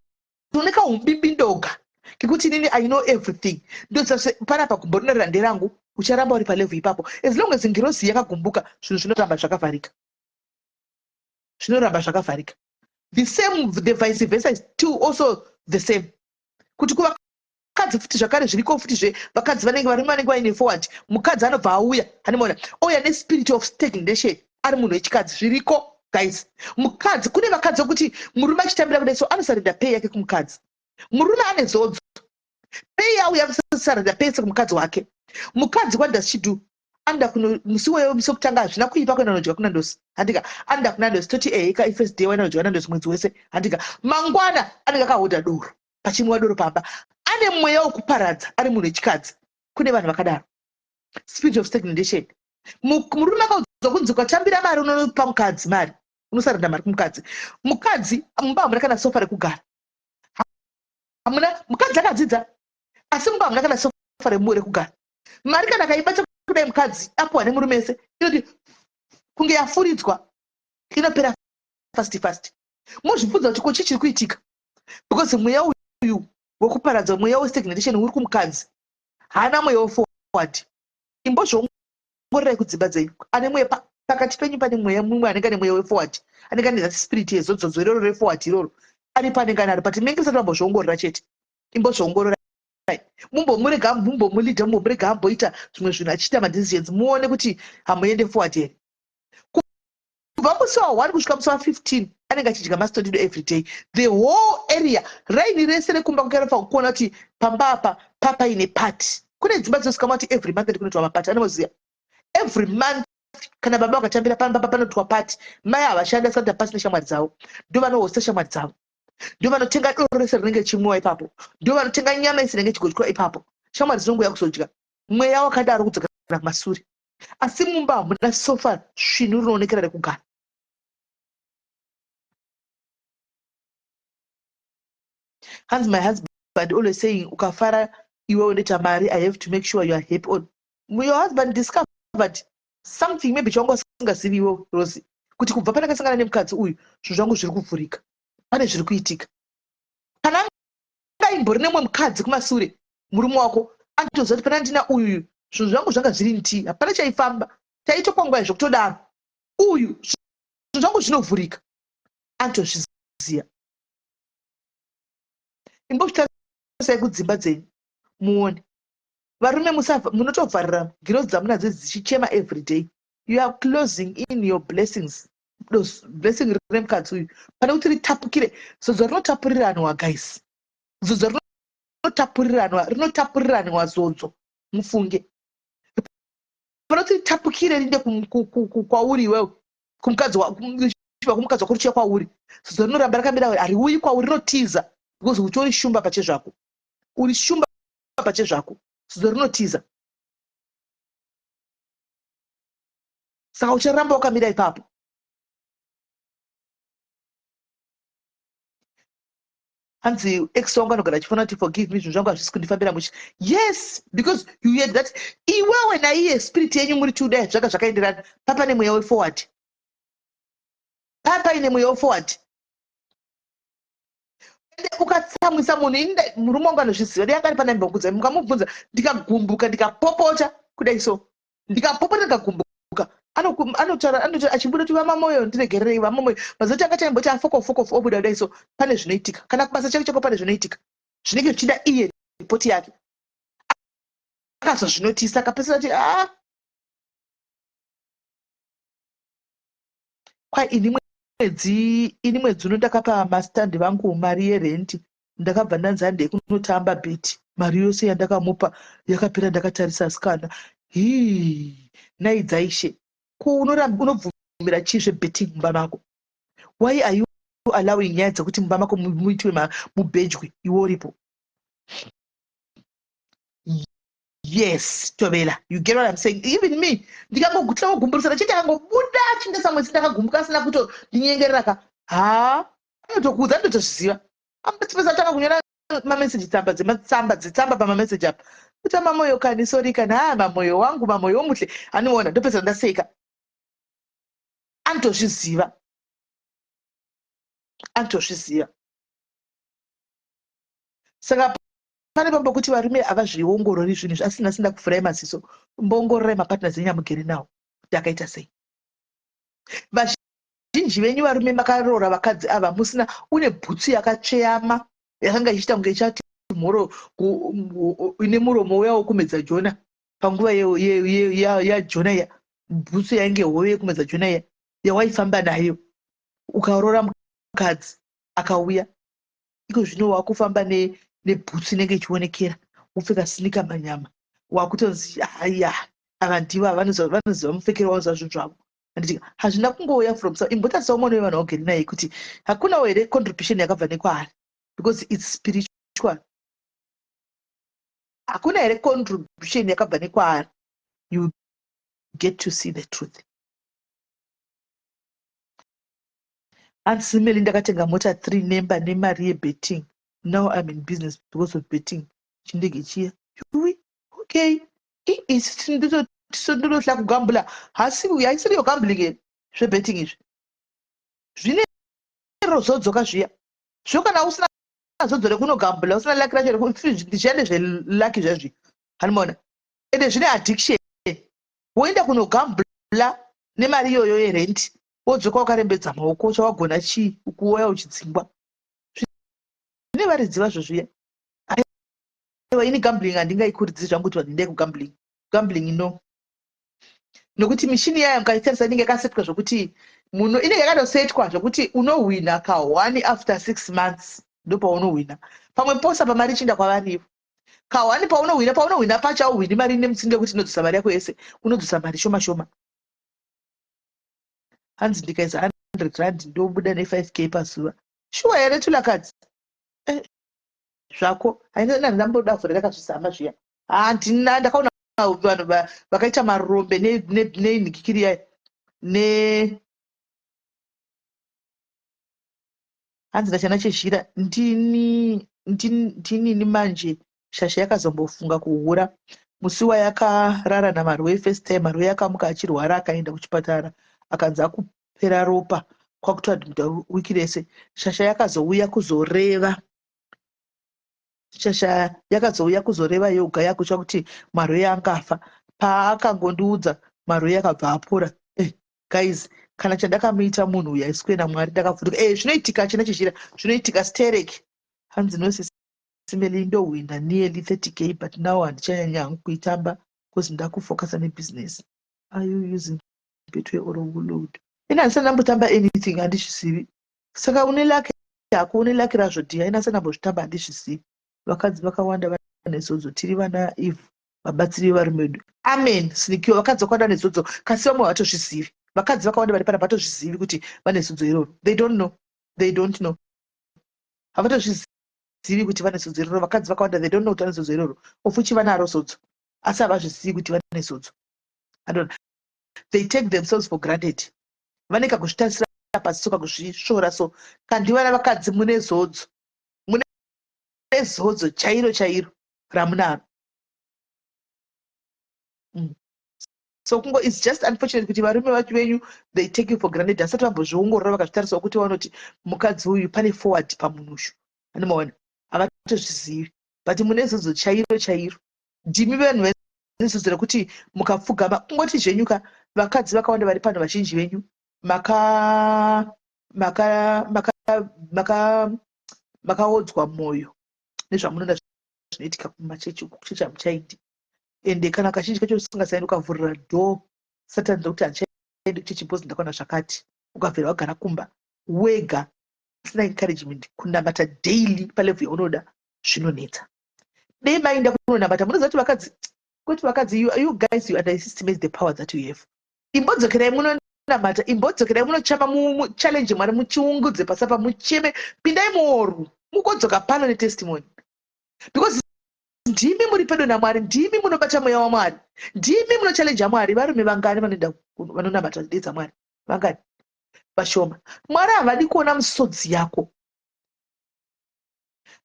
une kaumbimbindoga kekuti inini I know everything, ndoziva panapa gumbo rinorira nderangu, ucharamba uri palevel ipapo. As long as ngirozi yakagumbuka, zvinhu zvinoramba zvakavharika, zvinoramba zvakavharika. The same, the vice versa is still also the same, kuti kuvakadzi futi zvakare zviriko futi zve vakadzi vanenge, varume vanenge vaine forward, mukadzi anobva auya, anomaona ouya nespirit of stagnation ari munhu wechikadzi. Zviriko, guys. Mukadzi, kune vakadzi vekuti murume achitambira kudai so, anosurrender pay yake kumukadzi. Murume ane zodzo, pay yauya, kusurrender pay kumukadzi wake. Mukadzi, what does she do? Anoda kuno musi weyo, musi wekutanga, hazvina kuipa kuenda nodya kuNandos, handika? Anoda kuNandos, toti eheka, ifirst day waenda nodya Nandos mwedzi wese, handika? Mangwana anenge akahodha doro, pachimwiwa doro pamba. Ane mweya wekuparadza ari munhu wechikadzi. Kune vanhu vakadaro, spirit of stagnation. Murume akaudzwa kunzi ukatambira mari unonopa mukadzi mari, unosurrender mari kumukadzi. Mukadzi, mumba hamuna kana sofa rekugara, hamuna. Mukadzi akadzidza, asi mumba hamuna kana sofa rekugara. Mari kana akaibata kudai mukadzi apuwa nemurume ese, inoti kunge yafuridzwa, inopera fast fast. Mozvibvunza kuti ko chii chiri kuitika? Because mweya uyu wekuparadza, mweya westagnation uri kumukadzi, haana mweya weforward. Imbozviongororai kudzimba dzenyu. Ane mweya pakati penyu, pane mweya mumwe anenge ane mweya weforward, anenge ane that spirit yezodzodzo iroro reforward iroro, aripo anenge anaro, but munenge musati mambozviongorora chete. Imbozviongororai, mumbomurega, mumbomuleada, mumbomurega amboita zvimwe zvinhu, achiita madecisions, muone kuti hamuende forward here. Kubva musi wa1 kusvika musi wa15 anenge achidya mastondido every day. The whole area, raini rese rekumba kwake rinofanira kuona kuti pamba apa papaine party. Kune dzimba dzinosvika kuti every month ndikunoitwa mapati. Anomoziva every month kana baba vakatambira pamba panoitwa party. Mai havashandi, asati pasi neshamwari dzavo, ndo vanohosta shamwari dzavo, ndo vanotenga doro rese rinenge richimwiwa ipapo, ndo vanotenga nyama yese inenge ichigotywa ipapo. Shamwari dzinongouya kuzodya. Mweya wakadaro kudzokera kumasure, asi mumba hamuna sofa svinu rinoonekera rekugara. Hanzi, "My husband always saying ukafara iwe unoita mari. I have to make sure you are happy." On your husband discovered something maybe chawanga usingazivi iwe, Rosi, kuti kubva pandakasangana nemukadzi uyu zvinhu zvangu zviri kuvhurika, pane zviri kuitika. Kana anga imbori nemumwe mukadzi kumasure, murume wako anotoziva kuti pana ndina uyuyu zvinhu zvangu zvanga zviri nti, hapana chaifamba, taitokwangwai zvokutodaro. Uyu zvinhu zvangu zvinovhurika, anotozviziva. Imbozvitarisai kudzimba dzenyu muone. Varume, munotovharira ngirozi dzamunadzo dzichichema every day. You are closing in your blessings. Blessing rine mukadzi uyu, pane kuti ritapukire, zodzo rinotapuriranwa, guys. Zodzo rinotapuriranwa, rinotapuriranwa zodzo, mufunge. Pane kuti ritapukire rinde kwauri iwewe, kumukadzi, kumukadzi wako, richiya kwauri, zodzo rinoramba rakamira, hariuyi kwauri, rinotiza, because utori shumba pachezvako, uri shumba pachezvako. Zodzo rinotiza, saka ucharamba wakamira ipapo. Hanzi, "Ex wangu anogara achifona kuti forgive me, zvinhu zvangu hazvisi kundifambira mushe." Yes, because you had that, iwewe naiye, spirit yenyu muri two, dai zvanga zvakaenderana. Papa nemweya weforward, papaine mweya weforward. Ende ukatsamwisa munhu, ini murume wangu anozviziva, dai anga ari panaimbokudza, mukamubvunza, ndikagumbuka, ndikapopota kudai so, ndikapopota, ndikagumbuka, anotaura, anoti achibuda kuti, "VaMamoyo, ndiregererei, VaMamoyo." Mazoti anga chaimboti afokofu fokofu, obuda kudai so, pane zvinoitika. Kana kubasa chako chako, pane zvinoitika zvinenge zvichida iye ripoti yake, akazozvinotisa, akapesera kuti a kwai ini mwedzi, ini mwedzi uno ndakapa mastandi vangu mari yerenti, ndakabva ndanzi handei kunotamba bet. Mari yose yandakamupa yakapera ndakatarisa. Asikana, hii, nai dzaishe, ko unobvumira chii zvebetting mumba mako? Why are you allowing nyaya dzekuti mumba mako muitwe mubhejwe iwe uripo? Yes, Tovela, you get what I'm saying? Even me, ndikangogumburisana chete, akangobuda achinge samwedzi ndakagumbuka, asina kutondinyengerera ka, ha, anotokuudza, anotozviziva. Ambotipesa kunyora mameseji, tsamba dzematsamba dzetsamba pamameseji apa, kuti mamoyo kani, sorry kani, haa, mamoyo wangu, mamoyo omuhle. Aniona ndopedza ndaseka. Anotozviziva, anotozviziva. Saka pane pambokuti varume havazviongorori zvinhu izvi. Asina sinda kufurai maziso, mboongororai mapartners enyu amugere nawo kuti akaita sei. Vazhinji venyu varume makaroora vakadzi ava musina, une bhutsu yakatsveyama yakanga ichiita kunge ichati mhoro, ine muromo uya wokumedza Jona panguva yaJona iya, bhutsu yainge hove yekumedza Jona iya yawaifamba nayo. Ukaroora mukadzi akauya iko zvino wakufamba nebhutsu inenge ichionekera, wopfeka sneaker manyama, wakutonzi haya, ava ndivo vanoziva mupfekero, vanoziva zvinhu zvavo, handiti? Hazvina kungouya from so. Imbotarisawo mwana wevanhu waugere naye kuti hakunawo here contribution yakabva nekwaari, because it's spiritual. Hakuna here contribution yakabva nekwaari? You get to see the truth. Hanzi, "Ndakatenga mota 3 nemba nemari yebetting. Now I'm in business because of betting." Chindege chiya, yuwi, okay, ndinohla kugambula. Haisiriyo gambling here zvebetting izvi? Zvine rozodzoka zviya zvo. Kana usina zodzo rekunogambula, usina lucky racho, zviya ndezvelucky zvezvi, hanimona? Ende zvine addiction. Woenda kunogambula nemari iyoyo yerenti, wodzoka wakarembedza maoko. Chawagona chii? Ukuuya uchidzingwa. Zvine varidzi vazvo zviya. Aiwa, ini gambling handingaikurudziri zvangu kuti vanhu endai kugambling. Gambling, no, nokuti mishini yayo mukaitarisa inenge yakasetwa zvokuti muno inenge yakatosetwa zvokuti unohwina ka1 after 6 months, ndopaunohwina. Pamwe posa pamari ichinda kwavarivo ka1 paunohwina. Paunohwina pacho auhwini mari nemutsindo yekuti inodzosa mari yako yese, unodzosa mari shoma shoma. Hanzi, "Ndikaisa R100 ndobuda ne5K pazuva." Shuwa here, Tulakadzi? Zvako haina. Ndamboda vhura ndakazvizama zviya, handina. Ndakaona vanhu vakaita marombe nenhikikiri yayo ne. Hanzi, "Ndachana chezhira ndini ndinini manje." Shasha yakazombofunga kuhura musi wayakarara naMarwei first time. Marwei akamuka achirwara, akaenda kuchipatara, akanzi akupera ropa, kwakutoadmita wiki rese. Shasha yakazouya kuzoreva, shasha yakazouya kuzoreva yoga yakutya kuti Marwei angafa. Paakangondiudza, Marwei akabva apora. Guys, kana chandakamuita munhu uyu aiswe naMwari, ndakavhunduka. Zvinoitika, china chizhira, zvinoitika stereki. Hanzi, "No, Sis Melly, ndohwina nearly 30K, but now handichanyanya hangu kuitamba because ndakufocusa nebusiness." Are you using Betway or Load? Ini handisati ndambotamba anything, handizvizivi. Saka une lucky hako, une lucky razvo dear. Ini handisati ndambozvitamba, handizvizivi. Vakadzi vakawanda vane zodzo. Tiri vana Eve, vabatsiri vevarume vedu. Amen, Sinikiwa. Vakadzi vakawanda vane zodzo, kasi vamwe havatozvizivi. Vakadzi vakawanda vari panapa vatozvizivi kuti vane zodzo iroro. They don't know, they don't know, havatozvizivi kuti vane zodzo iroro. Vakadzi vakawanda, they don't know kuti vane zodzo iroro. Ofuchi vanaro zodzo, asi havazvizivi kuti vane zodzo. They take themselves for granted. Vane kakuzvitarisira pasi so, kakuzvisvora so. Kandivana vakadzi mune zodzo, mune zodzo chairo chairo ramunaro. So kungo it's just unfortunate kuti varume vacho venyu, they take you for granted. Asati vambozviongorora vakazvitarisawo kuti vanoti mukadzi uyu pane forward pamunhu ushu, anomaona, havatozvizivi. But mune zodzo chairo chairo. Ndimi vanhu vane zodzo rekuti mukapfugama kungoti zvenyuka. Vakadzi vakawanda vari pano, vazhinji venyu maka maka maka maka makaodzwa mwoyo nezvamunoona zvinoitika kumachechi. Kuchechi hamuchaindi, ende kana kazhinji kacho usingasaendi, ukavhurira door Satani rekuti handichaendi kuchechi because ndakaona zvakati, ukabvira wagara kumba wega usina encouragement kunamata daily palevel yaunoda, zvinonetsa. Dei mainda kunonamata. Munoziva kuti vakadzi, kuti vakadzi, you guys, you underestimate the power that you have. Imbodzokerai munonamata, imbodzokerai munochama, muchallenge Mwari, muchiungudze pasapa, mucheme, pindai muoru, mukodzoka pano netestimony, because ndimi muri pedo naMwari, ndimi munobata mweya waMwari, ndimi munochallenja Mwari. Varume vangani vanoenda vanonamata dedza Mwari? Vangani? Vashoma. Mwari havadi kuona musodzi yako.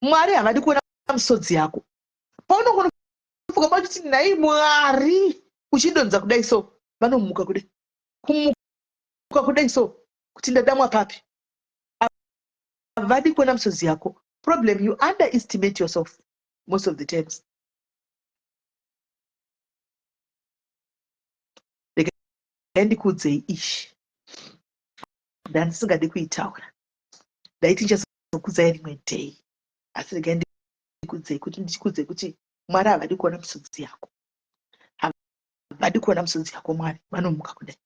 Mwari havadi kuona misodzi yako. Paunongonofunga uchiti nhai Mwari, uchidonza kudai so, vanomuka kudai, kumuka kudai so, kuti ndadamwa papi. Havadi kuona misodzi yako. Problem, you underestimate yourself most of the times. Regai ndikuudzei ishi, ndandisingade kuitaura, ndaiti ndichazokuudzai rimwe day, asi regai ndikuudzei kuti ndichikuudzei kuti Mwari havadi kuona misodzi yako, havadi kuona misodzi yako. Mwari vanomuka kudai.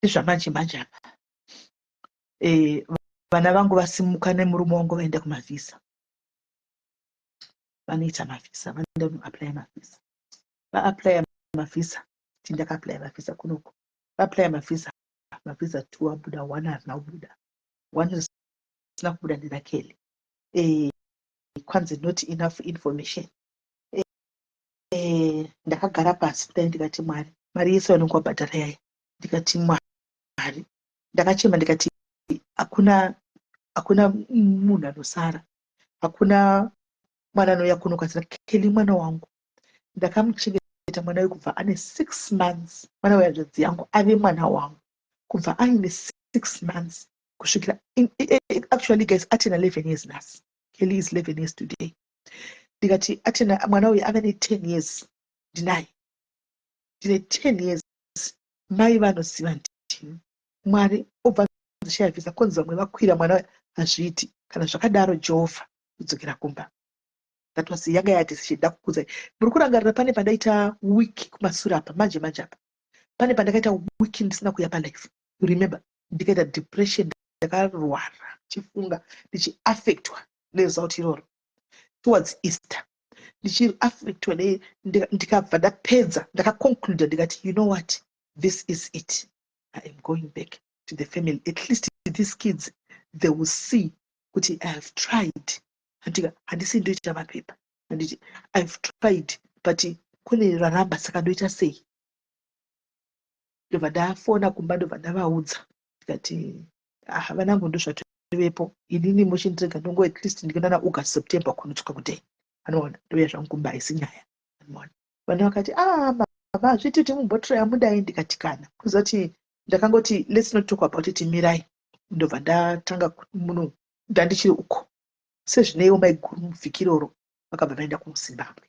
Zvamanje manje apa vana vangu vasimuka nemurume wangu vaenda kumavhisa, vanoita mavhisa, vanoenda kunoaplya mavhisa, vaaplya mavhisa. Tindakaaplya mavhisa kunoku, vaaplya mavhisa, mavhisa two abuda, one harina kubuda, one risina kubuda nderaKelly. Kwanzi not enough information. Ndakagara pasi kudai ndikati, Mwari, mari yese vanonge vabhadhara yaya. Ndikati, Mwari, ndakachema ndikati, hakuna, hakuna munhu anosara, hakuna mwana anouya kuno kwasina Kelly. Mwana wangu ndakamuchengeta, mwana uyu kubva ane 6 months, mwana wehanzvadzi yangu ave mwana wangu kubva aine 6 months kusvikira actually guys, atena 11 years nhasi. Kelly is 11 years today. Ndikati atena, mwana uyu ave ne10 years ndinaye, ndine 10 years, mai vanoziva ndini. Mwari, obva shaya vhisa, konzi vamwe vakwira, mwana uyu hazviiti. Kana zvakadaro, Jehovha, kudzokera kumba. That was yanga yadecision. Ndakukudzai, muri kurangarira pane pandaita week kumasure apa, manje manje apa, pane pandakaita week ndisina kuya palife, you remember? Ndikaita depression, ndakarwara, ndichifunga, ndichiaffectwa neresult iroro towards Easter, ndichiaffectwa. Ndikabva ndapedza, ndakaconcluda, ndikati, "You know what? This is it. I am going back to the family. At least these kids, they will see kuti I have tried." Handika handisi ndoita mapepa, handiti? I've tried, but kune raramba, saka ndoita sei? Ndobva ndafona kumba, ndobva ndavaudza, ndikati, "Ah, vanangu, ndozvatovepo. Inini mochindirega ndongo at least ndikuenda naAugust, September kunotsvaka kudai, anoona ndouya zvangu kumba, haisi nyaya." Anoona vana vakati, "Ah, mama, hazviiti kuti mumbotiraya mudai." Ndikati, "Kana kuzoti ndakangoti let's not talk about it, mirai." Ndobva ndatanga muno, ndandichiri uko sezvineiwo. Maiguru muvhiki iroro vakabva vaenda kuZimbabwe.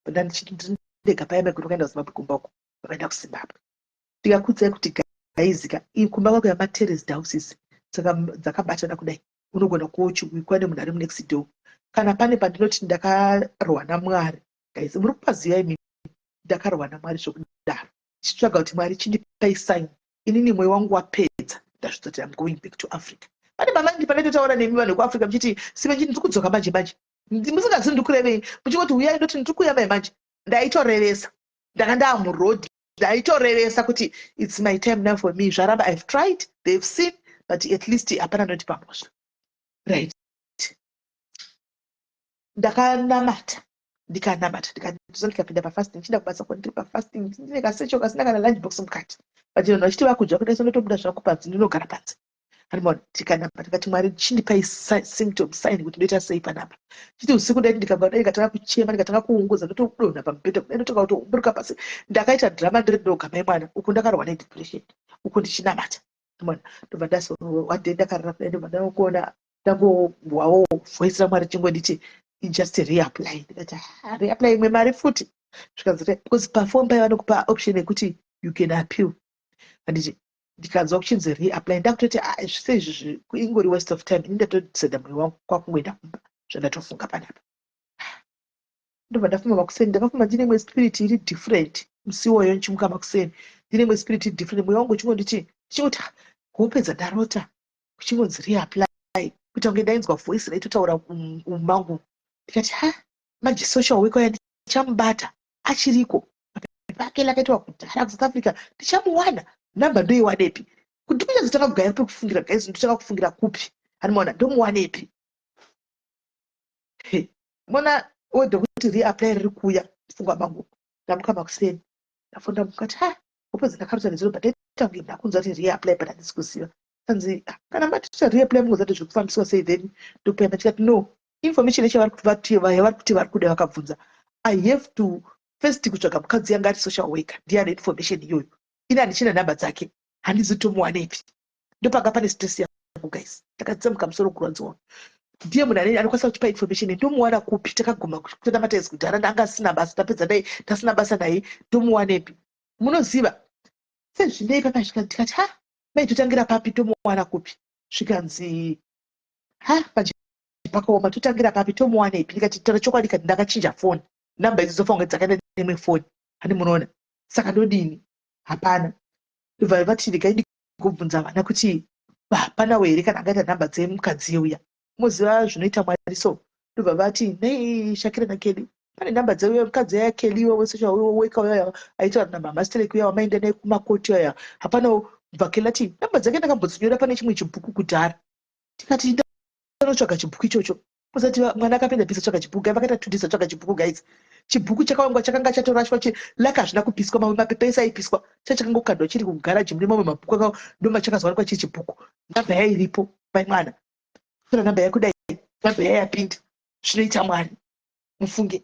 Ndandichiri ndega paya, maiguru vakaenda kuZimbabwe, kumba uko vakaenda kuZimbabwe. Ndikakudzai kuti guys ka, kumba kwako yamaterraced houses, saka dzakabatana kudai, unogona kuochiwikwa nemunhu ari munext door. Kana pane pandinoti ndakarwa naMwari, guys, muri kupaziva imi, ndakarwa naMwari zvokudaro, ndichitsvaga kuti, "Mwari, chindipai sign." Inini mwoyo wangu wapedza, ndazvidza kuti I'm going back to Africa. Pane pamangi pandaitotaura nemi vanhu vekuAfrica, muchiti, "Sive, ndiri kudzoka manje manje," musingazivi ndikurevei, muchingoti, "Uyai," ndoti, "Ndiri kuuya mai manje." Ndaitorevesa, ndanga ndaamuroad, ndaitorevesa kuti it's my time now for me. Zvaramba, I've tried, they've seen, but at least hapana notipa mhosva, right? Ndakanamata, ndikanamata, ndikatoza, ndikapinda pafasting, ndichida kubasa ko ndiri pafasting, ndine kasecho kasina kana lunch box mukati, but vanhu vachiti vakudya kudai so, ndotobuda zvangu panze, ndinogara panze. Andimaona, tikanamata, tikati, "Mwari, chindipai symptom, sign kuti ndoita sei panapa." Chiti usiku ndaiti ndikabva dai ndikatanga kuchema, ndikatanga kuunguza, ndotodonha pamubhedha kudai, ndotanga kutoumburuka pasi. Ndakaita drama ndiri ndoga, mai mwana. Uku ndakarwa nedepression, uku ndichinamata. Mwana, ndobva ndazo one day ndakarara kudai, ndobva ndangoona, ndangorwawo voice raMwari chingonditi, "Just reapply." Ndikati, "Ah, reapply imwe mari futi?" Zvikanzi, because pafoni paiva nokupa option yekuti you can appeal, handiti? Ndikanzwa kuchinzi reapply, ndakutoti, "Ah, zvise izvi ingori waste of time." Ini ndatoseda mwoyo wangu kwakungoenda kumba, zvandatofunga panapa. Ndobva ndafuma makuseni, ndakafuma ndine imwe spirit iri different musi iwoyo. Ndichimuka makuseni ndine imwe spirit iri different, mwoyo wangu uchingonditi, ndichingoti, "Ah, hope dzandarota kuchingonzi reapply," kuita kunge ndainzwa voice raitotaura umangu. Ndikati, "Ha, manje social worker uya ndichamubata, achiriko, mapepa ake lakaitwa kudhara kuSouth Africa, ndichamuwana, namba ndoiwanepi?" Kuti kunyazotanga kugaya pekufungira, guys, ndotanga kufungira kupi? Handimaona, ndomuwanepi? Mona word kuti reapply riri kuuya pfungwa mangu. Ndamuka makuseni, ndafona, mukati, "Ha, hope dzandakarota nezuro, but ndaita kunge ndakunzwa kuti reapply, but handisi kuziva." Kanzi ah, kana matiita reapply mungozati zviri kufambiswa sei then ndokupai ndikati no information yacho yavari kuti yavari kuti vari kuda vakabvunza I have to first kutsvaga mukadzi yanga ari social worker ndiye ane information iyoyo ini handichina nhamba dzake handizi tomuwanepi ndopanga pane stress yangu guys ndakatsemuka musoro kurwadziwa ndiye munhu ane anokwanisa kutipa information ndomuwana kupi takaguma kutenda mataizi kudhara ndanga asina basa tapedza dai tasina basa naye tomuwanepi munoziva sezvinei pakasvika ndikati ha mai totangira papi tomuwana kupi zvikanzi ha manje pakaoma totangira papi tomuwanepi ndikati taura chokwadi kati ndakachinja foni namba idzi dzofanira kunge dzakaenda neimwe foni hani munoona saka ndodini hapana ndobva vati regai ndigobvunza vana kuti hapanawo here kana angaita nhamba dzemukadzi uya moziva zvinoita mwari so ndobva vati nei shakira nakeli pane nhamba dzeuya mukadzi yaya keli iwe wesocial worker uya aitaura namama sterek uya wamaenda naye kumakoti uya hapanawo bva keli ati nhamba dzake ndakambodzinyora pane chimwe chibhuku kudhara tikati ndanotsvaga chibhuku ichocho Kusati mwana akapinda pisa tsvaga chibhuku guys vakaita 2 days vatsvaga chibhuku guys. Chibhuku chakawangwa chakanga chatorashwa chi luck hazvina kupiswa mamwe mapepa ese aipiswa chachakangokandwa chiri kugaraji mune mamwe mabhuku aka ndoma chakazowanikwa chiri chibhuku. Namba yairipo mai mwana. Tora namba yakudai namba yayapinda zvinoita Mwari mufunge.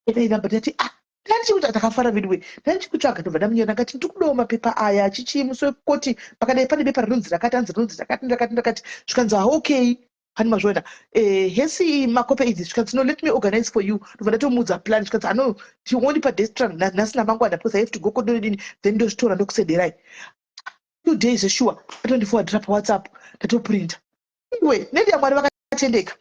Endai namba ndati ah ndanichikutsvaga takafara veduwe ndanichikutsvaga ndobva ndamunyora ndakati ndikudawo mapepa aya chichii musi wekoti pakadai pane bepa rinonzi rakati hanzi rinonzi rakati rakati rakati zvikanzi haokei hani mazviona eh, hesi makope idzi zvikanzi no let me organize for you ndobva ndatomuudza plan zvikanzi ano tingondipa destran nhasi namangwana because i have to go kondodini then ndozvitora ndokusederai 2 days sure atondiforwardira pawhatsapp ndatoprinta iwe nedi yamwari vakatendeka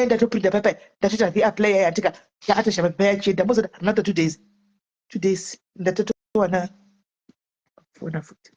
ndatoprinta papai ndatoita reapply yaya ndika yaatosha papai yachienda mozoda another 2 days 2 days ndatotowana fona futi.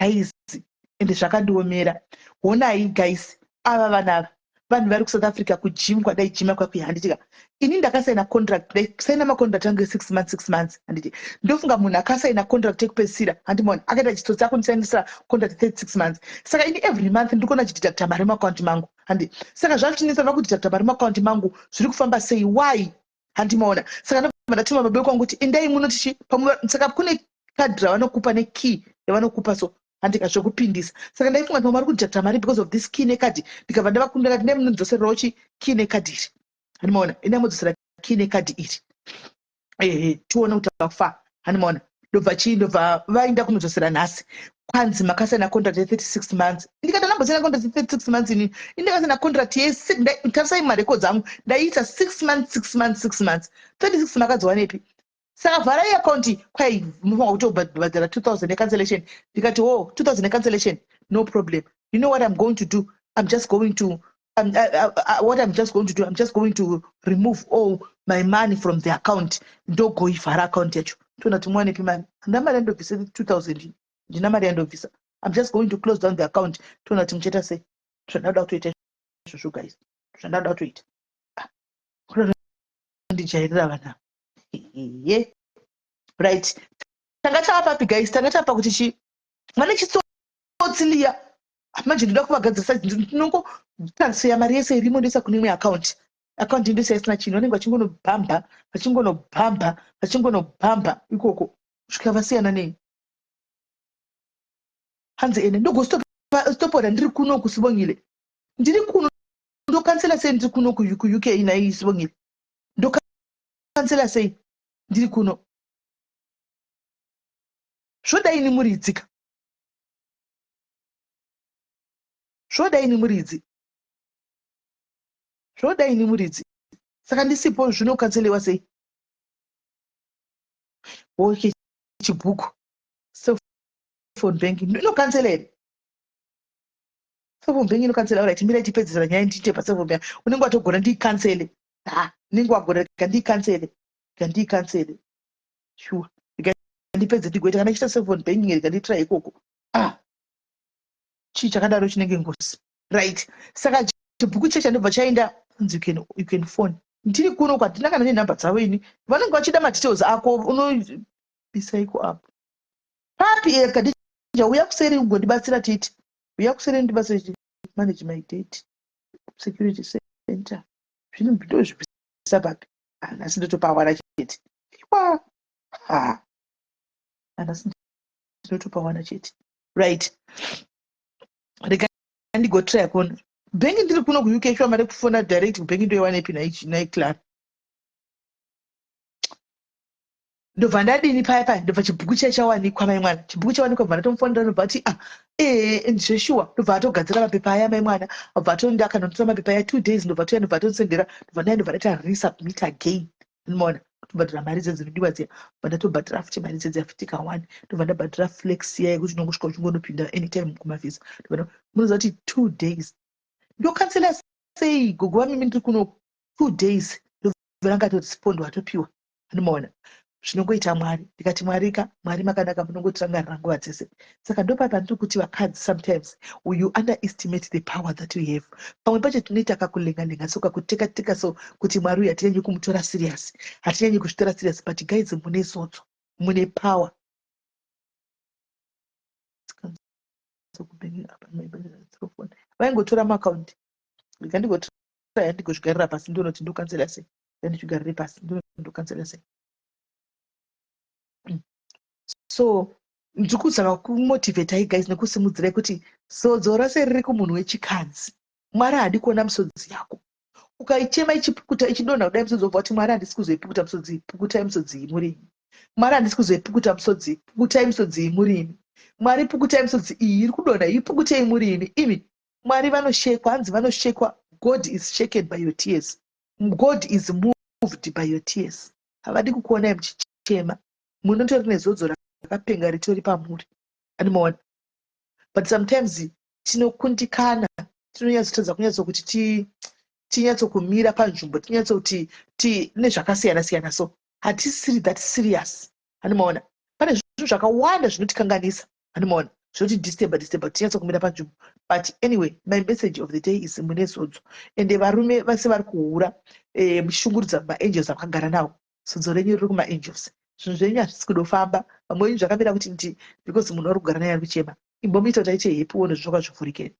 Guys, ende zvakandiomera. Honai guys, ava vanhu ava, vanhu vari kuSouth Africa, kugym kwadaijima kwakuya, handitika? Ini ndakasaina contract, ndaisaina macontract angu e6 months, 6 months, handiti? Ndofunga munhu akasaina contract yekupedzisira, handimona akaita chitsotsi akundisainisa contract 36 months. Saka ini every month ndiri kuona chideducta mari muakaunti mangu, handi? Saka zvachinetsa, vakudeducta mari muakaunti mangu, zviri kufamba sei? Why? Handimaona. Saka ndobva ndatuma baba kwangu kuti endai muno tichi pamwe. Saka kune kadhi ravanokupa nekey yavanokupa, so handika zvekupindisa. Saka ndaifunga kuti pamwe vari kudeducta mari because of this key nekadhi. Ndikabva ndavakundira kuti ndai munonidzosererawo chi key nekadhi iri, handimaona? Endai mudzosera key nekadhi iri, ehe, tione kuti vafa, handimaona? Ndobva chii, ndobva vaenda kunodzosera nhasi, kwanzi makasaina contract ye36 months. Ndikati andambosaina contract ye36 months ini. Indakasaina contract ye, tarisai marecords angu, ndaiita 6 months, 6 months, 6 months. 36 makadziwanepi? Saka vharai akaunti. Kwai munofanira kutobhadhara 2000 yecancellation. Ndikati, "Oh, 2000 yecancellation, no problem. You know what I'm going to do? I'm just going to what I'm just going to do, I'm just going to remove all my money from the account." Ndogoivhara account yacho, toona kuti muwanepi mari. Handina mari yandobvisa 2000, ndina mari yandobvisa. I'm just going to close down the account, toona kuti muchaita sei. Zvandauda kutoita izvozvo guys, zvandauda kutoita. Ndijairira vanhu ye. Right, tanga tava papi guys? Tanga tava pakuti chi vane chitsotsi liya. Manje ndoda kuvagadzirisa. Ndinongotransferya mari yese irimo, ndoisa kune imwe account. Account ndoisa isina chinhu. Vanenge vachingonobhamba, vachingonobhamba, vachingonobhamba ikoko kusvika vasiyana nei. Hanzi ene ndogostopora ndiri kuno kuSibongile, ndiri kuno, ndokansela sei ndiri kuno kuUK? Nai Sibongile, ndokansela sei ndiri kuno? Zvodaini muridzi ka, zvodaini muridzi, zvodaini muridzi. Saka ndisipo zvinokanselewa sei? Okay, chibhuku, cellphone banking inokansela here? Cellphone banking inokansela? Right, mira tipedzisira nyaya, ndiite pacellphone banking. Unenge watogona ndiikansele. Ha, unenge wagona rega ndiikansele, rega ndiikansele. Sure, rega ndipedze ndigoita. Kana ichiita cellphone banking, rega nditry ikoko. Ah, chii chakadaro chinenge ngozi? Right, saka chibhuku checha ndobva chaenda. Kunzi you can phone ndiri kuno kwatina kana nenhamba dzavo ini. Vanenge vachida madetails ako, unobisa iko apo papi? Kadija, uya kuseri ugondibatsira. Titi uya kuseri ndibatsire manage my date security center. Zvinhu ndozvibisa papi? Nhasi ndotopawana chete. Iwa ha, nhasi ndinotopawana chete. Right, rega ndigotry kuona bhengi ndiri kuno kuUK. Shuwa, mari kufona direct kubhengi ndoiwanepi naiclara? Ndobva ndadini paya paya, ndobva chibhuku chiya chawanikwa, mai mwana. Chibhuku chawanikwa, bva ndatomufonera, ndobva ati, "Ah, ee, zveshuwa." Ndobva atogadzira mapepa aya, mai mwana. Abva atonda akandotora mapepa aya 2 days, ndobva toya, ndobva atondisendera. Ndobva ndaya, ndobva ndaita resubmit again. Ndinoona kutobhadhara mari dze dzinodiwa dziya. Bva ndatobhadhara futi mari dze dziya futi ka1. Ndobva ndabhadhara flex iya yekuti unongosvika uchingonopinda anytime kumavhisa. Munoziva kuti 2 days ndokansela sei, gogo vamimi, ndiri kuno? 2 days ndobva rangatorespond, watopiwa. Anomaona zvinongoita Mwari. Ndikati, "Mwari ka, Mwari makanaka, munongotirangarira nguva dzese." Saka ndopa pandiri kuti vakadzi, sometimes you underestimate the power that you have. Pamwe pacho tinoita kakulenga-lenga so, kakuteka-teka so, kuti Mwari uyu hatinyanyi kumutora serious, hatinyanyi kuzvitora serious. But guys, mune zodzo, mune power. Vaingotora maakaunti. Rega ndigotraya, ndigozvigarira pasi, ndionoti ndokansela sei. Ndizvigarire pasi, ndokansela sei. So ndiri kuzama kumotivatai guys nekusimudzirai kuti zodzo rose riri kumunhu wechikadzi. Mwari haadi kuona misodzi yako ukaichema ichipukuta, ichidonha kudai misodzi, wobva kuti, "Mwari, handisi kuzoipukuta misodzi, pukutai misodzi iyi murimi. Mwari, handisi kuzoipukuta misodzi, pukutai misodzi iyi murimi. Mwari, pukutai misodzi iyi iri kudonha, ipukutei murimi imi." Mwari vanoshekwa, hanzi vanoshekwa. God is shaken by your tears. God is moved by your tears. Havadi kukuonai muchichema. Munotori nezodzo rakapenga ritori pamuri, animaona? But sometimes tinokundikana, tinonyatsotadza kunyatsokuti tinyatsokumira panzvimbo, tinyatsoti nezvakasiyana siyana. So hatisiri that serious, animaona? Pane zvinhu zvakawanda zvinotikanganisa, animaona? Zvinoti disturba disturba kuti tinyatso kumira panzvimbo. But anyway, my message of the day is mune zodzo. Ende varume vese vari kuhura eh, muchishungurudza maangels amakagara nawo. Zodzo renyu riri kumaangels. Zvinhu zvenyu hazvisi kudofamba. Vamwe venyu zvakamira kuti ndi because munhu wari kugara naye ari kuchema. Imbomuita kuti aite happy uone zvinhu zvako hazvivhurike here.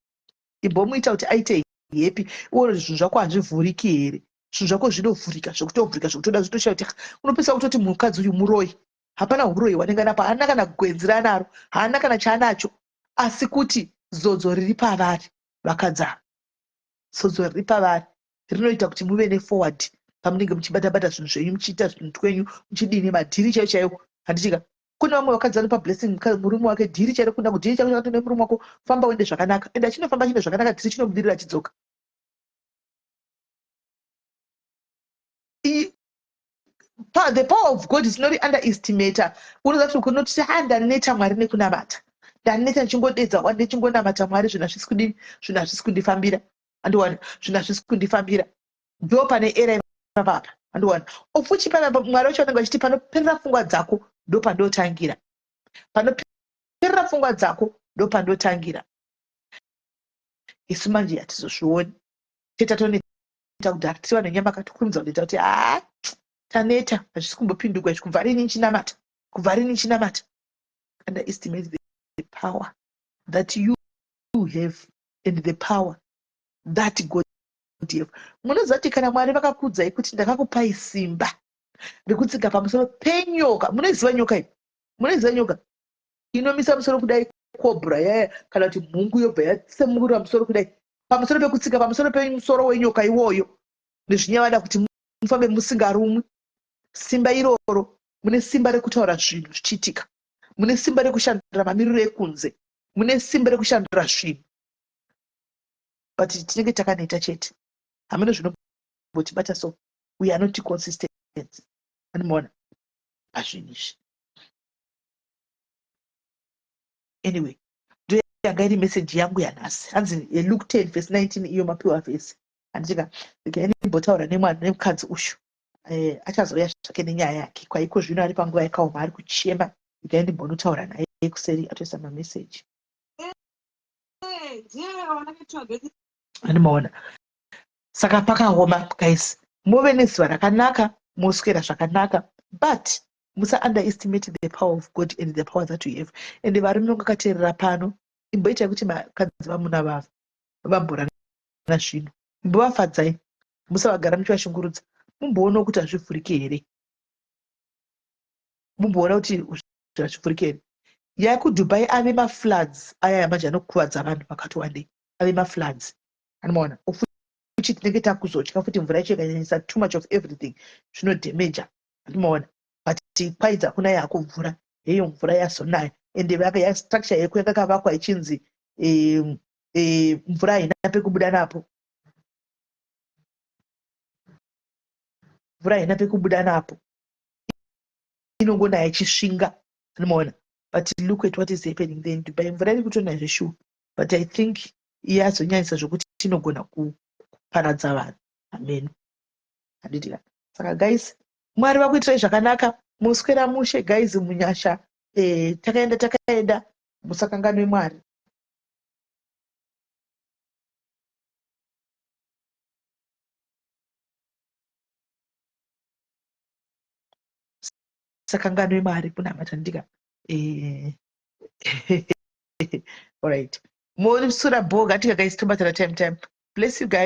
Imbomuita kuti aite happy uone kuti zvinhu zvako hazvivhuriki here. Zvinhu zvako zvinovhurika zvekutovhurika zvekutoda zvitoshaya kuti unopesa kutoti mukadzi uyu muroyi. Hapana huroyi hwanenge anapo, haana kana gwenzi raanaro, haana kana chaanacho, asi kuti zodzo riri pavari vakadzi ava. Zodzo riri pavari rinoita kuti muve neforward pamunenge muchibata bata zvinhu zvenyu, muchiita zvinhu twenyu, muchidini, madhiri chaiyo chaiyo. Handitika kune vamwe vakadzi vanopa blessing murume wake dhiri chairo kuda kudhiri chako chakatone murume wako famba uende zvakanaka ende achinofamba chine zvakanaka dhiri chinobudirira achidzoka. Pa, the power of God is not underestimator. Unoziva kuti unoti ha ndaneta Mwari nekunamata. Ndaneta ndichingodedza wa ndichingonamata Mwari zvinhu hazvisi kudini, zvinhu hazvisi kundifambira. Andiwana, zvinhu hazvisi kundifambira. Ndo pane era ipapa apa. Andiwana. Ofuchi pana Mwari wacho vanenge vachiti panoperera pfungwa dzako ndo pandotangira. Panoperera pfungwa dzako ndo pandotangira. Isu manje hatizozvioni. Tetatoneta kudhara tiri vanhu venyama akatikurumidza kuneta kuti haa taneta hazvisi kumbopindurwa izvi kubva rini nchinamata kubva rini nchinamata underestimate the power that you have and the power that God have. Munoziva kuti kana Mwari vakakuudzai kuti ndakakupai simba rekutsika pamusoro penyoka, munoiziva nyoka iyi? Munoiziva nyoka inomisa musoro kudai cobra yaya kana kuti mhungu yobva yatsemurira musoro kudai pamusoro pekutsika pamusoro pemusoro wenyoka iwoyo nezvinyavada kuti mufambe musingarumwi. Simba iroro, mune simba rekutaura zvinhu zvichiitika, mune simba rekushandura mamiriro ekunze, mune simba rekushandura zvinhu, but tinenge takaneta chete. Hameno zvinombotibata so we are not consistent anomaona pazvinhu izvi. Anyway, ndo yanga iri message yangu yanhasi. Hanzi Luke 10 verse 19 iyo mapiwa vhesi. Handitika regai ndimbotaura nemwana nemukadzi uyu. Eh, achazouya zvake nenyaya yake. Kwaiko zvino ari panguva yakaoma ari kuchema. Regai ndimbonotaura naye kuseri atoisa mameseji. Andimaona. Saka pakaoma guys. Muve nezuva rakanaka, moswera zvakanaka. But musa underestimate the power of God and the power that you have. And varume vangakateerera pano, imboitai kuti vakadzi vamuna vavo vamborana zvinhu. Imbovafadzai, musavagara muchivashungurudza. Mumboonawo kuti hazvivhuriki here. Mumboona kuti hazvivhuriki here. YekuDubai ave mafloods aya manje anokuvadza vanhu vakati wandei. Ave mafloods. Anomaona. Ofuti tinenge takuzotya futi mvura yacho ikanyanyisa too much of everything zvinodhemeja. Anomaona. But kwaidza kunaya hako mvura. Heyo mvura yazonaya. Ende vaka structure yeko yakakavakwa ichinzi mvura haina pekubuda napo. Mvura haina pekubuda napo. Inongonaya ichisvinga. Anomaona. But look at what is happening there in Dubai. Mvura iri kutonaya zveshuwa. But I think yazonyanyisa zvokuti inogona kuparadza vanhu. Amen. Handiti ka. Saka guys, Mwari vakuitirai zvakanaka. Muswera mushe guys munyasha. Takaenda takaenda musakanganwe Mwari. Sakanganwe Mwari kunamata ndika. All right. Mosura bho gatika guys tobatana time time. Bless you guys.